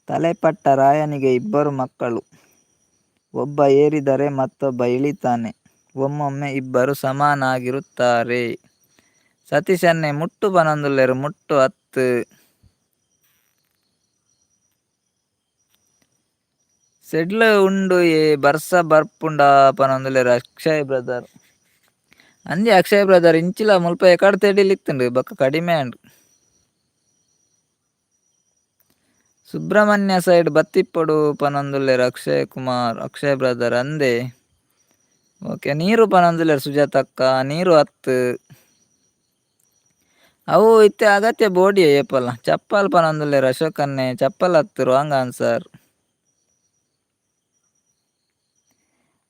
Speaker 1: ತಲೆಪಟ್ಟ ರಾಯನಿಗೆ ಇಬ್ಬರು ಮಕ್ಕಳು, ಒಬ್ಬ ಏರಿದರೆ ಮತ್ತೊಬ್ಬ ಇಳಿತಾನೆ, ಒಮ್ಮೊಮ್ಮೆ ಇಬ್ಬರು ಸಮಾನಾಗಿರುತ್ತಾರೆ. ಸತೀಶನ್ನೇ ಮುಟ್ಟು ಪನೊಂದುಲ್ಲೆರ್ ಮುಟ್ಟು ಅತ್. ಸೆಡ್ಲ್ ಉಂಡುಯೆ ಬರ್ಸ ಬರ್ಪುಂಡ ಪನೊಂದುಲ್ಲೆರ್ ಅಕ್ಷಯ್ ಬ್ರದರ್. ಅಂಜಿ ಅಕ್ಷಯ್ ಬ್ರದರ್ ಇಂಚಿಲ ಮುಲ್ಪ ಎಕಡ್ ತೆಡಿಲ್ ಇತ್ತುಂಡು ಬೊಕ್ಕ ಕಡಿಮೆ ಆಂಡ್. ಸುಬ್ರಹ್ಮಣ್ಯ ಸೈಡ್ ಬತ್ತಿಪ್ಪೊಡು ಪನೊಂದುಲ್ಲೆರ್ ಅಕ್ಷಯ್ ಕುಮಾರ್ ಅಕ್ಷಯ್ ಬ್ರದರ್ ಅಂದೆ. ಓಕೆ ನೀರು ಪನೊಂದುಲ್ಲೆರ್ ಸುಜಾತಕ್ಕ ನೀರು ಅತ್. ಅವು ಇತ್ತೆ ಅಗತ್ಯ ಬೋಡಿಯೇ ಏಪಲ ಚಪ್ಪಲ್ ಪನೊಂದುಲ್ಲೆರ್ ಅಶೋಕನ್ನೇ ಚಪ್ಪಲ್ ಅತ್ ರಾಂಗ್ ಆನ್ಸರ್.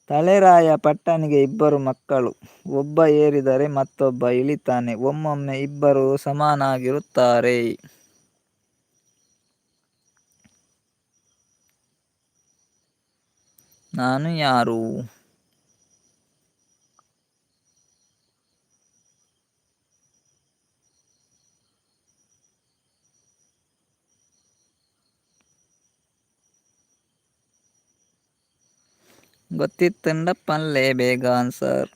Speaker 1: ತಲೆರಾಯ ಪಟ್ಟಣಿಗೆ ಇಬ್ಬರು ಮಕ್ಕಳು, ಒಬ್ಬ ಏರಿದರೆ ಮತ್ತೊಬ್ಬ ಇಳಿತಾನೆ, ಒಮ್ಮೊಮ್ಮೆ ಇಬ್ಬರು ಸಮಾನಾಗಿರುತ್ತಾರೆ. ನಾನು ಯಾರು? ಗೊತ್ತಿತ್ತುಂಡ ಪನ್ಲೆ ಬೇಗ ಆನ್ಸರ್.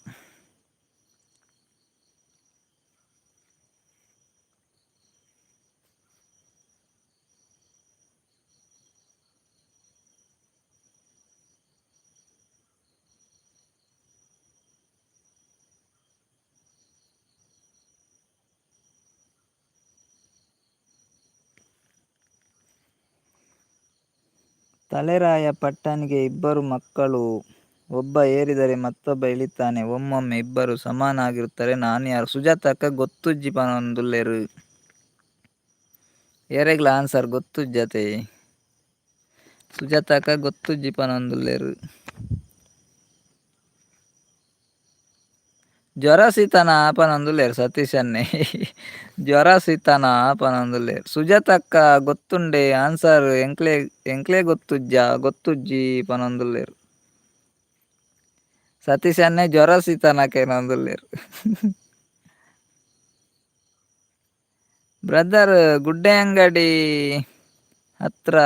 Speaker 1: ತಲೆರಾಯ ಪಟ್ಟಣಿಗೆ ಇಬ್ಬರು ಮಕ್ಕಳು, ಒಬ್ಬ ಏರಿದರೆ ಮತ್ತೊಬ್ಬ ಇಳಿತಾನೆ, ಒಮ್ಮೊಮ್ಮೆ ಇಬ್ಬರು ಸಮಾನಾಗಿರುತ್ತಾರೆ, ನಾನು ಯಾರು? ಸುಜಾತಕ್ಕ ಗೊತ್ತುಜ್ಜಿ ಪನೊಂದುಲ್ಲೆರ್. ಏರೆಗ್ಲ ಆನ್ಸರ್ ಗೊತ್ತುಜ್ಜತೆ? ಸುಜಾತಕ್ಕ ಗೊತ್ತುಜ್ಜಿ ಪನೊಂದುಲ್ಲೆರ್. ಜ್ವರ ಸೀತನ ಪನೊಂದುಲ್ಲೆರ್ ಸತೀಶನ್ನೇ ಜ್ವರ ಸೀತನ ಪನೊಂದುಲ್ಲೆರ್. ಸುಜಾತಕ್ಕ ಗೊತ್ತುಂಡೆ ಆನ್ಸರ್ ಎಂಕ್ಲೆ ಎಂಕ್ಲೆ ಗೊತ್ತುಜ್ಜ ಗೊತ್ತುಜ್ಜಿ ಪನೊಂದುಲ್ಲೆರ್. ಸತೀಶನ್ನೇ ಜ್ವರ ಸೀತನ ಕೇನೊಂದುಲ್ಲೆರ್. ಬ್ರದರ್ ಗುಡ್ಡೆ ಅಂಗಡಿ ಹತ್ರ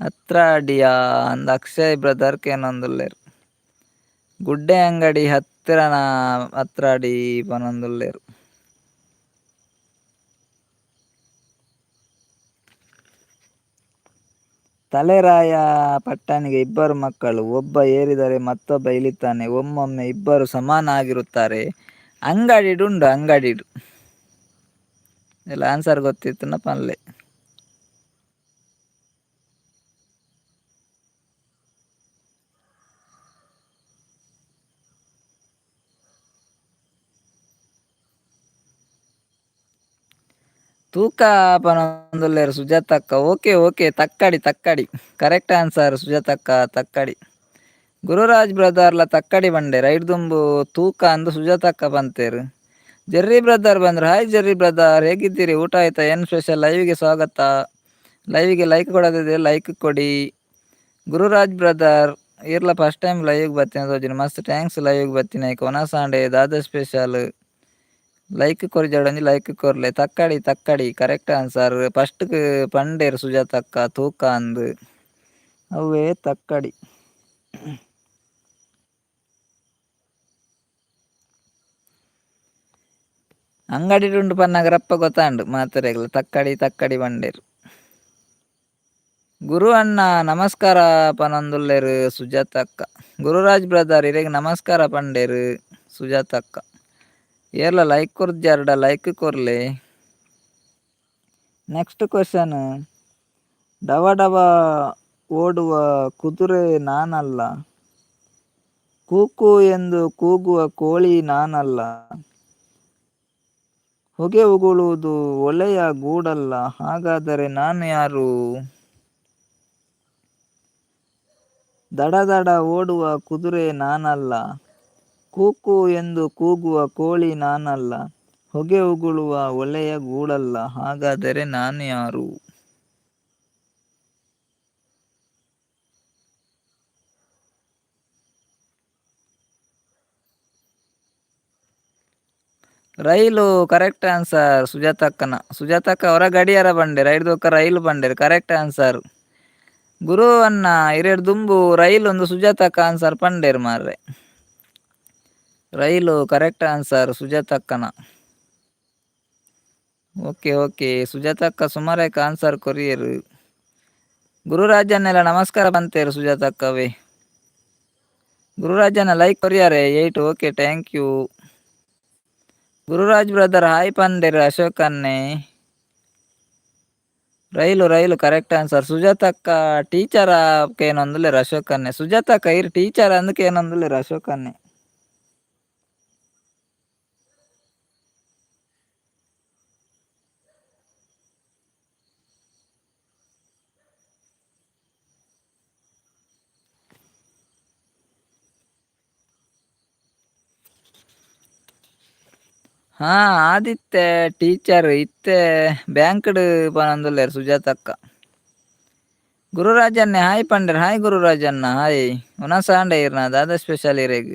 Speaker 1: ಹತ್ರಾಡಿಯಾ ಅಂದ್ ಅಕ್ಷಯ್ ಬ್ರದರ್ ಕೇನೊಂದುಲ್ಲೆರ್. ಗುಡ್ಡೆ ಅಂಗಡಿ ಹತ್ತಿರನ ಹತ್ರಾಡಿ ಪನೊಂದುಲ್ಲೆರ್. ತಲೆರಾಯ ಪಟ್ಟಣಿಗೆ ಇಬ್ಬರು ಮಕ್ಕಳು, ಒಬ್ಬ ಏರಿದರೆ ಮತ್ತೊಬ್ಬ ಇಳಿತಾನೆ, ಒಮ್ಮೊಮ್ಮೆ ಇಬ್ಬರು ಸಮಾನಾಗಿರುತ್ತಾರೆ. ಅಂಗಡಿಡುಂಡು ಅಂಗಡಿಡು ಎಲ್ಲ ಆನ್ಸರ್ ಗೊತ್ತಿತ್ತು ಪನ್ಲೆ. ತೂಕ ಪನೊಂದುಲ್ಲೆರ್ ಸುಜಾತಕ್ಕ. ಓಕೆ ಓಕೆ ತಕ್ಕಡಿ ತಕ್ಕಡಿ ಕರೆಕ್ಟ್ ಆನ್ಸರ್ ಸುಜಾತಕ್ಕ ತಕ್ಕಡಿ. ಗುರುರಾಜ್ ಬ್ರದರ್ಲ ತಕ್ಕಡಿ ಬಂಡೆ ರೈಟ್ ದುಂಬು ತೂಕ ಅಂದು ಸುಜಾತಕ್ಕ ಬಂತೇರು. ಜೆರ್ರಿ ಬ್ರದರ್ ಬಂದ್ರು. Hi Jerry brother, ಹೇಗಿದ್ದೀರಿ? ಊಟ ಆಯ್ತಾ? ಏನು ಸ್ಪೆಷಲ್? ಲೈವ್ಗೆ ಸ್ವಾಗತ. ಲೈವ್ಗೆ ಲೈಕ್ ಕೊಡೋದಿದೆ ಲೈಕ್ ಕೊಡಿ. ಗುರುರಾಜ್ ಬ್ರದರ್ ಇರ್ಲ ಫಸ್ಟ್ ಟೈಮ್ ಲೈವ್ಗೆ ಬರ್ತೀನಿ ತೋಜಿನ ಮಸ್ತ್ thanks ಲೈವ್ಗೆ ಬರ್ತೀನಿ. ಕೊನಸಾಂಡೆ ದಾದ ಸ್ಪೆಷಲ್? ಲೈಕ್ ಕೊರಿ ಲೈಕ್ ಕೊರ್ಲೆ. ತಕ್ಕಡಿ ತಕ್ಕಡಿ ಕರೆಕ್ಟ್ ಆನ್ಸರ್. ಫಸ್ಟ್ಗೆ ಪಂಡೇರು ಸುಜಾತಕ್ಕ ತೂಕ ಅಂದು ಅವೇ ತಕ್ಕಡಿ. ಅಂಗಡಿ ಉಂಡು ಪನ್ನಗರಪ್ಪ ಗೊತ್ತಾಂಡು ಮಾತೆರೆಗ್ಲ ತಕ್ಕಡಿ ತಕ್ಕಡಿ ಬಂಡೇರು. ಗುರು ಅಣ್ಣ ನಮಸ್ಕಾರ ಪನೊಂದುಲ್ಲೆರ್ ಸುಜಾತಕ್ಕ. ಗುರುರಾಜ್ ಬ್ರದರ್ ಇರೆಗ್ ನಮಸ್ಕಾರ ಪಂಡೇರು ಸುಜಾತಕ್ಕ. ಏರ್ಲ ಲೈಕ್ ಕೊರ್ಜಾರ್ಡ ಲೈಕ್ ಕೊರ್ಲೆ. ನೆಕ್ಸ್ಟ್ ಕ್ವಶನ್, ಡವ ಡವ ಓಡುವ ಕುದುರೆ ನಾನಲ್ಲ, ಕೂಕು ಎಂದು ಕೂಗುವ ಕೋಳಿ ನಾನಲ್ಲ, ಹೊಗೆ ಉಗುಳುವುದು ಒಲೆಯ ಗೂಡಲ್ಲ, ಹಾಗಾದರೆ ನಾನು ಯಾರು? ದಡ ದಡ ಓಡುವ ಕುದುರೆ ನಾನಲ್ಲ, ಕೂಕು ಎಂದು ಕೂಗುವ ಕೋಳಿ ನಾನಲ್ಲ, ಹೊಗೆ ಉಗುಳುವ ಒಲೆಯ ಗೂಡಲ್ಲ, ಹಾಗಾದರೆ ನಾನು ಯಾರು? ರೈಲು ಕರೆಕ್ಟ್ ಆನ್ಸರ್ ಸುಜಾತಕ್ಕನ. ಸುಜಾತಕ್ಕ ಅವರ ಗಡಿಯಾರ ಬಂಡೇರು ಐದು ರೈಲು ಬಂಡೇರು ಕರೆಕ್ಟ್ ಆನ್ಸರ್. ಗುರು ಅನ್ನ ಇರೆಡ್ ದುಂಬು ರೈಲು ಒಂದು ಸುಜಾತಕ್ಕ ಆನ್ಸರ್ ಪಂಡೇರು ಮಾರ್ರೆ. ರೈಲು ಕರೆಕ್ಟ್ ಆನ್ಸರ್ ಸುಜಾತಕ್ಕನ. ಓಕೆ ಓಕೆ ಸುಜಾತಕ್ಕ ಸುಮಾರಕ್ಕೆ ಆನ್ಸರ್ ಕೊರಿಯರು. ಗುರುರಾಜನ್ನೆಲ್ಲ ನಮಸ್ಕಾರ ಬಂತೇರು ಸುಜಾತಕ್ಕವೇ. ಗುರುರಾಜನ ಲೈಕ್ ಕೊರಿಯಾರೆ 8. Okay thank you. Gururaj brother hi ಪಂದೇರು ಅಶೋಕ್ ಅನ್ನೆ. Rail rail correct answer. ಸುಜಾತಕ್ಕ ಟೀಚರ್ ಕೇನೊಂದುಲ್ಲೆರ್ ಅಶೋಕ್ ಅನ್ನೆ. ಸುಜಾತಕ್ಕ ಇರ್ ಟೀಚರ್ ಅಂದ್ ಕೇನೊಂದುಲ್ಲೆರ್ ಅಶೋಕ್ ಅನ್ನೆ. ಹಾ ಆದಿತ್ಯ ಟೀಚರ್ ಇತ್ತೆ ಬ್ಯಾಂಕ್ಡ್ ಪನೊಂದುಲ್ಲೆರ್ ಸುಜಾತಕ್ಕ. ಗುರುರಾಜನ್ನೆ ಹಾಯ್ ಪಂಡೆರ್. ಹಾಯ್ ಗುರುರಾಜನ್ನ ಹಾಯ್. ಉನಸಾಂಡೆ ಇರ್ನ ದಾದ ಸ್ಪೆಷಲ್ ಇರೆಗ್?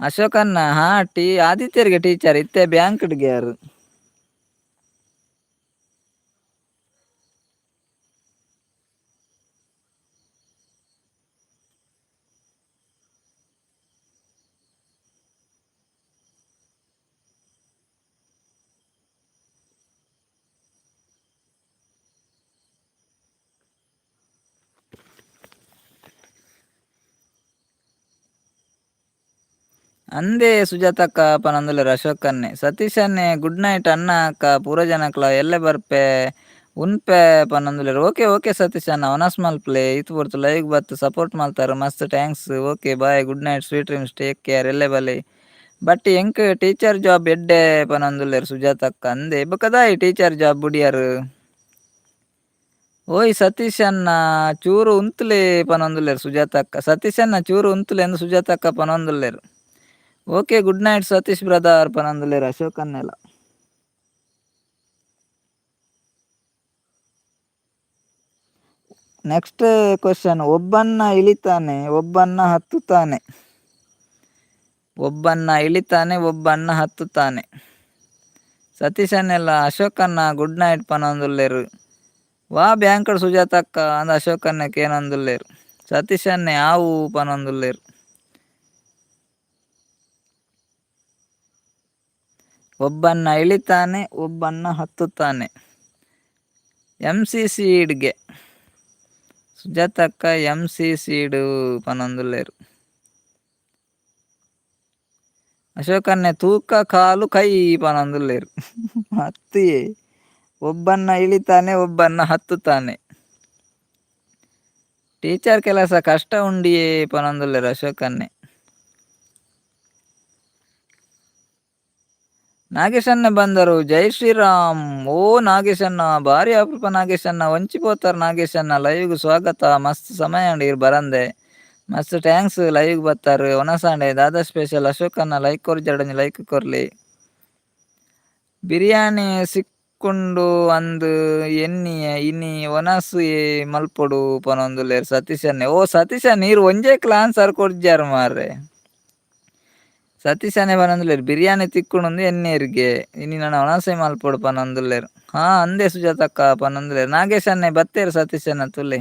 Speaker 1: ಅಶೋಕನ್ನ ಹಾ ಟೀ ಆದಿತ್ಯರಿಗೆ ಟೀಚರ್ ಇತ್ತೆ ಬ್ಯಾಂಕ್ಡ್ ಗ್ಯಾರ್. ಅಂದೇ ಸುಜಾತಕ್ಕ ಪನೊಂದುಲ್ಲೆರ್ ಅಶೋಕ್ ಅನ್ನೆ. ಸತೀಶ್ ಅನ್ನೆ ಗುಡ್ ನೈಟ್ ಅಣ್ಣ ಅಕ್ಕ ಪೂರ ಜನಕ್ಲ ಎಲ್ಲೆ ಬರ್ಪೆ ಉನ್ಪೆ ಪನೊಂದುಲ್ಲೆರ್. ಓಕೆ ಓಕೆ ಸತೀಶ್ ಅಣ್ಣ ಒನಸ್ ಮಲ್ಪುಲೆ. ಈತ್ ಪೊರ್ತು ಲೈವ್ ಬತ್ತ್ ಸಪೋರ್ಟ್ ಮಲ್ತಾರ್ ಮಸ್ತ್ thanks. Okay bye good night sweet dreams take care ಎಲ್ಲೆ ಬಲೆ. ಬಟ್ ಎಂಕ್ ಟೀಚರ್ ಜಾಬ್ ಎಡ್ಡೆ ಪನೊಂದುಲ್ಲೆರ್ ಸುಜಾತಕ್ಕ. ಅಂದೆ ಬೊಕ ದಾಯಿ ಟೀಚರ್ ಜಾಬ್ ಬುಡಿಯರ್? ಓಯ್ ಸತೀಶ್ ಅಣ್ಣ ಚೂರು ಉಂತುಲೆ ಪನೊಂದುಲ್ಲೆರ್ ಸುಜಾತಕ್ಕ. ಸತೀಶ್ ಅಣ್ಣ ಚೂರು ಉಂತುಲೆ ಅಂದ್ ಸುಜಾತಕ್ಕ ಪನೊಂದುಲ್ಲೆರ್. Okay good night Satish brother ಪನೊಂದುಲ್ಲೆರ್ ಅಶೋಕ್ ಅನ್ನೆಲ. Next question. ಒಬ್ಬನ್ನ ಇಳಿತಾನೆ ಒಬ್ಬನ್ನ ಹತ್ತುತ್ತಾನೆ. ಒಬ್ಬನ್ನ ಇಳಿತಾನೆ ಒಬ್ಬನ್ನ ಹತ್ತುತ್ತಾನೆ. ಸತೀಶ್ ಅನ್ನೆಲ್ಲ ಅಶೋಕನ್ನ ಗುಡ್ ನೈಟ್ ಪನೊಂದುಲ್ಲೆರ್. ವಾ ಬ್ಯಾಂಕ್ಡ್ ಸುಜಾತಕ್ಕ ಅಂದ್ ಅಶೋಕನ್ನೆ ಕೇನೊಂದುಲ್ಲೆರ್. ಸತೀಶ್ ಅನ್ನೆ ಆವು ಪನೊಂದುಲ್ಲೆರ್. ಒಬ್ಬನ್ನ ಇಳಿತಾನೆ ಒಬ್ಬನ್ನ ಹತ್ತುತ್ತಾನೆ. ಎಂ ಸಿ ಸೀಡ್ಗೆ ಸುಜಾತಕ್ಕ M C seed ಪನೊಂದುಲ್ಲೆರ್. ಅಶೋಕನ್ನೆ ತೂಕ ಕಾಲು ಕೈ ಪನೊಂದುಲ್ಲೆರ್. ಅತ್ತಿಯೇ ಒಬ್ಬನ್ನ ಇಳಿತಾನೆ ಒಬ್ಬನ್ನ ಹತ್ತುತ್ತಾನೆ. ಟೀಚರ್ ಕೆಲಸ ಕಷ್ಟ ಉಂಡಿಯೇ ಪನೊಂದುಲ್ಲೆರ್ ಅಶೋಕನ್ನೆ. ನಾಗೇಶಣ್ಣ ಬಂದರು ಜೈ ಶ್ರೀರಾಮ್. ಓ ನಾಗೇಶಣ್ಣ ಭಾರಿ ಅಪರೂಪ ನಾಗೇಶಣ್ಣ ಒಂಚಿ ಪೋತಾರ್ ನಾಗೇಶಣ್ಣ. ಲೈವ್ಗ್ ಸ್ವಾಗತ. ಮಸ್ತ್ ಸಮಯ ಅಂಡ್ ಇರ್ ಬರಂದೆ. ಮಸ್ತ್ thanks live ಬತ್ತಾರ್. ಒನಸಾಂಡೆ ದಾದಾ ಸ್ಪೆಷಲ್? ಅಶೋಕಣ್ಣ ಲೈಕ್ ಕೊರ್ಜಡ ಲೈಕ್ ಕೊರ್ಲಿ. ಬಿರಿಯಾನಿ ಸಿಕ್ಕುಂಡು ಅಂದ್ ಎನ್ನಿಯೆ ಇನಿ ಒನಸ್ ಮಲ್ಪೊಡು ಪನೊಂದುಲ್ಲೆರ್ ಸತೀಶನ್ನೆ. ಓ ಸತೀಶಣ್ಣ ಈರ್ ಒಂಜೇ ಆನ್ಸರ್ ಕೊರ್ಜಾರ್ ಮಾರ್ರೆ. ಸತೀಶನ್ನೆ ಪನೊಂದುಲ್ಲೆರ್ ಬಿರಿಯಾನಿ ತಿಕ್ಕುಂಡು ಎನ್ನಿಯೆರ್ಗೆ ಇನಿ ನನ ಒನಸೆ ಮಲ್ಪೊಡು ಪನೊಂದುಲ್ಲೆರ್. ಹಾ ಅಂದೆ ಸುಜಾತಕ್ಕ ಪನೊಂದುಲ್ಲೆರ್. ನಾಗೇಶನ್ನೆ ಬತ್ತೇರ್ ಸತೀಶಣ್ಣ ತುಲೆ.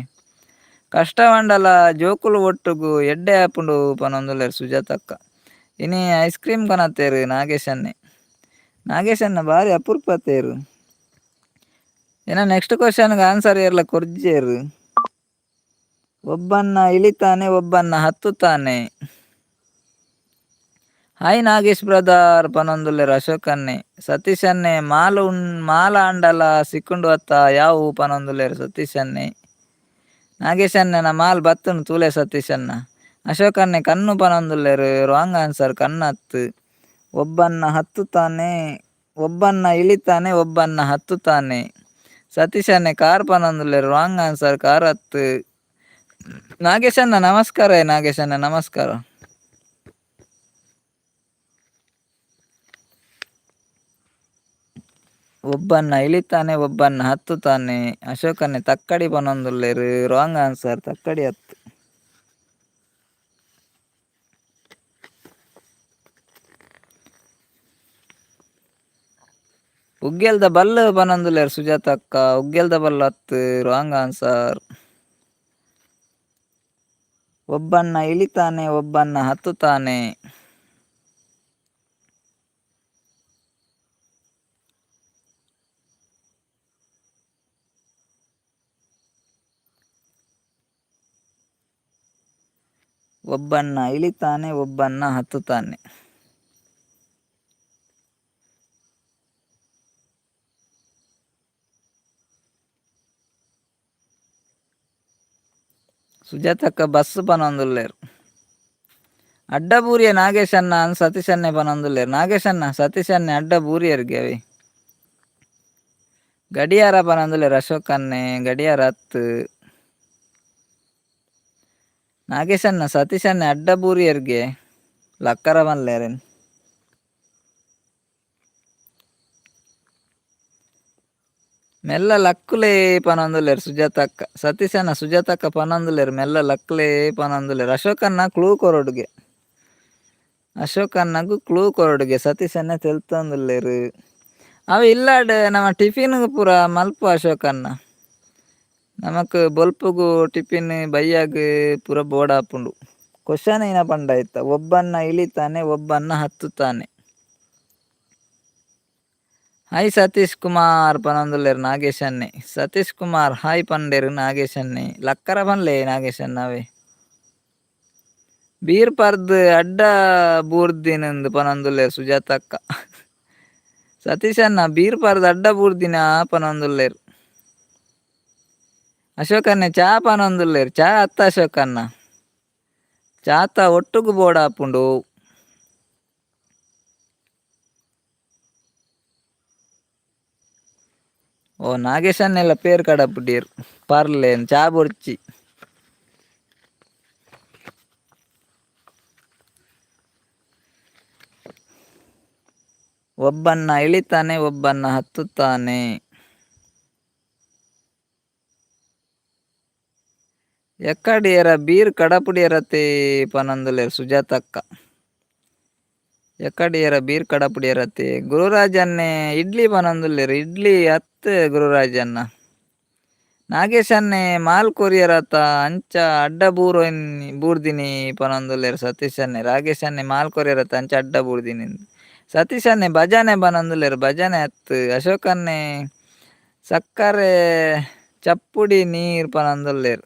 Speaker 1: ಕಷ್ಟವಾಂಡಲ ಜೋಕುಲು ಒಟ್ಟುಗು ಎಡ್ಡೆ ಆಪುಂಡು ಪನೊಂದುಲ್ಲೆರ್ ಸುಜಾತಕ್ಕ. ಇನಿ ಐಸ್ ಕ್ರೀಮ್ ಕನತೇರ್ ನಾಗೇಶನ್ನೆ. ನಾಗೇಶಣ್ಣ ಭಾರಿ ಅಪರೂಪತೇರ್. ಏನ ನೆಕ್ಸ್ಟ್ ಕ್ವಶನ್ಗೆ ಆನ್ಸರ್ ಏರ್ಲ ಕೊರ್ಜೇರ್. ಒಬ್ಬನ್ನ ಇಳಿತಾನೆ ಒಬ್ಬನ್ನ ಹತ್ತುತ್ತಾನೆ. ಹಾಯ್ ನಾಗೇಶ್ ಬ್ರದರ್ ಪನೊಂದುಲ್ಲೆರ್ ಅಶೋಕ್ ಅನ್ನೆ. ಸತೀಶ್ ಅನ್ನೆ ಮಾಲ ಮಾಲ ಅಂಡಲ ಸಿಕ್ಕುಂಡು ಅತ್ತ ಯಾವು ಪನೊಂದುಲ್ಲೆರ್ ಸತೀಶ್ ಅನ್ನೆ. ನಾಗೇಶ್ ಅಣ್ಣನ ಮಾಲ್ ಬತ್ತುಂಡು ತೂಲೆ ಸತೀಶ್ ಅಣ್ಣ. ಅಶೋಕ್ ಅನ್ನೆ ಕಣ್ಣು ಪನೊಂದುಲ್ಲೆರ್. ರಾಂಗ್ ಆನ್ಸರ್ ಕಣ್ಣತ್ತು. ಒಬ್ಬನ್ನ ಹತ್ತುತ್ತಾನೆ ಒಬ್ಬನ್ನ ಇಳಿತಾನೆ ಒಬ್ಬನ್ನ ಹತ್ತುತ್ತಾನೆ. ಸತೀಶನ್ನೇ ಕಾರ್ ಪನೊಂದುಲ್ಲೆರ್ wrong answer car ಹತ್ತು. ನಾಗೇಶಣ್ಣ ನಮಸ್ಕಾರ, ನಾಗೇಶಣ್ಣ ನಮಸ್ಕಾರ. ಒಬ್ಬನ್ನ ಇಳಿತಾನೆ ಒಬ್ಬನ್ನ ಹತ್ತುತ್ತಾನೆ. ಅಶೋಕನ್ನೇ ತಕ್ಕಡಿ ಪನೊಂದುಲ್ಲೆರ್ ರಾಂಗ್ ಆನ್ಸರ್ ತಕ್ಕಡಿ ಹತ್ತು. ಉಗ್ಗೆಲ್ದ ಬಲ್ಲು ಪನೊಂದುಲ್ಲೆರ್ ಸುಜಾತಕ್ಕ, ಉಗ್ಗೆಲ್ದ ಬಲ್ಲು ಹತ್ತು ರಾಂಗ್ ಆನ್ಸರ್. ಒಬ್ಬನ್ನ ಇಳಿತಾನೆ ಒಬ್ಬನ್ನ ಹತ್ತುತ್ತಾನೆ. ಒಬ್ಬನ್ನ ಇಳಿತಾನೆ ಒಬ್ಬನ್ನ ಹತ್ತುತ್ತಾನೆ. ಸುಜಾತಕ್ಕ ಬಸ್ ಪನೊಂದುಲ್ಲೆರ್. ಅಡ್ಡಬೂರಿಯ ನಾಗೇಶಣ್ಣ ಸತೀಶನ್ನೇ ಪನೊಂದುಲ್ಲೆರ್. ನಾಗೇಶಣ್ಣ ಸತೀಶನ್ನೇ ಅಡ್ಡ ಬೂರಿಯರ್ಗೆ ಅವಿ. ಗಡಿಯಾರ ಪನೊಂದುಲ್ಲೆರ್ ಅಶೋಕನ್ನೇ, ಗಡಿಯಾರ ಹತ್ತು. ನಾಗೇಶಣ್ಣ ಸತೀಶನ್ನೇ ಅಡ್ಡ ಬೂರಿಯರ್ಗೆ ಲಕ್ಕರ ಪನ್ಲೇರೆನ್. ಮೆಲ್ಲ ಲಕ್ಕುಲೇ ಪನೊಂದುಲ್ಲೆರ್ ಸುಜಾತಕ್ಕ. ಸತೀಶಣ್ಣ ಸುಜಾತಕ್ಕ ಪನೊಂದುಲ್ಲೆರ್ ಮೆಲ್ಲ ಲಕ್ಕುಲೇ ಪನೊಂದುಲ್ಲೆರ್. ಅಶೋಕಣ್ಣ ಕ್ಲೂ ಕೊರೊಡುಗೆ, ಅಶೋಕಣ್ಣಗ್ ಕ್ಲೂ ಕೊರೊಡುಗೆ ಸತೀಶಣ್ಣ ತೆಲ್ತೊಂದುಲ್ಲೆರ್. ಅವು ಇಲ್ಲಾಡ್ ನಮ್ಮ ಟಿಫಿನ್ ಪೂರ ಮಲ್ಪು ಅಶೋಕಣ್ಣ. ನಮಕ್ ಬೊಲ್ಪುಗು ಟಿಫಿನ್ ಬಯ್ಯಾಗ್ ಪೂರ ಬೋಡಾಪುಂಡು. ಕ್ವಶನ್ ಏನ ಪಂಡ ಆಯ್ತ, ಒಬ್ಬನ್ನ ಇಳಿತಾನೆ ಒಬ್ಬನ್ನ ಹತ್ತುತ್ತಾನೆ. ಹಾಯ್ ಸತೀಶ್ ಕುಮಾರ್ ಪನೊಂದುಲ್ಲೆರ್ ನಾಗೇಶನ್ನೇ. ಸತೀಶ್ ಕುಮಾರ್ ಹಾಯ್ ಪಂಡೆರ್ ನಾಗೇಶನ್ನೇ. ಲಕ್ಕರ ಪನ್ಲೆ ನಾಗೇಶಣ್ಣವೇ. ಬೀರ್ ಪರ್ದ್ ಅಡ್ಡ ಬೂರ್ದಿನಂದ್ ಪನೊಂದುಲ್ಲೆರ್ ಸುಜಾತಕ್ಕ. ಸತೀಶಣ್ಣ ಬೀರ್ ಪರ್ದ್ ಅಡ್ಡ ಬೂರ್ದಿನ ಪನೊಂದುಲ್ಲೆರ್. ಅಶೋಕನ್ನೇ ಚಾ ಪನೊಂದುಲ್ಲೆರ್. ಚಾ ಅತ್ತ ಅಶೋಕಣ್ಣ, ಚಾತ ಒಟ್ಟುಗು ಬೋಡಾಪುಂಡು. ಓ ನಾಗೇಶನ್ನೆಲ್ಲ ಪೇರ್ ಕಡಪುಡೀರ್ ಪರ್ಲೇನ್ ಚಾ ಬೊರ್ಚಿ. ಒಬ್ಬನ್ನ ಇಳಿತಾನೆ ಒಬ್ಬನ್ನ ಹತ್ತುತ್ತಾನೆ. ಎಕ್ಕಡಿಯರ ಬೀರ್ ಕಡಪುಡಿಯರತೆ ಪನೊಂದುಲ್ಲೆರ್ ಸುಜಾತಕ್ಕ. ಎಕ್ಕಡಿಯರ ಬೀರ್ ಕಡಪುಡಿಯರತೆ. ಗುರುರಾಜನ್ನೇ ಇಡ್ಲಿ ಪನೊಂದುಲ್ಲೆರ್. ಇಡ್ಲಿ ಅತ್ ಗುರುರಾಜಣ್ಣ. ನಾಗೇಶನ್ನೇ ಮಾಲ್ ಕೊರಿಯರತ ಅಂಚ ಅಡ್ಡ ಬೂರ್ದಿನಿ ಪನೊಂದುಲ್ಲೆರ್ ಸತೀಶನ್ನೇ. ರಾಗೇಶನ್ನೇ ಮಾಲ್ ಕೊರಿಯರತ ಅಂಚ ಅಡ್ಡ ಬೂರ್ದಿನಿ. ಸತೀಶನ್ನೇ ಭಜನೆ ಪನೊಂದುಲ್ಲೆರ್. ಭಜನೆ ಅತ್. ಅಶೋಕನ್ನೇ ಸಕ್ಕರೆ ಚಪ್ಪುಡಿ ನೀರ್ ಪನೊಂದುಲ್ಲೆರ್.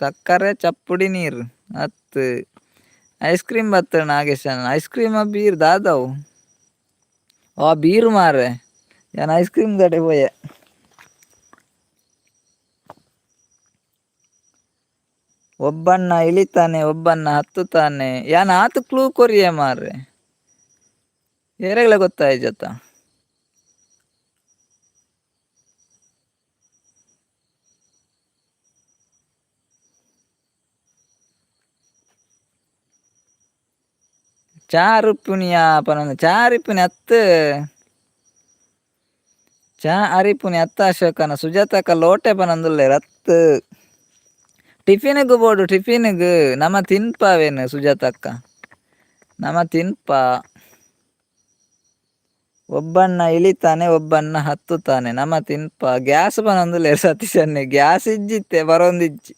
Speaker 1: ಸಕ್ಕರೆ ಚಪ್ಪುಡಿ ನೀರ್ ಅತ್. ಐಸ್ ಕ್ರೀಮ್ ಬತ್ತ ನಾಗೇಶಣ್ಣ. Ice cream beer ದಾದವು? ಆ ಬೀರ್ ಮಾರೆ, ಯಾನ್ ಐಸ್ ಕ್ರೀಮ್ ದಡೆ ಪೋಯೆ. ಒಬ್ಬಣ್ಣ ಇಳಿತಾನೆ ಒಬ್ಬಣ್ಣ ಹತ್ತುತ್ತಾನೆ. ಯಾನ್ ಆತ್ ಕ್ಲೂ ಕೊರಿಯೆ ಮಾರ್ರೆ, ಏರೆಗ್ಲ ಗೊತ್ತಾಯ್ಜತ್ತ. ಚಾ ಅರಿಪುನಿಯ ಪನೊಂದು. ಚಾ ಅರಿಪುನಿ ಅತ್, ಚಾ ಅರಿಪುನಿ ಅತ್ತ ಅಶೋಕನ. ಸುಜಾತಕ್ಕ ಲೋಟೆ ಪನೊಂದುಲ್ಲೆರ್ ಅತ್. ಟಿಫಿನ್ಗ್ ಬೋಡು, ಟಿಫಿನ್ಗ್ ನಮ ತಿನ್ಪಾವೇನು ಸುಜಾತಕ್ಕ, ನಮ ತಿನ್ಪ. ಒಬ್ಬಣ್ಣ ಇಳಿತಾನೆ ಒಬ್ಬಣ್ಣ ಹತ್ತುತ್ತಾನೆ. ನಮ ತಿನ್ಪ. ಗ್ಯಾಸ್ ಪನೊಂದುಲ್ಲೆರ್ ಸತೀಶನ್ನೇ. ಗ್ಯಾಸ್ ಇಜ್ಜಿತ್ತೆ ಬರೊಂದಿಜ್ಜಿ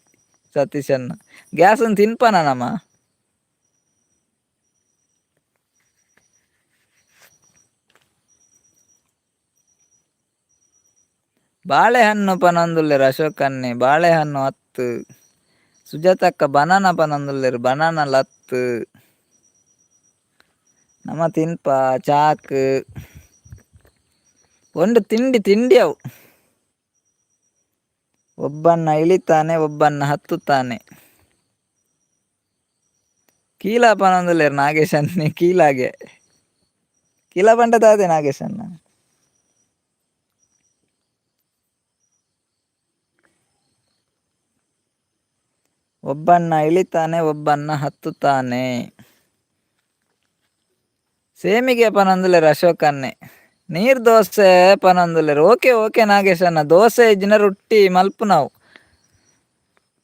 Speaker 1: ಸತೀಶಣ್ಣ. ಗ್ಯಾಸ್ ತಿನ್ಪನ ನಮ? ಬಾಳೆಹಣ್ಣು ಪನೊಂದುಲ್ಲೆರ್ ಅಶೋಕನ್ನೇ. ಬಾಳೆಹಣ್ಣು ಅತ್. ಸುಜಾತಕ್ಕ ಬನಾನ ಪನೊಂದುಲ್ಲೆರ್. ಬನಾನ ಲತ್. ನಮ ತಿನ್ಪ ಚಾಕ್. ಒಂದು ತಿಂಡಿ ತಿಂಡಿ ಅವು. ಒಬ್ಬಣ್ಣ ಇಳಿತಾನೆ ಒಬ್ಬಣ್ಣ ಹತ್ತುತ್ತಾನೆ. ಕೀಲ ಪನೊಂದುಲ್ಲೆರ್ ನಾಗೇಶನ್ನೇ. ಕೀಲಾಗೆ ಕೀಲ ಪಂಡ ದಾದೆ ನಾಗೇಶಣ್ಣ? ಒಬ್ಬಣ್ಣ ಇಳಿತಾನೆ, ಒಬ್ಬಣ್ಣ ಹತ್ತುತ್ತಾನೆ. ಸೇಮಿಗೆ ಪನೊಂದುಲ್ಲೆರ್ ಅಶೋಕನ್ನೆ. ನೀರ್ ದೋಸೆ ಪನೊಂದುಲ್ಲೆರ್. ಓಕೆ ಓಕೆ ನಾಗೇಶಣ್ಣ, ದೋಸೆ ಇಜ್ಜಿನ ರೊಟ್ಟಿ ಮಲ್ಪುನವು.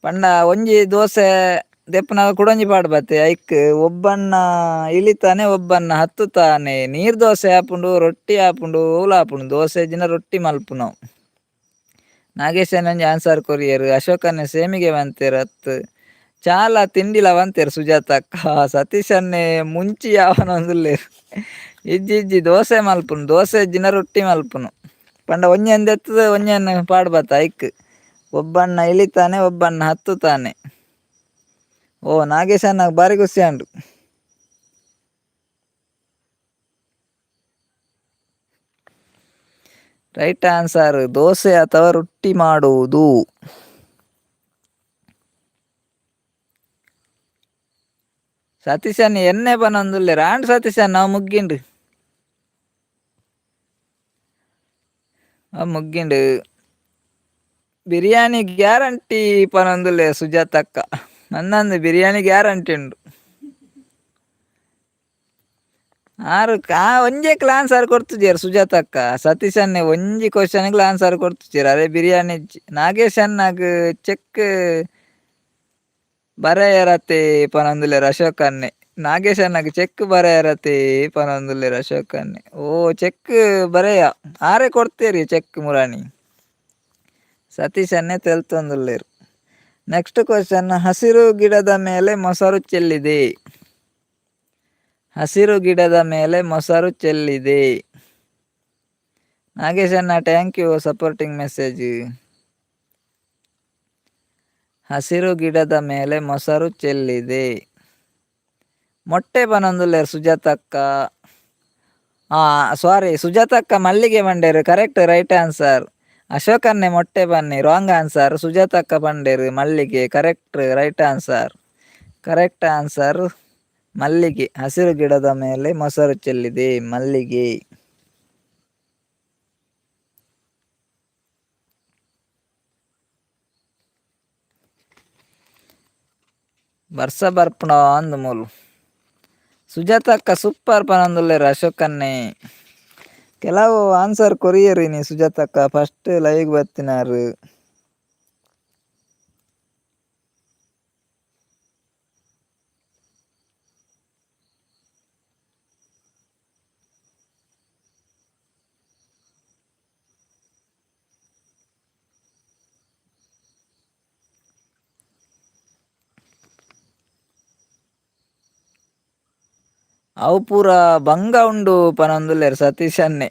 Speaker 1: ಪಂಡ ಒಂಜಿ ದೋಸೆ ದೆಪ್ಪುನಗ ಕುಡೊಂಜಿ ಪಾಡ್ ಬತ್ತೆ. ಐಕ್ ಒಬ್ಬಣ್ಣ ಇಳಿತಾನೆ, ಒಬ್ಬಣ್ಣ ಹತ್ತುತ್ತಾನೆ. ನೀರ್ ದೋಸೆ ಆಪುಂಡು, ರೊಟ್ಟಿ ಆಪುಂಡು, ಓಲ ಆಪುಂಡು. ದೋಸೆ ಇಜ್ಜಿನ ರೊಟ್ಟಿ ಮಲ್ಪುನವು. ನಾಗೇಶನ್ ಒಂಜಿ ಆನ್ಸರ್ ಕೊರಿಯೆರ್. ಅಶೋಕನ್ನೆ ಸೇಮಿಗೆ ಪಂತೆರ್ ಅತ್. ಚಾಲ ತಿಂಡಿಲ ಪಂತೆರ್ ಸುಜಾತಕ್ಕ. ಸತೀಶನ್ನೆ ಮುಂಚಿ ಯಾವನೊಂದುಲ್ಲೆರ್. ಇಜ್ಜಿ ಇಜ್ಜಿ ದೋಸೆ ಮಲ್ಪುನು, ದೋಸೆ ಇಜ್ಜಿನ ರೊಟ್ಟಿ ಮಲ್ಪುನು. ಪಂಡ ಒಂಜೆನ್ ದೆತ್ತುದು ಒಂಜೆನ್ ಪಾಡ್ ಬತ್ತ ಐಕ್. ಒಬ್ಬಣ್ಣ ಇಳಿತಾನೆ, ಒಬ್ಬಣ್ಣ ಹತ್ತುತ್ತಾನೆ. ಓ ನಾಗೇಶಣ್ಣ ಬಾರಿ ಖುಷಿ ಆಂಡ್. ರೈಟ್ ಆನ್ಸರ್ ದೋಸೆ ಅಥವಾ ರೊಟ್ಟಿ ಮಾಡುವುದು. ಸತೀಶನ್ ಎಣ್ಣೆ ಪನೊಂದುಲ್ಲೆರ್. ಆಂಡ್ ಸತೀಶನ್ ಅವು ಮುಗ್ಗಿಂಡು. ಅವು ಮುಗ್ಗಿಂಡು. ಬಿರಿಯಾನಿ ಗ್ಯಾರಂಟಿ ಪನೊಂದುಲ್ಲೆ ಸುಜಾತಕ್ಕ. ನನ್ನಂದು ಬಿರಿಯಾನಿ ಗ್ಯಾರಂಟಿ ಉಂಡು. ಆರು ಆ ಒಂಜೆ ಆನ್ಸರ್ ಕೊಡ್ತುಜೆರ್ ಸುಜಾತಕ್ಕ. ಸತೀಶನ್ನೆ ಒಂಜಿ ಕ್ವಶನ್ಗ್ ಆನ್ಸರ್ ಕೊಡ್ತುಜೆರ್. ಅರೆ ಬಿರಿಯಾನಿ ನಾಗೇಶಣ್ಣಗ್ ಚೆಕ್ ಬರೆಯರತೆ ಪನೊಂದುಲ್ಲೆರ್ ಅಶೋಕನ್ನೆ. ನಾಗೇಶಣ್ಣಗ್ ಚೆಕ್ ಬರೆಯರತೆ ಪನೊಂದುಲ್ಲೆರ್ ಅಶೋಕನ್ನೆ. ಓ ಚೆಕ್ ಬರೆಯ ಆರೆ ಕೊಡ್ತೇರಿ ಚೆಕ್ ಮುರಾಣಿ. ಸತೀಶನ್ನೆ ತೆಲ್ತೊಂದುಲ್ಲೆರ್. ನೆಕ್ಸ್ಟ್ ಕ್ವಶನ್, ಹಸಿರು ಗಿಡದ ಮೇಲೆ ಮೊಸರು ಚೆಲ್ಲಿದೆ. ಹಸಿರು ಗಿಡದ ಮೇಲೆ ಮೊಸರು ಚೆಲ್ಲಿದೆ. ನಾಗೇಶಣ್ಣ thank you supporting message. ಹಸಿರು ಗಿಡದ ಮೇಲೆ ಮೊಸರು ಚೆಲ್ಲಿದೆ. ಮೊಟ್ಟೆ ಪನೊಂದುಲ್ಲೆರ್ ಸುಜಾತಕ್ಕ. ಸಾರಿ ಸುಜಾತಕ್ಕ ಮಲ್ಲಿಗೆ ಪಂಡೆರ್, correct right answer. ಅಶೋಕನ್ನೆ ಮೊಟ್ಟೆ ಬನ್ನಿ, ರಾಂಗ್ ಆನ್ಸರ್. ಸುಜಾತಕ್ಕ ಪಂಡೆರ್ ಮಲ್ಲಿಗೆ, correct right answer. Correct answer ಮಲ್ಲಿಗೆ. ಹಸಿರು ಗಿಡದ ಮೇಲೆ ಮೊಸರು ಚೆಲ್ಲಿದೆ ಮಲ್ಲಿಗೆ. ಬರ್ಸ ಬರ್ಪುಣ ಅಂದ್ ಮೂಲು. ಸುಜಾತಕ್ಕ ಸೂಪರ್ ಪನೊಂದುಲ್ಲೆರ್ ಅಶೋಕನ್ನೆ. ಕೆಲವು ಆನ್ಸರ್ ಕೊರಿಯರ್ ಇನಿ ಸುಜಾತಕ್ಕ, ಫಸ್ಟ್ ಲೈವ್ ಬತ್ತಿನಾರ್. ಅವು ಪೂರ ಬಂಗ ಉಂಡು ಪನೊಂದುಲ್ಲೆರ್ ಸತೀಶನ್ನೆ.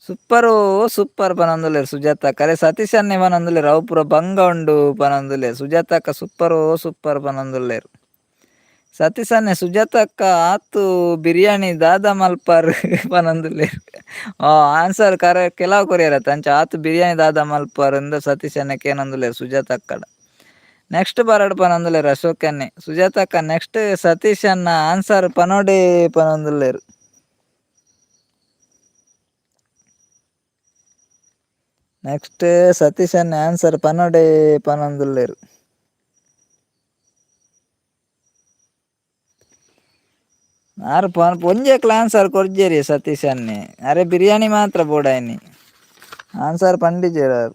Speaker 1: Super super ಪನೊಂದುಲ್ಲೆರ್ ಸುಜಾತಕ್ಕ. ಅರೆ ಸತೀಶನ್ನೆ ಪನೊಂದುಲ್ಲೆರ್ ಅವು ಪೂರ ಬಂಗ ಉಂಡು ಪನೊಂದುಲ್ಲೆರ್. ಸುಜಾತಕ್ಕ ಸೂಪರು ಸೂಪರ್ ಪನೊಂದುಲ್ಲೆರ್. ಸತೀಶನ್ನೆ ಸುಜಾತಕ್ಕ ಆತು ಬಿರಿಯಾನಿ ದಾದ ಮಲ್ಪರ್ ಪನೊಂದುಲ್ಲೆರ್. ಆನ್ಸರ್ ಕರೆ ಕೆಲವು ಕೊರಿಯರತ್ತ ಅಂಚ ಆತು ಬಿರಿಯಾನಿ ದಾದ ಮಲ್ಪರ್ ಅಂದ್ ಸತೀಶನ್ನೆ ಕೇನೊಂದುಲ್ಲೆರ್ ಸುಜಾತಕ್ಕಡ. ನೆಕ್ಸ್ಟ್ ಬರಡ್ ಪನೊಂದುಲ್ಲೆರ್ ಅಶೋಕನ್ನೆ. ಸುಜಾತಕ್ಕ ನೆಕ್ಸ್ಟ್ ಸತೀಶನ್ನ ಆನ್ಸರ್ ಪನೊಡೆ ಪನೊಂದುಲ್ಲೆರ್. ನೆಕ್ಸ್ಟ್ ಸತೀಶನ್ನ ಆನ್ಸರ್ ಪನೊಡೆ ಪನೊಂದುಲ್ಲೆರ್. ಆರ್ ಒಂಜೆಕ್ಲ ಆನ್ಸರ್ ಕೊರ್ಜೆರಿ ಸತೀಶನ್ನೆ. ಅರೆ ಬಿರಿಯಾನಿ ಮಾತ್ರ ಬೋಡಾಯಿನಿ. ಆನ್ಸರ್ ಪಂಡಿಜೆರ್ ಆರ್.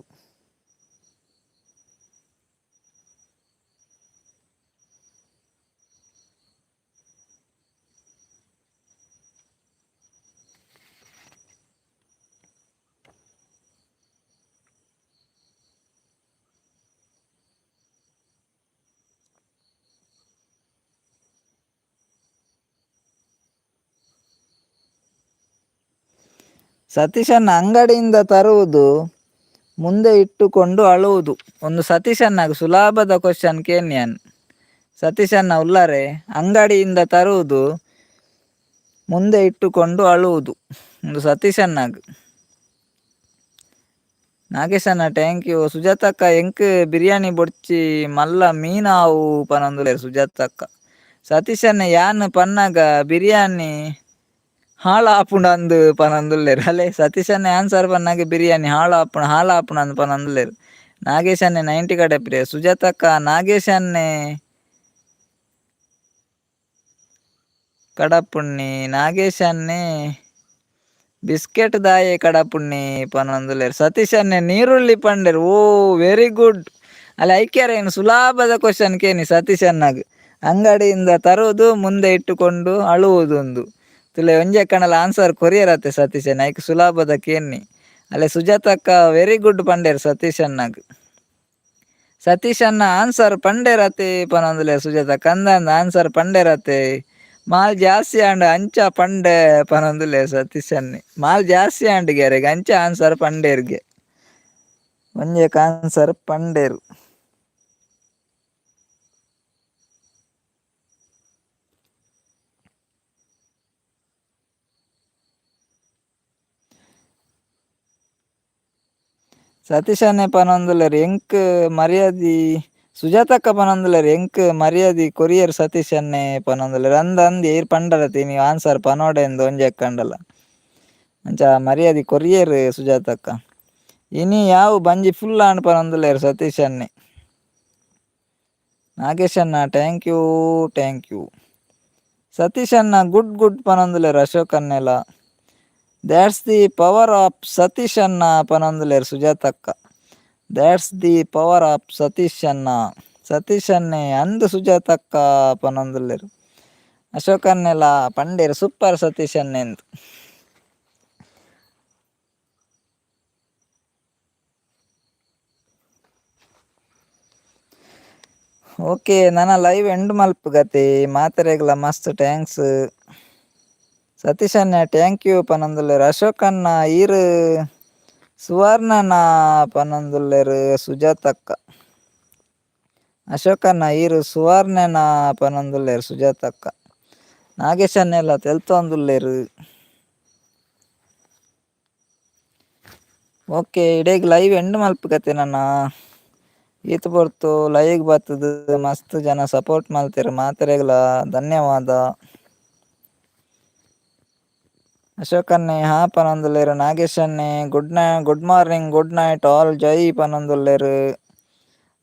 Speaker 1: ಸತೀಶನ್ನ ಅಂಗಡಿಯಿಂದ ತರುವುದು, ಮುಂದೆ ಇಟ್ಟುಕೊಂಡು ಅಳುವುದು. ಒಂದು ಸತೀಶನ್ನಾಗ ಸುಲಭದ ಕ್ವಶನ್ ಕೇನ್ಯಾನ್. ಸತೀಶನ್ನ ಉಲ್ಲಾರೆ ಅಂಗಡಿಯಿಂದ ತರುವುದು, ಮುಂದೆ ಇಟ್ಟುಕೊಂಡು ಅಳುವುದು. ಒಂದು ಸತೀಶನ್ನಾಗ. ನಾಗೇಶಣ್ಣ thank you. ಸುಜಾತಕ್ಕ ಎಂಕ್ ಬಿರಿಯಾನಿ ಬೊಡ್ಚಿ ಮಲ್ಲ ಮೀನಾವು ಪನೊಂದುಲ್ಲೆರ್ ಸುಜಾತಕ್ಕ. ಸತೀಶನ್ನ ಯಾನ್ ಪನ್ನಗ ಬಿರಿಯಾನಿ ಹಾಳಾಪುಂಡು ಅಂದ್ ಪನೊಂದುಲ್ಲೆರ್. ಅಲೆ ಸತೀಶನ್ನೆ ಆನ್ಸರ್ ಪನ್ನಗ ಬಿರಿಯಾನಿ ಹಾಳಾಪುಂಡು ಹಾಳಾಪುಂಡು ಅಂದ್ ಪನೊಂದುಲ್ಲೆರ್. ನಾಗೇಶನ್ನೇ 90 ಕಡಪ್ರೆ ಸುಜಾತಕ್ಕ. ನಾಗೇಶನ್ನೇ ಕಡಪುಣ್ಣಿ. ನಾಗೇಶನ್ನೇ ಬಿಸ್ಕೆಟ್ ದಾಯೆ ಕಡಪುಣ್ಣಿ ಪನೊಂದುಲ್ಲೆರ್. ಸತೀಶನ್ನೇ ನೀರುಳ್ಳಿ ಪಂಡೆರ್. ಓ ವೆರಿ ಗುಡ್. ಅಲ್ಲ ಐಕ್ಯಾರ ಏನು ಸುಲಭದ ಕ್ವಶನ್ ಕೇನಿ ಸತೀಶನ್ನಾಗ್. ಅಂಗಡಿಯಿಂದ ತರುವುದು, ಮುಂದೆ ಇಟ್ಟುಕೊಂಡು ಅಳುವುದು ಒಂದು ತುಲೆ ಒಂಜೆ ಕಣಲ ಆನ್ಸರ್ ಕೊರಿಯರತ್ತೆ ಸತೀಶನ್. ಐಕ್ ಸುಲಭದ ಕೇನ್ನಿ. ಅಲ್ಲೇ ಸುಜಾತಕ್ಕ ವೆರಿ ಗುಡ್ ಪಂಡೇರ್ ಸತೀಶನ್ನಾಗ್. ಸತೀಶನ್ನ ಆನ್ಸರ್ ಪಂಡೇರತೆ ಪನೊಂದುಲ್ಲೆ ಸುಜಾತ. ಕಂದಂದ ಆನ್ಸರ್ ಪಂಡೇರತೆ. ಮಾಲ್ ಜಾಸ್ತಿ ಆಂಡ್ ಅಂಚ ಪಂಡೆ ಪನೊಂದುಲ್ಲೆ ಸತೀಶನ್ನೇ. ಮಾಲ್ ಜಾಸ್ತಿ ಆಂಡ್ ಗೆರೆಗ್ ಅಂಚ ಆನ್ಸರ್ ಪಂಡೇರ್ಗೆ. ಒಂಜೆಕ್ ಆನ್ಸರ್ ಪಂಡೇರು. ಸತೀಶನ್ನೇ ಪನೊಂದುಲ್ಲೆರ್ ಎಂಕ್ ಮರ್ಯಾದಿ. ಸುಜಾತಕ್ಕ ಪನೊಂದುಲ್ಲೆರ್ ಎಂಕ್ ಮರ್ಯಾದಿ ಕೊರಿಯರ್ ಸತೀಶನ್ನೇ ಪನೊಂದುಲ್ಲೆರ್. ಅಂದ್ ಅಂದ್ ಏರ್ ಪಂಡರತೆ ನೀವು ಆನ್ಸರ್ ಪನೋಡೆಂದು ಒಂಜೆಕ್ಕಂಡಲ. ಅಂಚ ಮರ್ಯಾದಿ ಕೊರಿಯರ್ ಸುಜಾತಕ್ಕ. ಇನಿ ಯಾವು ಬಂಜಿ ಫುಲ್ ಆಂಡ್ ಪನೊಂದುಲ್ಲೆರ್ ಸತೀಶನ್ನೇ. ನಾಗೇಶಣ್ಣ thank you thank you. ಸತೀಶಣ್ಣ good good ಪನೊಂದುಲ್ಲೆರ್ ಅಶೋಕ್ ಅಣ್ಣೆಲ. That's the power of Satish ಅಣ್ಣ ಪನೊಂದುಲ್ಲೆರ್ ಸುಜಾತಕ್ಕ. That's the power of Satish ಅಣ್ಣ. ಸತೀಶ್ ಅಣ್ಣೆ ಅಂದ್ ಸುಜಾತಕ್ಕ ಪನೊಂದುಲ್ಲೆರ್. ಅಶೋಕ್ ಅಣ್ಣೆಲ ಪಂಡೇರ್ ಸೂಪರ್ ಸತೀಶ್ ಅಣ್ಣೆಂದ್. ಓಕೆ ನನ ಲೈವ್ ಎಂಡ್ ಮಲ್ಪುಗತೆ. ಮಾತೆರೆಗ್ಲ ಮಸ್ತ್ thanks. Satish ಅಣ್ಣ thank you ಪನೊಂದುಲ್ಲೆರ್. ಅಶೋಕ್ ಅಣ್ಣ ಈರ್ ಸುವರ್ಣನ ಪನೊಂದುಲ್ಲೆರ್ ಸುಜಾತಕ್ಕ. ಅಶೋಕ್ ಅಣ್ಣ ಈರ್ ಸುವರ್ಣನ ಪನೊಂದುಲ್ಲೆರ್ ಸುಜಾತಕ್ಕ. ನಾಗೇಶ್ ಅಣ್ಣೆಲ ತೆಲ್ತೊಂದುಲ್ಲೆರ್. ಓಕೆ ಇಡೇಗ್ ಲೈವ್ ಎಂಡ್ ಮಲ್ಪುಗತೆ ನನ. ಈತ್ ಪೊರ್ತು ಲೈವ್ ಬತ್ತುದು ಮಸ್ತ್ ಜನ ಸಪೋರ್ಟ್ ಮಲ್ತೆರ್ ಮಾತೆರೆಗ್ಲ ಧನ್ಯವಾದ. ಅಶೋಕ್ ಅಣ್ಣೆ ಹಾ ಪನೊಂದುಲ್ಲೆರ್. ನಾಗೇಶ್ ಅಣ್ಣೆ ಗುಡ್ ನೈ good morning good night all ಜೈ ಪನೊಂದುಲ್ಲೆರ್.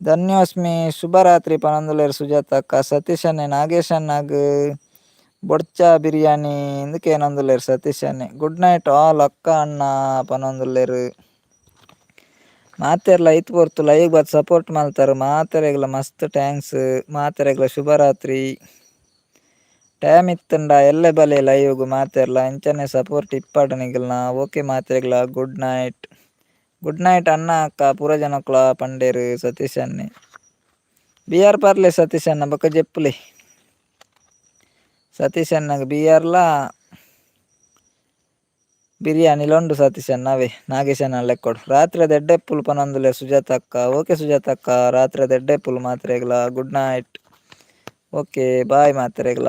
Speaker 1: ಧನ್ಯೋಸ್ಮಿ ಶುಭರಾತ್ರಿ ಪನೊಂದುಲ್ಲೆರ್ ಸುಜಾತಕ್ಕ. ಸತೀಶ್ ಅಣ್ಣೆ ನಾಗೇಶ್ ಅಣ್ಣಗ್ ಬೊಡ್ಚ ಬಿರಿಯಾನಿ ಇಂದ್ ಕೇನೊಂದುಲ್ಲೆರ್ ಸತೀಶ್ ಅಣ್ಣೆ. ಗುಡ್ ನೈಟ್ ಆಲ್ ಅಕ್ಕ ಅಣ್ಣ ಪನೊಂದುಲ್ಲೆರ್. ಮಾತೆರ್ಲ ಈತ್ ಪೊರ್ತು ಲೈವ್ ಬತ್ತ್ ಸಪೋರ್ಟ್ ಮಲ್ತರ್ ಮಾತೆರೆಗ್ಲ ಮಸ್ತ್ thanks. ಮಾತೆರೆಗ್ಲ ಶುಭರಾತ್ರಿ. ಟೈಮ್ ಇತ್ತುಂಡ ಎಲ್ಲೆ ಬಲೆ ಲೈವ್ಗ್ ಮಾತೆರ್ಲ ಇಂಚನೆ ಸಪೋರ್ಟ್ ಇಪ್ಪಡ್ ನಿಗಲ್ನ. ಓಕೆ ಮಾತೆರೆಗ್ಲ ಗುಡ್ ನೈಟ್. ಗುಡ್ ನೈಟ್ ಅಣ್ಣ ಅಕ್ಕ ಪೂರ ಜನಕ್ಲ ಪಂಡೇರ್ ಸತೀಶ್ ಅಣ್ಣೆ. ಬಿಆರ್ ಪರ್ಲೆ ಸತೀಶ್ ಅಣ್ಣ ಬೊಕ ಜೆಪ್ಪುಲೆ. ಸತೀಶ್ ಅಣ್ಣಗ್ ಬಿಆರ್ಲ ಬಿರಿಯಾನಿಲ ಉಂಡು ಸತೀಶ್ ಅಣ್ಣ ಅವೇ ನಾಗೇಶ್ ಅಣ್ಣ ಲೆಕ್ಕೊಡು. ರಾತ್ರೆದ ಎಡ್ಡೆಪ್ಪುಲು ಪನೊಂದುಲ್ಲೆರ್ ಸುಜಾತಕ್ಕ. ಓಕೆ ಸುಜಾತಕ್ಕ ರಾತ್ರೆದ ಎಡ್ಡೆಪ್ಪುಲು ಮಾತೆರೆಗ್ಲ. Good night. Okay bye ಮಾತೆರೆಗ್ಲ.